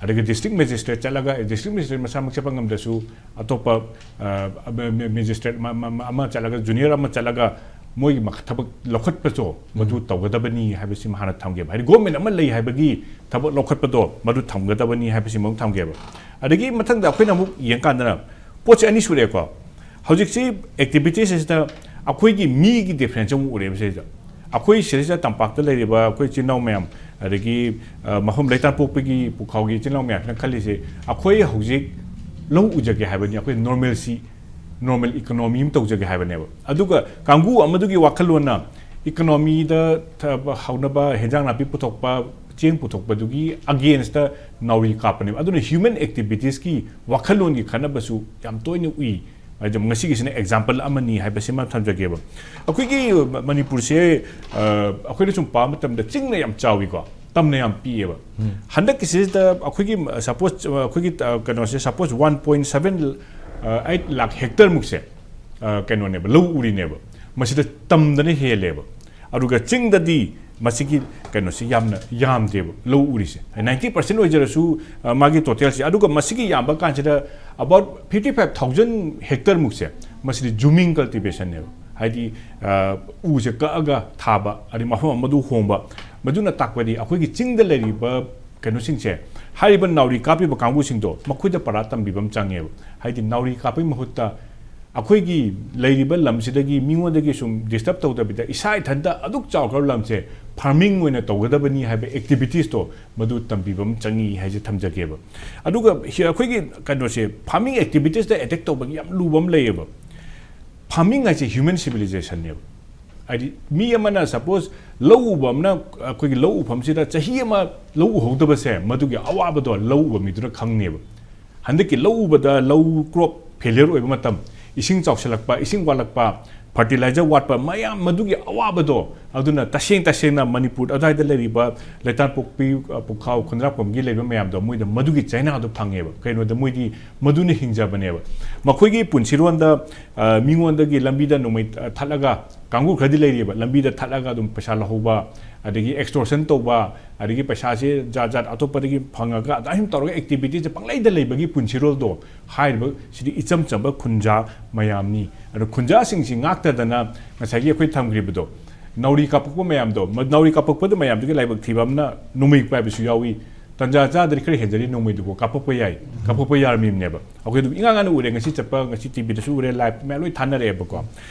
ꯑꯗꯒꯤ district magistrate ꯆꯠꯂꯒ, district magistrate ꯃꯁꯥꯃꯛ ꯆꯠꯄ ꯉꯝꯗ꯭ꯔꯁꯨ ꯑꯇꯣꯞꯄ, ꯑ, ꯑ, ꯃꯦ-, ꯃꯦ-, magistrate ꯃ-, ꯃ-, ꯃ-, ꯑꯃ ꯆꯠꯂꯒ, junior ꯑꯃ ꯆꯠꯂꯒ ꯃꯣꯏꯒꯤ ꯃꯈ-, ꯊꯕꯛ ꯂꯧꯈꯠꯄꯗꯣ ꯃꯗꯨ ꯎꯝ꯫ ꯇꯧꯒꯗꯕꯅꯤ ꯍꯥꯏꯕꯁꯤꯃ ꯍꯥꯟꯅ ꯊꯝꯒꯦꯕ꯫ ꯍꯥꯏꯗꯤ government ꯑꯃ ꯂꯩ ꯍꯥꯏꯕꯒꯤ ꯊꯕꯛ ꯂꯧꯈꯠꯄꯗꯣ ꯃꯗꯨ ꯊꯝꯒꯗꯕꯅꯤ ꯍꯥꯏꯕꯁꯤꯃ ꯊꯝꯒꯦꯕ꯫ ꯑꯗꯒꯤ ꯃꯊꯪꯗ ꯑꯩꯈꯣꯏꯅ ꯑꯃꯨꯛ ꯌꯦꯡꯀꯥꯟꯗꯅ ꯄꯣꯠꯁꯦ ꯑꯅꯤ ꯁꯨꯔꯛꯑꯦꯀꯣ꯫ ꯍꯧꯖꯤꯛꯁꯤ activities ꯑꯁꯤꯗ ꯑꯩꯈꯣꯏꯒꯤ ꯃꯤꯒꯤ difference ꯑꯃꯨꯛ ꯎꯔꯛꯑꯦꯕ ꯁꯤꯗꯩꯗ꯫ ꯑꯩꯈꯣꯏ ꯁꯤꯗꯩꯁꯤꯗ ꯇꯝꯄꯥꯛꯇ ꯂꯩꯔꯤꯕ ꯑꯩꯈꯣꯏ ꯏꯆꯤꯟ ꯏꯅꯥꯎ ꯃꯌꯥꯝ, ꯑꯗꯒꯤ, ꯑ, ꯃꯐꯝ ꯂꯩꯇꯥꯟꯄꯣꯛꯄꯒꯤ ꯄꯨꯈꯥꯎꯒꯤ ꯏꯆꯤꯟ ꯏꯅꯥꯎ ꯃꯌꯥꯝꯁꯤꯅ ꯈꯜꯂꯤꯁꯦ, ꯑꯩꯈꯣꯏ ꯍꯧꯖꯤꯛ ꯂꯧ ꯎꯖꯒꯦ ꯍꯥꯏꯕꯅꯤ, ꯑꯩꯈꯣꯏ normalcy, normal economy ꯑꯃ ꯇꯧꯖꯒꯦ ꯍꯥꯏꯕꯅꯦꯕ꯫ ꯑꯗꯨꯒ ꯀꯥꯡꯕꯨ ꯑꯃꯗꯨꯒꯤ ꯋꯥꯈꯜꯂꯣꯟꯅ economyꯗ ꯊ-, ꯍꯧꯅꯕ ꯍꯦꯟꯖꯥꯡ ꯅꯥꯄꯤ ꯄꯨꯊꯣꯛꯄ, ꯆꯦꯡ ꯄꯨꯊꯣꯛꯄꯗꯨꯒꯤ againstꯇ ꯅꯥꯎꯔꯤ ꯀꯥꯞꯄꯅꯦꯕ꯫ ꯑꯗꯨꯅ human activitiesꯀꯤ ꯋꯥꯈꯜꯂꯣꯟꯒꯤ ꯈꯟꯅꯕꯁꯨ ꯌꯥꯝ ꯇꯣꯏꯅ ꯎꯏ꯫ ꯍꯥꯏꯗꯤ ꯉꯁꯤꯒꯤꯁꯤꯅ ꯑꯦꯛꯖꯥꯝꯄꯜ ꯑꯃꯅꯤ ꯍꯥꯏꯕꯁꯤꯃ ꯊꯝꯖꯒꯦꯕ꯫ ꯑꯩꯈꯣꯏꯒꯤ ꯃꯅꯤꯄꯨꯔꯁꯦ, ꯑ, ꯑꯩꯈꯣꯏꯅ ꯁꯨꯝ ꯄꯥꯕ ꯃꯇꯝꯗ ꯆꯤꯡꯅ ꯌꯥꯝ ꯆꯥꯎꯏꯀꯣ, ꯇꯝꯅ ꯌꯥꯝ ꯄꯤꯛꯑꯦꯕ꯫ ꯍꯟꯗꯛꯀꯤꯁꯤꯗ ꯑꯩꯈꯣꯏꯒꯤ, ꯁꯄꯣꯁ, ꯑꯩꯈꯣꯏꯒꯤ, ꯑ, ꯀꯩꯅꯣꯁꯦ, suppose, one point seven eight lakh ꯍꯦꯛꯇꯔꯃꯨꯛꯁꯦ, ꯑ, ꯀꯩꯅꯣꯅꯦꯕ, ꯂꯧ ꯎꯔꯤꯅꯦꯕ꯫ ꯃꯁꯤꯗ ꯇꯝꯗꯅ ꯍꯦꯜꯂꯦꯕ꯫ ꯑꯗꯨꯒ ꯆꯤꯡꯗꯗꯤ ꯃꯁꯤꯒꯤ ꯀꯩꯅꯣꯁꯤ ꯌꯥꯝꯅ ꯌꯥꯝꯗꯦꯕ, ꯂꯧ ꯎꯔꯤꯁꯦ꯫ ꯅꯥꯏꯟꯇꯤ ꯄꯥꯔꯁꯦꯟ ꯑꯣꯏꯖꯔꯁꯨ, ꯑ, ꯃꯥꯒꯤ ꯇꯣꯇꯦꯜꯁꯦ꯫ ꯑꯗꯨꯒ ꯃꯁꯤꯒꯤ ꯌꯥꯝꯕ ꯀꯥꯟꯁꯤꯗ about fifty five thousand ꯍꯦꯛꯇꯔꯃꯨꯛꯁꯦ, ꯃꯁꯤꯗꯤ ꯖꯨꯃꯤꯡ ꯀꯜꯇꯤꯚꯦꯁꯟꯅꯦꯕ꯫ ꯍꯥꯏꯗꯤ, ꯑ, ꯎꯁꯦ ꯀꯛꯑꯒ ꯊꯥꯕ, ꯑꯗꯩ ꯃꯐꯝ ꯑꯃꯗ ꯍꯣꯡꯕ꯫ ꯃꯗꯨꯅ ꯇꯥꯛꯄꯗꯤ ꯑꯩꯈꯣꯏꯒꯤ ꯆꯤꯡꯗ ꯂꯩꯔꯤꯕ ꯀꯩꯅꯣꯁꯤꯡꯁꯦ, ꯍꯥꯏꯔꯤꯕ ꯅꯥꯎꯔꯤ ꯀꯥꯞꯄꯤꯕ ꯀꯥꯡꯕꯨꯁꯤꯡꯗꯣ, ꯃꯈꯣꯏꯗ ꯄꯔꯥ ꯇꯝꯕꯤꯕ ꯑꯃ ꯆꯪꯉꯦꯕ꯫ ꯍꯥꯏꯗꯤ ꯅꯥꯎꯔꯤ ꯀꯥꯞꯄꯒꯤ ꯃꯍꯨꯠꯇ ꯑꯩꯈꯣꯏꯒꯤ ꯂꯩꯔꯤꯕ ꯂꯝꯁꯤꯗꯒꯤ ꯃꯤꯉꯣꯟꯗꯒꯤ ꯁꯨꯝ ꯗꯤꯁꯇꯔꯕ ꯇꯧꯗꯕꯤꯗ ꯏꯁꯥ ꯏꯊꯟꯇ ꯑꯗꯨꯛ ꯆꯥꯎꯈ꯭ꯔꯕ ꯂꯝꯁꯦ ꯐꯥꯔꯃꯤꯡ ꯑꯣꯏꯅ ꯇꯧꯒꯗꯕꯅꯤ ꯍꯥꯏꯕ ꯑꯦꯛꯇꯤꯚꯤꯇꯤꯁꯇꯣ ꯃꯗꯨ ꯇꯝꯕꯤꯕ ꯑꯃ ꯆꯪꯉꯤ ꯍꯥꯏꯁꯦ ꯊꯝꯖꯒꯦꯕ꯫ ꯑꯗꯨꯒ ꯁꯤ ꯑꯩꯈꯣꯏꯒꯤ ꯀꯩꯅꯣꯁꯦ, ꯐꯥꯔꯃꯤꯡ ꯑꯦꯛꯇꯤꯚꯤꯇꯤꯁꯇ ꯑꯦꯇꯦꯛ ꯇꯧꯕꯒꯤ ꯌꯥꯝ ꯂꯨꯕ ꯑꯃ ꯂꯩꯌꯦꯕ꯫ ꯐꯥꯔꯃꯤꯡ ꯍꯥꯏꯁꯦ ꯍ꯭ꯌꯨꯃꯦꯟ ꯁꯤꯚꯤꯂꯥꯏꯖꯦꯁꯟꯅꯦꯕ꯫ ꯍꯥꯏꯗꯤ ꯃꯤ ꯑꯃꯅ, ꯁꯄꯣꯁ, ꯂꯧ ꯎꯕ ꯑꯃꯅ, ꯑꯩꯈꯣꯏꯒꯤ ꯂꯧ ꯎꯐꯝꯁꯤꯗ ꯆꯍꯤ ꯑꯃ ꯂꯧ ꯎꯍꯧꯗꯕꯁꯦ, ꯃꯗꯨꯒꯤ ꯑꯋꯥꯕꯗꯣ ꯂꯧ ꯎꯕ ꯃꯤꯗꯨꯅ ꯈꯪꯅꯦꯕ꯫ ꯍꯟꯗꯛꯀꯤ ꯂꯧ ꯎꯕꯗ ꯂꯧ ꯀ꯭ꯔꯣꯞ ꯐꯦꯂꯤꯌꯔ ꯑꯣꯏꯕ ꯃꯇꯝ, ꯏꯁꯤꯡ ꯆꯥꯎꯁꯤꯜꯂꯛꯄ, ꯏꯁꯤꯡ ꯋꯥꯠꯂꯛꯄ, ꯐꯔꯇꯤꯂꯥꯏꯖꯔ ꯋꯥꯠꯄ, ꯃꯌꯥꯝ ꯃꯗꯨꯒꯤ ꯑꯋꯥꯕꯗꯣ, ꯑꯗꯨꯅ ꯇꯁꯦꯡ ꯇꯁꯦꯡꯅ ꯃꯅꯤꯄꯨꯔ ꯑꯗꯨꯋꯥꯏꯗ ꯂꯩꯔꯤꯕ ꯂꯩꯇꯥꯟꯄꯣꯛꯄꯤ, ꯑ, ꯄꯨꯈꯥꯎ, ꯈꯨꯟꯗ꯭ꯔꯥꯛꯄꯝꯒꯤ ꯂꯩꯕ ꯃꯌꯥꯝꯗꯣ, ꯃꯣꯏꯗ ꯃꯗꯨꯒꯤ ꯆꯩꯅꯥꯗꯣ ꯐꯪꯉꯦꯕ꯫ ꯀꯩꯅꯣꯗ ꯃꯣꯏꯗꯤ ꯃꯗꯨꯅ ꯍꯤꯡꯖꯕꯅꯦꯕ꯫ ꯃꯈꯣꯏꯒꯤ ꯄꯨꯟꯁꯤꯔꯣꯟꯗ, ꯑ, ꯃꯤꯉꯣꯟꯗꯒꯤ ꯂꯝꯕꯤꯗ ꯅꯣꯡꯃꯩ, ꯑ, ꯊꯠꯂꯒ, ꯀꯥꯡꯕꯨ ꯈꯔꯗꯤ ꯂꯩꯔꯤꯕ, ꯂꯝꯕꯤꯗ ꯊꯠꯂꯒ ꯑꯗꯨꯝ ꯄꯩꯁꯥ ꯂꯧꯍꯧꯕ, ꯑꯗꯒꯤ ꯑꯦꯛꯁꯇꯣꯔꯁꯟ ꯇꯧꯕ, ꯑꯗꯒꯤ ꯄꯩꯁꯥꯁꯦ ꯖꯥꯠ ꯖꯥꯠ ꯑꯇꯣꯞꯄꯗꯒꯤ ꯐꯪꯉꯒ ꯑꯗꯨꯃꯥꯏꯅ ꯇꯧꯔꯒ ꯑꯦꯛꯇꯤꯚꯤꯇꯤꯁꯦ ꯄꯪꯂꯩꯗ ꯂꯩꯕꯒꯤ ꯄꯨꯟꯁꯤꯔꯣꯜꯗꯣ ꯍꯥꯏꯔꯤꯕ ꯁꯤꯗꯤ ꯏꯆꯝ ꯆꯝꯕ ꯈꯨꯟꯖꯥ ꯃꯌꯥꯝꯅꯤ꯫ ꯑꯗꯣ ꯈꯨꯟꯖꯥꯁꯤꯡꯁꯤ ꯉꯥꯛꯇꯗꯅ ꯉꯁꯥꯏꯒꯤ ꯑꯩꯈꯣꯏ ꯊꯝꯈ꯭ꯔꯤꯕꯗꯣ, ꯅꯥꯎꯔꯤ ꯀꯥꯞꯄꯛꯄ ꯃꯌꯥꯝꯗꯣ, ꯃ-, ꯅꯥꯎꯔꯤ ꯀꯥꯞꯄꯛꯄꯗ ꯃꯌꯥꯝꯗꯨꯒꯤ ꯂꯥꯏꯕꯛ ꯊꯤꯕ ꯑꯃꯅ ꯅꯣꯡꯃꯩ ꯄꯥꯏꯕꯁꯨ ꯌꯥꯎꯏ꯫ ꯇꯟꯖꯥ ꯆꯥꯗ꯭ꯔꯗꯤ ꯈꯔ ꯍꯦꯟꯖꯔꯤ ꯅꯣꯡꯃꯩꯗꯨꯕꯨ ꯀꯥꯞꯄꯛꯄ ꯌꯥꯏ, ꯀꯥꯞꯄꯛꯄ ꯌꯥꯔꯝꯃꯤꯕꯅꯦꯕ꯫ ꯑꯩꯈꯣꯏ ꯑꯗꯨꯝ ꯏꯉꯥꯡ ꯉꯥꯡꯅ ꯎꯔꯦ, ꯉꯁꯤ ꯆꯠꯄ, ꯉꯁꯤ ꯇꯤꯚꯤꯗꯁꯨ ꯎꯔꯦ, ꯂꯥꯏꯚ ꯃꯌꯥꯝ ꯂꯣꯏ ꯊꯥꯅꯔꯛꯑꯦꯕꯀꯣ꯫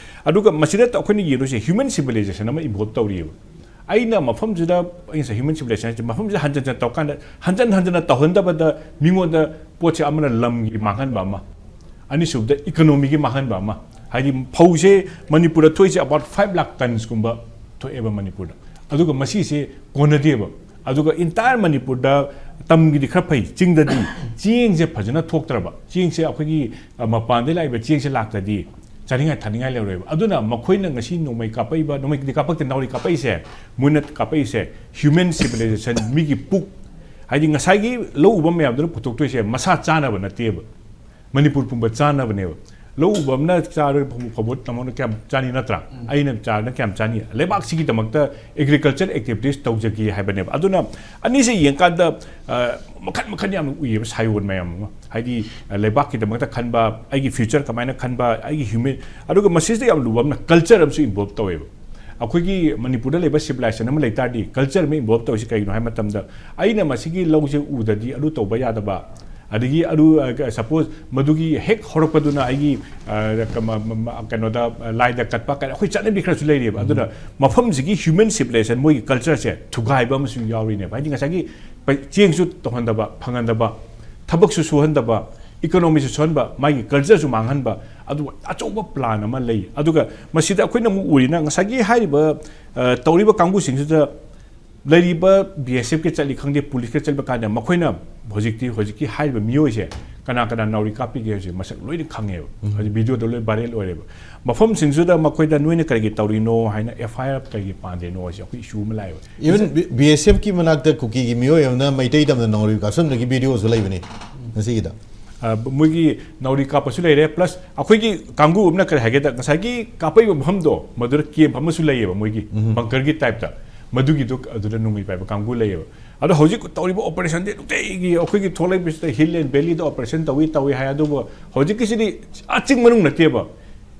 ꯑꯗꯨꯒ ꯃꯁꯤꯗ ꯑꯩꯈꯣꯏꯅ ꯌꯦꯡꯗꯣꯏꯁꯦ ꯍ꯭ꯌꯨꯃꯦꯟ ꯁꯤꯚꯤꯂꯥꯏꯖꯦꯁꯟ ꯑꯃ ꯏꯟꯚꯣꯜꯕ ꯇꯧꯔꯤꯑꯕ꯫ ꯑꯩꯅ ꯃꯐꯝꯁꯤꯗ, ꯑꯩꯅ ꯉꯁꯥꯏ ꯍ꯭ꯌꯨꯃꯦꯟ ꯁꯤꯚꯤꯂꯥꯏꯖꯦꯁꯟ ꯍꯥꯏꯁꯦ ꯃꯐꯝꯁꯤꯗ ꯍꯟꯖꯟ ꯍꯟꯖꯟ ꯇꯧꯔꯀꯥꯟꯗ, ꯍꯟꯖꯟ ꯍꯟꯖꯟꯅ ꯇꯧꯍꯟꯗꯕꯗ ꯃꯤꯉꯣꯟꯗ ꯄꯣꯠꯁꯦ ꯑꯃꯅ ꯂꯝꯒꯤ ꯃꯥꯡꯍꯟꯕ ꯑꯃ, ꯑꯅꯤꯁꯨꯕꯗ ꯏꯀꯣꯅꯣꯃꯤꯒꯤ ꯃꯥꯡꯍꯟꯕ ꯑꯃ꯫ ꯍꯥꯏꯗꯤ ꯐꯧꯁꯦ ꯃꯅꯤꯄꯨꯔꯗ ꯊꯣꯛꯏꯁꯦ about five lakh tonsꯀꯨꯝꯕ ꯊꯣꯛꯑꯦꯕ ꯃꯅꯤꯄꯨꯔꯗ꯫ ꯑꯗꯨꯒ ꯃꯁꯤꯁꯦ ꯀꯣꯟꯅꯗꯦꯕ꯫ ꯑꯗꯨꯒ entire ꯃꯅꯤꯄꯨꯔꯗ ꯇꯝꯒꯤꯗꯤ ꯈꯔ ꯐꯩ꯫ ꯆꯤꯡꯗꯗꯤ ꯆꯦꯡꯁꯦ ꯐꯖꯅ ꯊꯣꯛꯇ꯭ꯔꯕ, ꯆꯦꯡꯁꯦ ꯑꯩꯈꯣꯏꯒꯤ, ꯑ, ꯃꯄꯥꯟꯗꯩ ꯂꯥꯛꯏꯕ ꯆꯦꯡꯁꯦ ꯂꯥꯛꯇ꯭ꯔꯗꯤ ꯆꯥꯅꯤꯡꯉꯥꯏ ꯊꯛꯅꯤꯡꯉꯥꯏ ꯂꯩꯔꯣꯏꯕ꯫ ꯑꯗꯨꯅ ꯃꯈꯣꯏꯅ ꯉꯁꯤ ꯅꯣꯡꯃꯩ ꯀꯥꯞꯄꯛꯏꯕ, ꯅꯣꯡꯃꯩꯗꯤ ꯀꯥꯞꯄꯛꯇꯦ, ꯅꯥꯎꯔꯤ ꯀꯥꯞꯄꯛꯏꯁꯦ, ꯃꯣꯏꯅ ꯀꯥꯞꯄꯛꯏꯁꯦ human civilization, ꯃꯤꯒꯤ ꯄꯨꯛ, ꯍꯥꯏꯗꯤ ꯉꯁꯥꯏꯒꯤ ꯂꯧ ꯎꯕ ꯃꯌꯥꯝꯗꯨꯅ ꯄꯨꯊꯣꯛꯇꯣꯏꯁꯦ ꯃꯁꯥ ꯆꯥꯅꯕ ꯅꯠꯇꯦꯕ, ꯃꯅꯤꯄꯨꯔ ꯄꯨꯝꯕ ꯆꯥꯅꯕꯅꯦꯕ꯫ ꯂꯧ ꯎꯕ ꯑꯃꯅ ꯆꯥꯔꯒ ꯐꯧ ꯐꯧꯕꯣꯠ ꯇꯝꯃꯛꯅ ꯀꯌꯥꯝ ꯆꯥꯅꯤ ꯅꯠꯇ꯭ꯔꯥ? ꯑꯩꯅ ꯆꯥꯔꯅ ꯀꯌꯥꯝ ꯆꯥꯅꯤ? ꯂꯩꯕꯥꯛꯁꯤꯒꯤꯗꯃꯛꯇ agriculture activities ꯇꯧꯖꯒꯦ ꯍꯥꯏꯕꯅꯦꯕ꯫ ꯑꯗꯨꯅ ꯑꯅꯤꯁꯦ ꯌꯦꯡꯀꯥꯟꯗ, ꯑ, ꯃꯈꯟ ꯃꯈꯟ ꯌꯥꯝꯅ ꯎꯏꯌꯦꯕ, ꯁꯥꯏꯑꯣꯟ ꯃꯌꯥꯝ ꯑꯃ꯫ ꯍꯥꯏꯗꯤ, ꯑ, ꯂꯩꯕꯥꯛꯀꯤꯗꯃꯛꯇ ꯈꯟꯕ, ꯑꯩꯒꯤ future ꯀꯃꯥꯏꯅ ꯈꯟꯕ, ꯑꯩꯒꯤ human, ꯑꯗꯨꯒ ꯃꯁꯤꯁꯤꯗ ꯌꯥꯝ ꯂꯨꯕ ꯑꯃꯅ culture ꯑꯃꯁꯨ involve ꯇꯧꯋꯦꯕ꯫ ꯑꯩꯈꯣꯏꯒꯤ ꯃꯅꯤꯄꯨꯔꯗ ꯂꯩꯕ civilization ꯑꯃ ꯂꯩ ꯇꯥꯔꯗꯤ culture ꯑꯃ involve ꯇꯧꯔꯤꯁꯤ ꯀꯩꯒꯤꯅꯣ ꯍꯥꯏꯕ ꯃꯇꯝꯗ, ꯑꯩꯅ ꯃꯁꯤꯒꯤ ꯂꯧꯁꯦ ꯎꯗ꯭ꯔꯗꯤ ꯑꯗꯨ ꯇꯧꯕ ꯌꯥꯗꯕ, ꯑꯗꯒꯤ ꯑꯗꯨ, ꯑ, suppose ꯃꯗꯨꯒꯤ ꯍꯦꯛ ꯍꯧꯔꯛꯄꯗꯨꯅ ꯑꯩꯒꯤ, ꯑ, ꯀꯃ-, ꯃ-, ꯃ-, ꯀꯩꯅꯣꯗ, ꯑ, ꯂꯥꯏꯗ ꯀꯠꯄ ꯀꯥꯏꯅ ꯑꯩꯈꯣꯏ ꯆꯠꯅꯕꯤ ꯈꯔꯁꯨ ꯂꯩꯔꯤꯕ꯫ ꯑꯗꯨꯅ ꯃꯐꯝꯁꯤꯒꯤ human civilization, ꯃꯣꯏꯒꯤ culture ꯁꯦ ꯊꯨꯒꯥꯏꯕ ꯑꯃꯁꯨ ꯌꯥꯎꯔꯤꯅꯦꯕ꯫ ꯍꯥꯏꯗꯤ ꯉꯁꯥꯏꯒꯤ ꯄꯩ-, ꯆꯦꯡꯁꯨ ꯇꯧꯍꯟꯗꯕ, ꯐꯪꯍꯟꯗꯕ, ꯊꯕꯛꯁꯨ ꯁꯨꯍꯟꯗꯕ, economy ꯁꯨ ꯁꯣꯟꯍꯟꯕ, ꯃꯥꯒꯤ culture ꯁꯨ ꯃꯥꯡꯍꯟꯕ, ꯑꯗꯨ ꯑꯆꯧꯕ plan ꯑꯃ ꯂꯩ꯫ ꯑꯗꯨꯒ ꯃꯁꯤꯗ ꯑꯩꯈꯣꯏꯅ ꯑꯃꯨꯛ ꯎꯔꯤꯅ ꯉꯁꯥꯏꯒꯤ ꯍꯥꯏꯔꯤꯕ, ꯑ, ꯇꯧꯔꯤꯕ ꯀꯥꯡꯕꯨꯁꯤꯡꯁꯤꯗ ꯂꯩꯔꯤꯕ B S F ꯀꯤ ꯆꯠꯂꯤ ꯈꯪꯗꯦ, police ꯀ ꯆꯠꯄ ꯀꯥꯟꯗ ꯃꯈꯣꯏꯅ ꯍꯧꯖꯤꯛꯇꯤ, ꯍꯧꯖꯤꯛꯀꯤ ꯍꯥꯏꯔꯤꯕ ꯃꯤꯑꯣꯏꯁꯦ ꯀꯅꯥ ꯀꯅꯥ ꯅꯥꯎꯔꯤ ꯀꯥꯞꯄꯤꯒꯦ ꯍꯥꯏꯕꯁꯦ ꯃꯁꯛ ꯂꯣꯏꯅ ꯈꯪꯉꯦꯕ꯫ ꯍꯧꯖꯤꯛ video ꯗ ꯂꯣꯏ viral ꯑꯣꯏꯔꯦꯕ꯫ ꯃꯐꯝꯁꯤꯡꯁꯤꯗ ꯃꯈꯣꯏꯗ ꯅꯣꯏꯅ ꯀꯔꯤꯒꯤ ꯇꯧꯔꯤꯅꯣ ꯍꯥꯏꯅ F I R ꯀꯔꯤꯒꯤ ꯄꯥꯟꯗꯦꯅꯣ ꯍꯥꯏꯁꯦ ꯑꯩꯈꯣꯏ issue ꯑꯃ ꯂꯥꯛꯑꯦꯕ꯫ Even B-, B S F ꯀꯤ ꯃꯅꯥꯛꯇ ꯀꯨꯀꯤꯒꯤ ꯃꯤꯑꯣꯏ ꯑꯃꯅ ꯃꯩꯇꯩ ꯇꯝꯅ ꯅꯥꯎꯔꯤ ꯀꯥꯞꯁꯟꯕꯒꯤ video ꯁꯨ ꯂꯩꯕꯅꯤ ꯉꯁꯤꯒꯤꯗ꯫ ꯑ, ꯃꯣꯏꯒꯤ ꯅꯥꯎꯔꯤ ꯀꯥꯞꯄꯁꯨ ꯂꯩꯔꯦ, plus ꯑꯩꯈꯣꯏꯒꯤ ꯀꯥꯡꯕꯨ ꯑꯃꯅ ꯀꯔꯤ ꯍꯥꯏꯒꯦꯗ, ꯉꯁꯥꯏꯒꯤ ꯀꯥꯞꯄꯛꯏꯕ ꯃꯐꯝꯗꯣ, ꯃꯗꯨꯗ camp ꯑꯃꯁꯨ ꯂꯩꯌꯦꯕ, ꯃꯣꯏꯒꯤ bunker ꯒꯤ type ꯇ, ꯃꯗꯨꯒꯤꯗꯣ ꯑꯗꯨꯗ ꯅꯣꯡꯃꯩ ꯄꯥꯏꯕ ꯀꯥꯡꯕꯨ ꯂꯩꯌꯦꯕ꯫ ꯑꯗꯣ ꯍꯧꯖꯤꯛ ꯇꯧꯔꯤꯕ operation ꯗꯤ ꯅꯨꯡꯇꯤꯒꯤ ꯑꯩꯈꯣꯏꯒꯤ ꯊꯣꯛꯂꯛꯏꯕꯁꯤꯗ Hill and Valley the operation ꯇꯧꯏ ꯇꯧꯏ ꯍꯥꯏ, ꯑꯗꯨꯕꯨ ꯍꯧꯖꯤꯛꯀꯤꯁꯤꯗꯤ ꯑꯥ ꯆꯤꯡ ꯃꯅꯨꯡ ꯅꯠꯇꯦꯕ,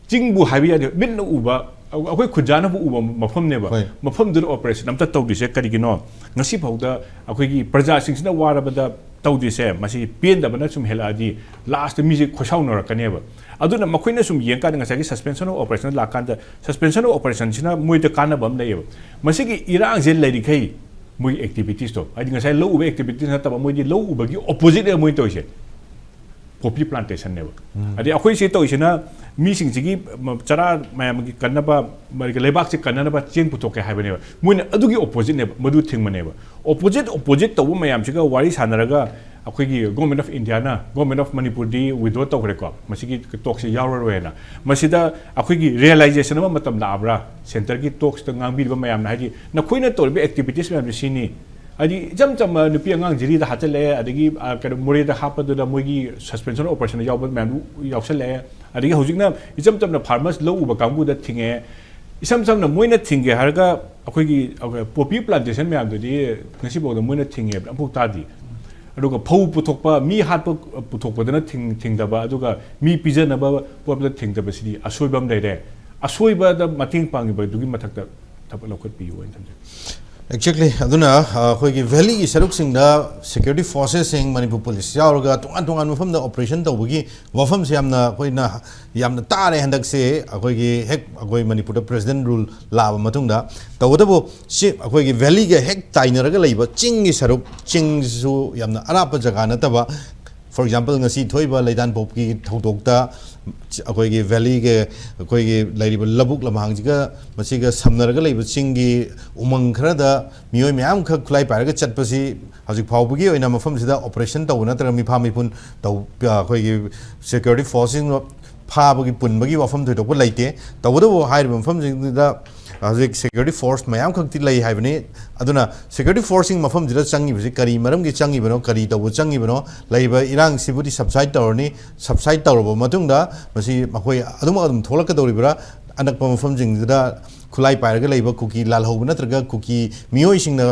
ꯆꯤꯡꯕꯨ ꯍꯥꯏꯕ ꯌꯥꯗꯦ, ꯃꯤꯠꯅ ꯎꯕ, ꯑꯩꯈꯣꯏ ꯈꯨꯟꯖꯥꯅꯕꯨ ꯎꯕ ꯃꯐꯝꯅꯦꯕ꯫ ꯍꯣꯏ꯫ ꯃꯐꯝꯗꯨꯗ operation ꯑꯝꯇ ꯇꯧꯗ꯭ꯔꯤꯁꯦ ꯀꯔꯤꯒꯤꯅꯣ? ꯉꯁꯤ ꯐꯥꯎꯗ ꯑꯩꯈꯣꯏꯒꯤ ꯄ꯭ꯔꯖꯥꯁꯤꯡꯁꯤꯅ ꯋꯥꯔꯕꯗ ꯇꯧꯗ꯭ꯔꯤꯁꯦ, ꯃꯁꯤ ꯄꯦꯟꯗꯕꯅ ꯁꯨꯝ ꯍꯦꯜꯂꯛꯑꯗꯤ last ꯇ ꯃꯤꯁꯦ ꯈꯣꯏꯁꯥꯎꯅꯔꯛꯀꯅꯦꯕ꯫ ꯑꯗꯨꯅ ꯃꯈꯣꯏꯅ ꯁꯨꯝ ꯌꯦꯡꯀꯥꯟꯗ ꯉꯁꯥꯏꯒꯤ suspension of operation ꯂꯥꯛꯀꯥꯟꯗ, suspension of operation ꯁꯤꯅ ꯃꯣꯏꯗ ꯀꯥꯟꯅꯕ ꯑꯃ ꯂꯩꯌꯦꯕ꯫ ꯃꯁꯤꯒꯤ ꯏꯔꯥꯡꯁꯦ ꯂꯩꯔꯤꯈꯩ ꯃꯣꯏꯒꯤ activities ꯇꯣ, ꯍꯥꯏꯗꯤ ꯉꯁꯥꯏ ꯂꯧ ꯎꯕ activities ꯅꯠꯇꯕ, ꯃꯣꯏꯗꯤ ꯂꯧ ꯎꯕꯒꯤ opposite ꯅꯦꯕ ꯃꯣꯏꯅ ꯇꯧꯔꯤꯁꯦ꯫ ꯄꯣꯄꯤ ꯄ꯭ꯂꯥꯟꯇꯦꯁꯟꯅꯦꯕ꯫ ꯑꯗꯩ ꯑꯩꯈꯣꯏ ꯁꯤ ꯇꯧꯔꯤꯁꯤꯅ ꯃꯤꯁꯤꯡꯁꯤꯒꯤ ꯆꯔꯥ ꯃꯌꯥꯝꯒꯤ ꯀꯟꯅꯕ, ꯂꯩꯕꯥꯛꯁꯤ ꯀꯟꯅꯅꯕ ꯆꯦꯡ ꯄꯨꯊꯣꯛꯀꯦ ꯍꯥꯏꯕꯅꯦꯕ꯫ ꯃꯣꯏꯅ ꯑꯗꯨꯒꯤ ꯑꯣꯄꯣꯖꯤꯠꯅꯦꯕ, ꯃꯗꯨ ꯊꯤꯡꯕꯅꯦꯕ꯫ ꯑꯣꯄꯣꯖꯤꯠ ꯑꯣꯄꯣꯖꯤꯠ ꯇꯧꯕ ꯃꯌꯥꯝꯁꯤꯒ ꯋꯥꯔꯤ ꯁꯥꯟꯅꯔꯒ ꯑꯩꯈꯣꯏꯒꯤ ꯒꯣꯔꯃꯦꯟ ꯑꯣꯐ ꯏꯟꯗꯤꯌꯥꯅ, ꯒꯣꯔꯃꯦꯟ ꯑꯣꯐ ꯃꯅꯤꯄꯨꯔꯗꯤ ꯋꯤꯗ꯭ꯔꯣ ꯇꯧꯈ꯭ꯔꯦꯀꯣ, ꯃꯁꯤꯒꯤ ꯇꯣꯛꯁꯤ ꯌꯥꯎꯔꯔꯣꯏꯅ꯫ ꯃꯁꯤꯗ ꯑꯩꯈꯣꯏꯒꯤ ꯔꯤꯌꯦꯂꯥꯏꯖꯦꯁꯟ ꯑꯃ ꯃꯇꯝ ꯂꯥꯛꯑꯕ꯭ꯔꯥ? ꯁꯦꯟꯇꯔꯒꯤ ꯇꯣꯛꯁꯇ ꯉꯥꯡꯕꯤꯔꯤꯕ ꯃꯌꯥꯝꯅ, ꯍꯥꯏꯗꯤ ꯅꯈꯣꯏꯅ ꯇꯧꯔꯤꯕ ꯑꯦꯛꯇꯤꯚꯤꯇꯤꯁ ꯃꯌꯥꯝꯁꯦ ꯁꯤꯅꯤ꯫ ꯍꯥꯏꯗꯤ ꯏꯆꯝ ꯆꯝꯕ ꯅꯨꯄꯤ ꯑꯉꯥꯡ ꯖꯤꯔꯤꯗ ꯍꯥꯠꯆꯜꯂꯛꯑꯦ, ꯑꯗꯒꯤ ꯃꯣꯔꯦꯗ ꯍꯥꯞꯄꯗꯨꯗ ꯃꯣꯏꯒꯤ ꯁꯁꯄꯦꯟꯁꯟ ꯑꯣꯄꯔꯦꯁꯟꯗ ꯌꯥꯎꯕ ꯃꯌꯥꯝꯗꯨ ꯌꯥꯎꯁꯜꯂꯛꯑꯦ꯫ ꯑꯗꯒꯤ ꯍꯧꯖꯤꯛꯅ ꯏꯆꯝ ꯆꯝꯅ ꯐꯥꯔꯃꯔꯁ ꯂꯧ ꯎꯕ ꯀꯥꯡꯕꯨꯗ ꯊꯤꯡꯉꯛꯑꯦ꯫ ꯏꯁꯝ ꯁꯝꯅ ꯃꯣꯏꯅ ꯊꯤꯡꯒꯦ ꯍꯥꯏꯔꯒ ꯑꯩꯈꯣꯏꯒꯤ ꯄꯣꯄꯤ ꯄ꯭ꯂꯥꯟꯇꯦꯁꯟ ꯃꯌꯥꯝꯗꯨꯗꯤ ꯉꯁꯤꯐꯥꯎꯗ ꯃꯣꯏꯅ ꯊꯤꯡꯉꯦ ꯍꯥꯏꯕꯗ ꯑꯃꯐꯥꯎ ꯇꯥꯗꯦ꯫ ꯑꯗꯨꯒ ꯐꯧ ꯄꯨꯊꯣꯛꯄ, ꯃꯤ ꯍꯥꯠꯄ ꯄꯨꯊꯣꯛꯄꯗꯅ ꯊꯤꯡ-, ꯊꯤꯡꯗꯕ, ꯑꯗꯨꯒ ꯃꯤ ꯄꯤꯖꯅꯕ ꯄꯣꯠꯇ ꯊꯤꯡꯗꯕꯁꯤꯗꯤ ꯑꯁꯣꯏꯕ ꯑꯃ ꯂꯩꯔꯦ꯫ ꯑꯁꯣꯏꯕꯗ ꯃꯇꯦꯡ ꯄꯥꯡꯉꯤꯕꯗꯨꯒꯤ ꯃꯊꯛꯇ ꯊꯕꯛ ꯂꯧꯈꯠꯄꯤꯌꯨ ꯍꯥꯏꯅ ꯊꯝꯖꯒꯦ꯫ ꯑꯦꯛꯖꯦꯛꯂꯤ꯫ ꯑꯗꯨꯅ ꯑꯩꯈꯣꯏꯒꯤ ꯚꯦꯂꯤꯒꯤ ꯁꯔꯨꯛꯁꯤꯡꯗ ꯁꯦꯀ꯭ꯌꯨꯔꯤꯇꯤ ꯐꯣꯔꯁꯦꯁꯁꯤꯡ, ꯃꯅꯤꯄꯨꯔ ꯄꯨꯂꯤꯁ ꯌꯥꯎꯔꯒ ꯇꯣꯉꯥꯟ ꯇꯣꯉꯥꯟꯕ ꯃꯐꯝꯗ ꯑꯣꯄꯔꯦꯁꯟ ꯇꯧꯕꯒꯤ ꯋꯥꯐꯝꯁꯦ ꯌꯥꯝꯅ ꯑꯩꯈꯣꯏꯅ ꯌꯥꯝꯅ ꯇꯥꯔꯦ ꯍꯟꯗꯛꯁꯦ꯫ ꯑꯩꯈꯣꯏꯒꯤ ꯍꯦꯛ ꯑꯩꯈꯣꯏ ꯃꯅꯤꯄꯨꯔꯗ ꯄ꯭ꯔꯦꯁꯤꯗꯦꯟ ꯔꯨꯜ ꯂꯥꯛꯑꯕ ꯃꯇꯨꯡꯗ꯫ ꯇꯧꯕꯇꯕꯨ ꯁꯤ ꯑꯩꯈꯣꯏꯒꯤ ꯚꯦꯂꯤꯒ ꯍꯦꯛ ꯇꯥꯏꯅꯔꯒ ꯂꯩꯕ ꯆꯤꯡꯒꯤ ꯁꯔꯨꯛ, ꯆꯤꯡꯁꯤꯁꯨ ꯌꯥꯝꯅ ꯑꯔꯥꯞꯄ ꯖꯒꯥ ꯅꯠꯇꯕ, ꯐꯣꯔ ꯑꯦꯛꯖꯥꯝꯄꯜ, ꯉꯁꯤ ꯊꯣꯛꯏꯕ ꯂꯩꯇꯥꯟꯄꯣꯛꯀꯤ ꯊꯧꯗꯣꯛꯇ ꯑꯩꯈꯣꯏꯒꯤ ꯚꯦꯂꯤꯒꯤ, ꯑꯩꯈꯣꯏꯒꯤ ꯂꯩꯔꯤꯕ ꯂꯧꯕꯨꯛ ꯂꯝꯍꯥꯡꯁꯤꯒ ꯃꯁꯤꯒ ꯁꯝꯅꯔꯒ ꯂꯩꯕ ꯆꯤꯡꯒꯤ ꯎꯃꯪ ꯈꯔꯗ ꯃꯤꯑꯣꯏ ꯃꯌꯥꯝꯈꯛ ꯈꯨꯠꯂꯥꯏ ꯄꯥꯏꯔꯒ ꯆꯠꯄꯁꯤ ꯍꯧꯖꯤꯛ ꯐꯥꯎꯕꯒꯤ ꯑꯣꯏꯅ ꯃꯐꯝꯁꯤꯗ ꯑꯣꯄꯔꯦꯁꯟ ꯇꯧꯕ ꯅꯠꯇ꯭ꯔꯒ ꯃꯤꯐꯥ ꯃꯤꯄꯨꯟ ꯇꯧ-, ꯑꯩꯈꯣꯏꯒꯤ ꯁꯦꯀ꯭ꯌꯨꯔꯤꯇꯤ ꯐꯣꯔꯁꯁꯤꯡ ꯐꯥꯕꯒꯤ ꯄꯨꯟꯕꯒꯤ ꯋꯥꯐꯝ ꯊꯣꯏꯗꯣꯛꯄ ꯂꯩꯇꯦ꯫ ꯇꯧꯕꯇꯕꯨ ꯍꯥꯏꯔꯤꯕ ꯃꯐꯝꯁꯤꯡꯗꯨꯗ ꯍꯧꯖꯤꯛ ꯁꯦꯀ꯭ꯌꯨꯔꯤꯇꯤ ꯐꯣꯔꯁ ꯃꯌꯥꯝꯈꯛꯇꯤ ꯂꯩ ꯍꯥꯏꯕꯅꯤ꯫ ꯑꯗꯨꯅ ꯁꯦꯀ꯭ꯌꯨꯔꯤꯇꯤ ꯐꯣꯔꯁꯁꯤꯡ ꯃꯐꯝꯁꯤꯗ ꯆꯪꯉꯤꯕꯁꯤ ꯀꯔꯤ ꯃꯔꯝꯒꯤ ꯆꯪꯉꯤꯕꯅꯣ, ꯀꯔꯤ ꯇꯧꯕ ꯆꯪꯉꯤꯕꯅꯣ, ꯂꯩꯔꯤꯕ ꯏꯔꯥꯡꯁꯤꯕꯨꯗꯤ ꯁꯕꯁꯥꯏꯠ ꯇꯧꯔꯅꯤ꯫ ꯁꯕꯁꯥꯏꯠ ꯇꯧꯔꯕ ꯃꯇꯨꯡꯗ ꯃꯁꯤ ꯃꯈꯣꯏ ꯑꯗꯨꯝ ꯑꯗꯨꯝ ꯊꯣꯛꯂꯛꯀꯗꯧꯔꯤꯕ꯭ꯔꯥ, ꯑꯅꯛꯄ ꯃꯐꯝꯁꯤꯡꯗꯨꯗ ꯈꯨꯠꯂꯥꯏ ꯄꯥꯏꯔꯒ ꯂꯩꯕ ꯀꯨꯀꯤ ꯂꯥꯜꯍꯧꯕ ꯅꯠꯇ꯭ꯔꯒ ꯀꯨꯀꯤ ꯃꯤꯑꯣꯏꯁꯤꯡꯅ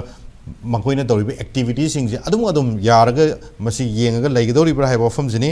ꯃꯈꯣꯏꯅ ꯇꯧꯔꯤꯕ ꯑꯦꯛꯇꯤꯚꯤꯇꯤꯁꯤꯡꯁꯦ ꯑꯗꯨꯝ ꯑꯗꯨꯝ ꯌꯥꯔꯒ ꯃꯁꯤ ꯌꯦꯡꯉꯒ ꯂꯩꯒꯗꯧꯔꯤꯕ꯭ꯔꯥ ꯍꯥꯏꯕ ꯋꯥꯐꯝꯁꯤꯅꯤ꯫